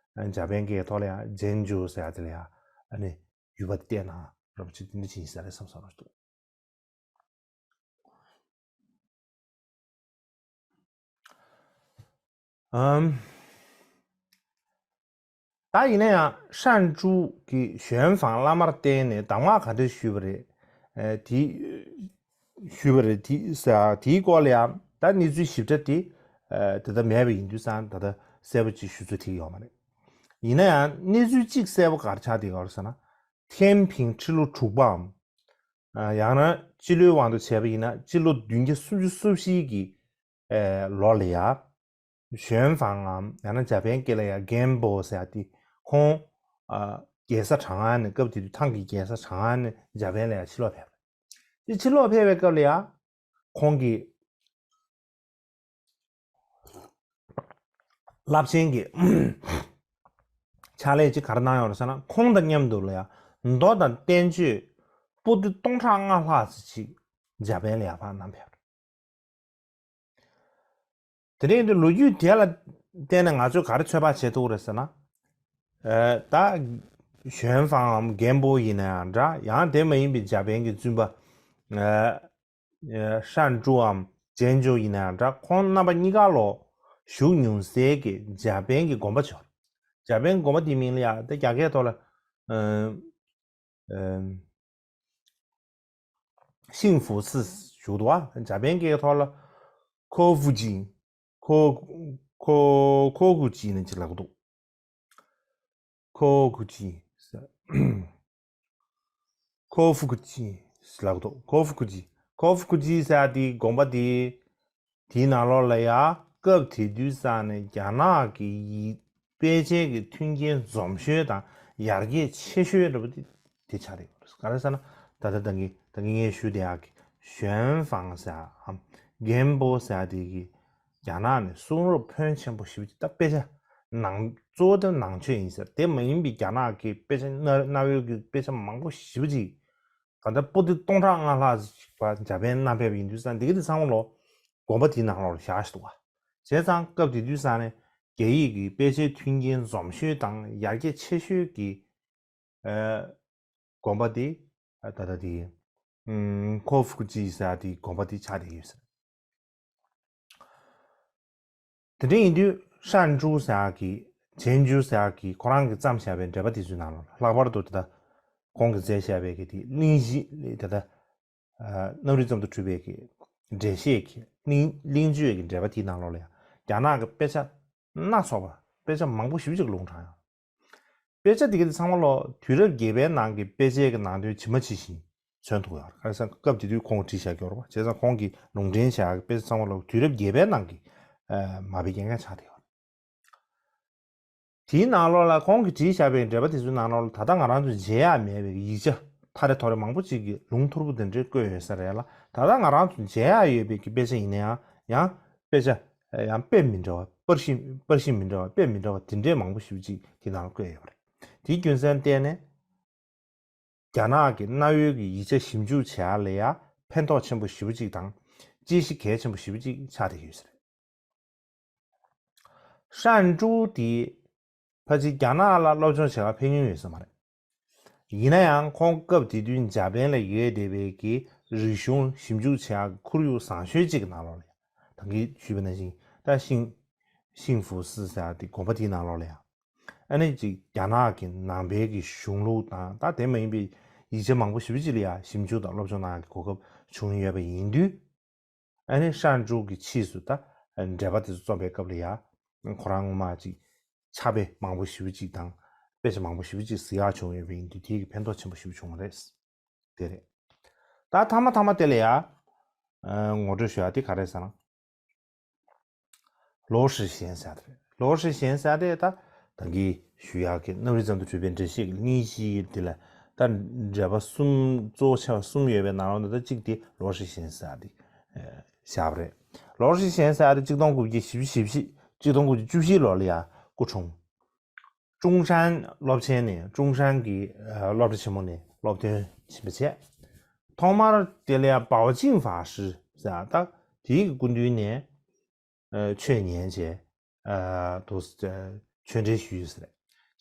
འཇར་པན་གྱི་ཐོག་ལ་ཡང་ཇན་ཇུའུ་ཟེར་ཡ་དེ་ལ་ཡང་ཨ་ནི་ཡུལ་པ་བལྟས་ན་རོབ་ཅིག་དེ་འདྲ་ཅིག་ཡིན་ས་རེད་བསམ་བསམ་རོགས་འདུག་ཨམ། ད་ཡིན་ན་ཡང་ཧྲན་ཀྲུའུ་གིས་ཞུན་ཧྥང་བླ་མར་བསྟེན་ནས་གདམས་ངག་ག་འདྲ་ཞུས་པ་རེད། ཨ། དེ་ཞུས་པ་རེད། དེ་ས་དེའི་སྐོར་ལ་ཡང་ད་གནས་ཚུལ་ཞིབ་ཕྲ་དེ་ཨ་ད་ལྟ་མེད་པ་ཡིན་དུས་ཙང་ད་ལྟ་གསལ་པོ་ཅིག་ཞུ་ཚུལ་དེ་ཡོད་མ་རེད། ཡིན་ན་ཡང་གནས་ཚུལ་གཅིག་གསལ་པོ་ག་རེ་ཆགས་བསྡད་ཡོད་རེད་ཟེར་ན། ཐེན་ཕིང་ཁྲི་ལོ་དྲུག་པའམ། ཨ། ཡང་ན་སྤྱི་ལོའི་དབང་དུ་བྱས་པ་ཡིན་ན་སྤྱི་ལོ་བདུན་བརྒྱ་སུམ་ཅུ་སོ་བཞི་གི་ཨ་ལོ་ལ་ཡ། ཞུན་ཧྥང་ངམ་ཡང་ན་འཇར་པན་སྐད་ལ་ཡ་རྒན་པོ་ཟེར་ཡ་དེ་ཁོང་ཨ་རྒྱལ་ས་ཁྲང་ཨན་ནས། སྐབས་དེ་དུས་ཐང་གི་རྒྱལ་ས་ཁྲང་ཨན་ནས་འཇར་པན་ལ་ཡ་ཕྱིར་ལོག་ཕེབས་པ་རེད། དེ་ཕྱིར་ལོག་ཕེབས་པའི་སྐབས་ལ་ཡ་ཁོང་གི་རླབས་ཆེན་གྱི་ཕྱག་ལས་ཅིག་ག་རེ་གནང་ཡོད་རེད་ཟེར་ན། ཁོང་དང་མཉམ་དུ་ལ་ཡ་མདོ་དང་བསྟན་བཅོས་པོ་ཏི་སྟོང་ཕྲག་ལྔ་ལྷག་ཙམ་ཅིག་འཇར་པན་ལ་ཡ་ཕར་བསྣམས་ཕེབས་རེད། དེ་རིང་འདི་ལོ་རྒྱུས་དེ་ལ་བརྟེན་ནས་ང་ཚོས་ག་རེ་ཚོད་དཔག་བྱེད་ཐུབ་ཀྱི་རེད་ཟེར་ན། ཨ། ད་ཞུན་ཧྥང་ངམ་རྒན་པོ་ཡིན་ན་ཡང་འདྲ། ཡང་དེ་མ་ཡིན་པའི་འཇར་པན་གྱི་བཙུན་པ་ཨ་ཧྲན་ཀྲུའུའམ་ཇན་ཇུའུ་ཡིན་ན་ཡང་འདྲ། ཁོང་རྣམ་པ་གཉིས་ཀ་ལོ་བཞུགས་མྱོང་སའི་གི་འཇར་པན་གྱི་དགོན་པ་ཅིག་ཡོད་རེད། འཇར་པན་དགོན་པ་དེའི་མིང་ལ་ཡ་ད་རྒྱ་སྐད་ཐོག་ལ་ཨ་ཨ་ཤིང་ཧྥུ་སི་ཞུ་འདུག་བ། འཇར་པན་གྱི་ཐོག་ལ་ཁོ་ཧྥུ་ཅི། ཁོ་ཁོ་ཁོ་ཧྥུ་ཅི་ནི་ཅི་ལབ་འདུག་ཁོ་ཧྥུ་ཅི། ཁོ་ཧྥུ་ཅི་ལབ་འདུག་ཁོ་ཧྥུ་ཅི། ཁོ་ཧྥུ་ཅི་ཟེར་དེ་དགོན་པ་དེ། དེའི་ནང་ལོགས་ལ་ཡ་སྐབས་དེ་དུས་ཙང་ནས་རྒྱ་ནག་གི་ཡིག་དཔེ་ཆའི་གི་མཐུན་རྐྱེན་འཛོམས་ཤོས་དང་ཡར་རྒྱས་ཆེ་ཤོས་འདྲ་པོ་དེ་དེ་ཆགས་རེད། ག་རེ་ཟེར་ན། ད་ལྟ་ད་གིན་ད་གིན་ངས་ཞུས་དེ་ཡག་གི་ཞོན་ཧྥང་ཟེར་ཨམ་རྒན་པོ་ཟེར་དེ་གི་རྒྱ་ནག་ནས་གསུང་རབ་ཕོན་ཆེན་པོ་ཞེ་པོ་ཅིག་ད་དཔེ་ཆ་ནང་གཙོ་བོ་དེ་ནང་ཆོས་ཡིན་ཟེར། དེ་མ་ཡིན་པའི་རྒྱ་ནག་གི་དཔེ་ཆ་གནའ་གནའ་བོའི་གི་དཔེ་ཆ་མང་པོ་ཞེ་པོ་ཅིག་ག་ད་པོ་ཏི་སྟོང་ཕྲག་ལྔ་ལྷག་ཅིག་པ་འཇར་པན་བསྣམས་ཕེབས་པ་ཡིན་དུས་ཙང་འདི་ག་དེ་ཚང་མ་ལོ་དགོན་པ་དེའི་ནང་ལོགས་ལ་བཞག་ཞིག་འདུག་བ། བྱས་ཙང་སྐབས་དེ་དུས་ཙང་ནས་རྒྱ་ཡིག་གི་དཔེ་ཆའི་མཐུན་རྐྱེན་འཛོམས་ཤོས་དང་ཡར་རྒྱས་ཆེ་ཤོས་ཀྱི་ཨ་དགོན་པ་དེ་ད་ལྟ་དེ་ཨམ་ཁོ་ཧྥུ་ཅི་ཟེར་དེ་དགོན་པ་དེ་ཆགས་བསྡད་ཡོད་ཟེར། དེ་འདྲ་ཡིན་དུས་ཧྲན་ཀྲུའུ་ཟེར་ཡག་གི་ཇན་ཇུའུ་ཟེར་ཡག་གི་ཁོ་རང་གིས་བརྩམས་བཞག་པའི་འགྲེལ་པ་དེ་ཚོའི་ནང་ལ་ལྷག་པར་དུ་ད་ལྟ་ཁོང་གིས་མཛད་བཞག་པའི་གི་དེ་གླེང་གཞི་ད་ལྟ་ཨ་རྣམ་རིག་ཙམ་དུ་གྲུབ་པའི་གི་འགྲེལ་བཤད་ཀྱི་གླེང་གླེང་བརྗོད་ཀྱི་འགྲེལ་པ་དེའི་ནང་ལོགས་ལ་ཡང་རྒྱ་ནག་གི་དཔེ་ཆ་སྣ་ཚོགས་པ་དཔེ་ཆ་མང་པོ་ཞེ་པོ་ཅིག་ལུང་དྲངས་ཡོད། དཔེ་ཆ་དེ་ག་དེ་ཚང་མ་ལོ་དུས་རབས་བརྒྱད་པའི་ནང་གི་དཔེ་ཆའི་གི་ནང་དོན་ཇི་མ་ཇི་བཞིན་མཚོན་ཐུབ་ཡོད་རེད། ག་རེ་ཟེར་ན་སྐབས་དེ་དུས་ཁོང་གིས་བྲིས་བཞག་ཡོད་རེད་པ། བྱས་ཙང་ཁོང་གིས་ལུང་འདྲེན་བྱས་པའི་དཔེ་ཆ་ཚང་མ་ལོ་དུས་རབས་བརྒྱད་པའི་ནང་གི་མ་དཔེ་རྐྱང་རྐྱང་ཆགས་བསྡད་ཡོད་རེད། དེའི་ནང་ལོགས་ལ་ཁོང་གིས་བྲིས་བཞག་པའི་འགྲེལ་པ་དེ་ཚོའི་ནང་ལོགས་ལ་ད་ལྟ་ང་རང་ཚོ་མཇལ་ཡག་མེད་པའི་ཡིག་ཆ་ཐ་རེ་ཐོ་རེ་མང་པོ་ཅིག་གི་ལུང་ཐོར་བུ་དེ་འདྲས་བཀོད་ཡོད་ས་རེད་ལ། ད་ལྟ་ང་རང་ཚོ་མཇལ་ཡག་ཡོད་པའི་གི་དཔེ་ཆ་ཡིན་ན་ཡང་ཡང་དཔེ་ཆ་ཡང་དཔེ་མི་འདྲ་བ་པར་ཤིང་པར་ཤིང་མི་འདྲ་བ་དཔེ་མི་འདྲ་བ་དེ་འདྲས་མང་པོ་ཞེ་པོ་ཅིག་དེ་ནང་ལ་བཀོད་ཡོད་པ་རེད། དེའི་རྒྱུ་མཚན་བརྟེན་ནས་རྒྱ་ནག་གི་གནའ་བོའི་གི་ཡིག་ཆ་ཞིབ་འཇུག་བྱེད་ཡག་ལ་ཡང་ཕན་ཐོགས་ཆེན་པོ་ཞེ་པོ་ཅིག་དང་དཔྱད་གཞི་གལ་ཆེན་པོ་ཞེ་པོ་ཅིག་ཆགས་བསྡད་ཡོད་ས་རེད། ཧྲན་ཀྲུའུ་དེ་ཕལ་ཆེར་རྒྱ་ནག་ལ་སློབ་སྦྱོང་བྱེད་གར་ཕེབས་མྱོང་ཡོད་ས་མ་རེད། ཡིན་ན་ཡང་ཁོང་སྐབས་དེ་དུས་འཇར་པན་ལ་ཡོད་བསྡད་པའི་གི་རིག་གཞུང་ཞིབ་འཇུག་བྱེད་ཡག་གི་ཁོར་ཡུག་བཟང་ཤོས་གཅིག་གི་ནང་ལོགས་ལ་ཡང་ད་གིན་ཞུས་པ་ནང་བཞིན་ད་ཤིང་ཤིང་ཧྥུ་སི་ཟེར་ཡག་དེ་དགོན་པ་དེའི་ནང་ལོགས་ལ་ཡང་ཨ་ནི་ཅིག་རྒྱ་ནག་གི་ནང་པའི་གི་གཞུང་ལུགས་དང་ད་དེ་མ་ཡིན་པའི་ཡིག་ཆ་མང་པོ་ཞེ་པོ་ཅིག་ལ་ཡང་ཞིབ་འཇུག་དང་སློབ་སྦྱོང་གནང་ཡག་གི་གོ་སྐབས་བྱུང་ཡོད་པ་ཡིན་དུས། ཨ་ནི་ཧྲན་ཀྲུའུ་གི་ཕྱིས་སུ་ད་འགྲེལ་པ་དེ་ཚོ་རྩོམ་པའི་སྐབས་ལ་ཡང་ཁོ་རང་ངོ་མ་ཅིག་ཕྱག་དཔེ་མང་པོ་ཞེ་པོ་ཅིག་དང་དཔེ་ཆ་མང་པོ་ཞེ་པོ་ཅིག་གཟིགས་ཡག་བྱུང་ཡོད་པ་ཡིན་དུས་དེ་གི་ཕན་ཐོགས་ཆེན་པོ་ཞེ་པོ་བྱུང་བ་རེད། དེ་རེད། ད་མཐའ་མ་མཐའ་མ་དེ་ལ་ཡང་ཨ་ངོ་སྤྲོད་ཞུ་ཡག་དེ་ག་རེ་ཟེར་ན། ལོ་ཧྲི་ཞན་ཟེར་དེ་རེད། ལོ་ཧྲི་ཞན་ཟེར་དེ་ད་ད་གིན་ཞུ་ཡག་གི་རྣམ་རིག་ཙམ་དུ་གྲུབ་པའི་འགྲེལ་བཤད་ཀྱི་གླེང་གཞི་དེ་ལ་ད་འགྲེལ་པ་གསུམ་གཙོ་བོ་ཆེ་བ་གསུམ་ཡོད་པའི་ནང་ལོགས་ནས་ད་གཅིག་དེ་ལོ་ཧྲི་ཞན་ཟེར་དེ་བཞག་པ་རེད། ལོ་ཧྲི་ཞན་ཟེར་དེ་གཅིག་སྟོང་དགུ་བརྒྱ་བཞི་བཅུ་ཞེ་བཞི་ གཅིག་སྟོང་དགུ་བརྒྱ་བཅུ་བཞི་ལོ་ལ་ཡ་སྐུ་འཁྲུངས། ཀྲུང་ཧྲན་སློབ་ཆེན་ནས་ཀྲུང་ཧྲན་གྱི་ཨ་སློབ་གྲྭ་ཆེན་མོ་ནས་སློབ་ཐོན་ཕྱིན་པ་བྱས། ཐོག་མར་དེ་ལ་ཡ་པའོ་ཅིང་ཧྥ་ཧྲི་ཟེར་ད་དེའི་སྐུ་མདུན་ནས་ཨ་ཆོས་ཉན་བྱས། ཨ་དུ་ཨ་ཆོས་འབྲེལ་ཞུས་ཟེར།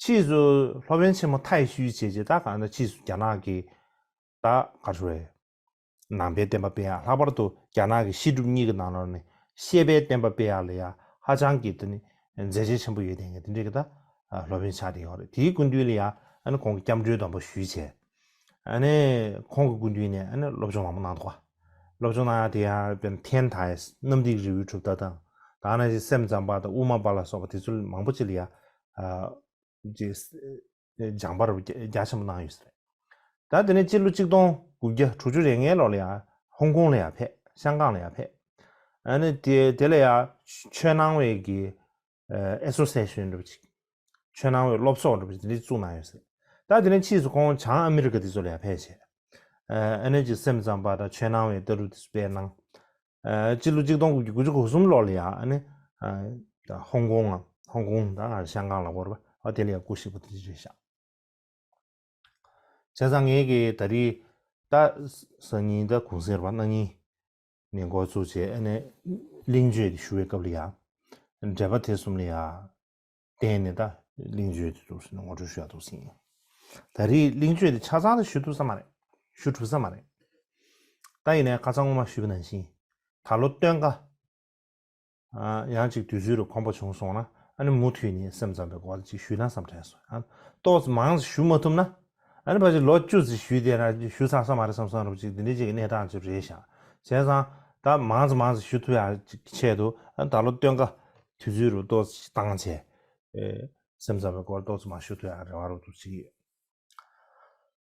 ཕྱིས་སུ་སློབ་དཔོན་ཆེན་མོ་ཐའི་ཤུའི་བྱས་རྗེས་ད་གང་ལྟར་ཕྱིས་སུ་རྒྱ་ནག་གི་ད་ག་རེ་ཟེར་ནང་པའི་བསྟན་པ་སྤེལ་ཡག་ལྷག་པར་དུ་རྒྱ་ནག་གི་བཤད་སྒྲུབ་གཉིས་ཀྱི་ནང་ལོགས་ནས་བཤད་པའི་བསྟན་པ་སྤེལ་ཡག་ལ་ཡ་ཧ་ཅང་གི་དེ་ནི་མཛད་རྗེས་ཆེན་པོ་ཡོད་དེ་ངས་དེ་འདྲའི་གི་ད་སློབ་དཔོན་ཆགས་བསྡད་ཡོད་རེད། དེའི་སྐུ་མདུན་ལ་ཡ་ཨ་ནི་ཁོང་གི་སྐྱབས་འགྲོའི་སྡོམ་པ་ཞུས་བྱས། ཨ་ནི་ཁོང་གི་སྐུ་མདུན་ནས་ཨ་ནི་སློབ་སྦྱོང་མང་པོ་གནང་འདུག་ག་སློབ་སྦྱོང་གནང་ཡག་དེ་ཡང་དཔེར་ན་ཐན་ཐའེ་གནམ་བདེ་རི་བོའི་གྲུབ་མཐའ་དང་། ད་ནང་བཞིན་སེམས་ཙམ་པ་དང་དབུ་མ་པ་ལ་སོགས་པ་དེ་ཚོ་མང་པོ་ཅིག་ལ་ཡ་ཨ་ཅིག་སྦྱངས་པ་རྒྱ་ཆེན་པོ་གནང་ཡོད་ཟེར། ད་དེ་ནས་སྤྱི་ལོ་གཅིག་སྟོང་དགུ་བརྒྱ་དྲུག་ཅུ་རེ་ལྔའི་ལོ་ལ་ཡ་ཧོང་ཀོང་ལ་ཡ་ཕེབས། ཤང་ཀང་ལ་ཡ་ཕེབས། ཨ་ནི་དེ་དེ་ལ་ཡ་ཆོས་སྣང་བའི་གི་ཨེ་སོ་སི་ཨེ་ཤན་འདྲ་པོ་ཅིག་ཆོས་སྣང་བའི་སློབ་ཚོགས་འདྲ་པོ་ཅིག་དེ་འདྲ་བཙུགས་གནང་ཡོད་ཟེར། ད་དེ་ནས་ཕྱིས་སུ་ཁོང་བྱང་ཨ་མི་རི་ཀ་དེ་ཚོ་ལ་ཡ་ཕེབས་བྱས། ཨ་ནི་ཅིག་སེམས་ཙམ་པ་དང་ཆོས་སྣང་བའི་ལྟ་གྲུབ་དེ་ཚོ་སྤེལ་གནང་། ཨ་སྤྱི་ལོ་གཅིག་སྟོང་དགུ་བརྒྱ་དགུ་བཅུ་གོ་གསུམ་ལོ་ལ་ཡ་ཨ་ནི་ཨ་ཧོང་ཀོང་ལ་ཧོང་ཀོང་ད་ང་ཤང་ཀང་ལ་བོར་བ་ཨ་དེ་ལ་ཡ་སྐུ་གཤེགས་པ་དེ་འདྲ་རེད་ཤག་བྱས་ཙང་ངས་ཀྱི་ད་རེས་ད་སང་ཉིན་ད་གུང་སེང་རེད་པ། གནངས་ཉིན་ནས་འགོ་བཙུགས་བྱས་ཨ་ནི་གླེང་བརྗོད་དེ་ཞུ་བའི་སྐབས་ལ་ཡང་འགྲེལ་པ་དེ་གསུམ་ལ་ཡང་བརྟེན་ནས་ད་གླེང་བརྗོད་དེ་འདུག་ཟེར་ནས་ངོ་སྤྲོད་ཞུ་ཡག་འདུག་ཟེར་ཡིན། ད་རེས་གླེང་བརྗོད་དེ་ཆ་ཚང་ད་ཞུ་ཐུབ་ས་མ་རེད། ཞུ་གྲུབ་ས་མ་རེད། ད་ཡིན་ནའི་ཁ་སང་སྔོན་མ་ཞུས་པ་ནང་བཞིན་ད་ལོ་སྟོན་ཀ་ཨ་ཡང་ཅིག་དུས་ཚོད་རུ་ཁོམ་པ་བྱུང་སོང་ན་ཨ་ནི་མུ་མཐུད་ནས་སེམས་ཙམ་པའི་སྐོར་ཅིག་ཞུས་ན་བསམ་དྲན་སོང་། ཨ་ཏོག་ཙམ་མང་ཙམ་ཞུ་མ་ཐུབ་ན་ཨ་ནི་ཕལ་ཆེར་ལོ་བཅུ་ཙམ་ཞུས་བསྡད་ན་ཞུ་ཚར་ས་མ་རེད་བསམ་བསམ་རུ་ཅིག་འདི་འདྲའི་ཅིག་གི་གནས་སྟངས་ཅིག་རེད་ཤག་བྱས་ཙང་ད་མང་ཙམ་མང་ཙམ་ཞུ་ཐུབ་ཡག་ཅིག་ཆེད་དུ་ཨ་ད་ལོ་སྟོན་ཀ་དུས་ཚོད་རུ་ཏོག་ཙམ་བཏང་བྱས་ཨེ་སེམས་ཙམ་པའི་སྐོར་ཏོག་ཙམ་མང་ཞུ་ཐུབ་ཡག་རེ་བ་རུ་འདུག་ཅིག་ཡོད།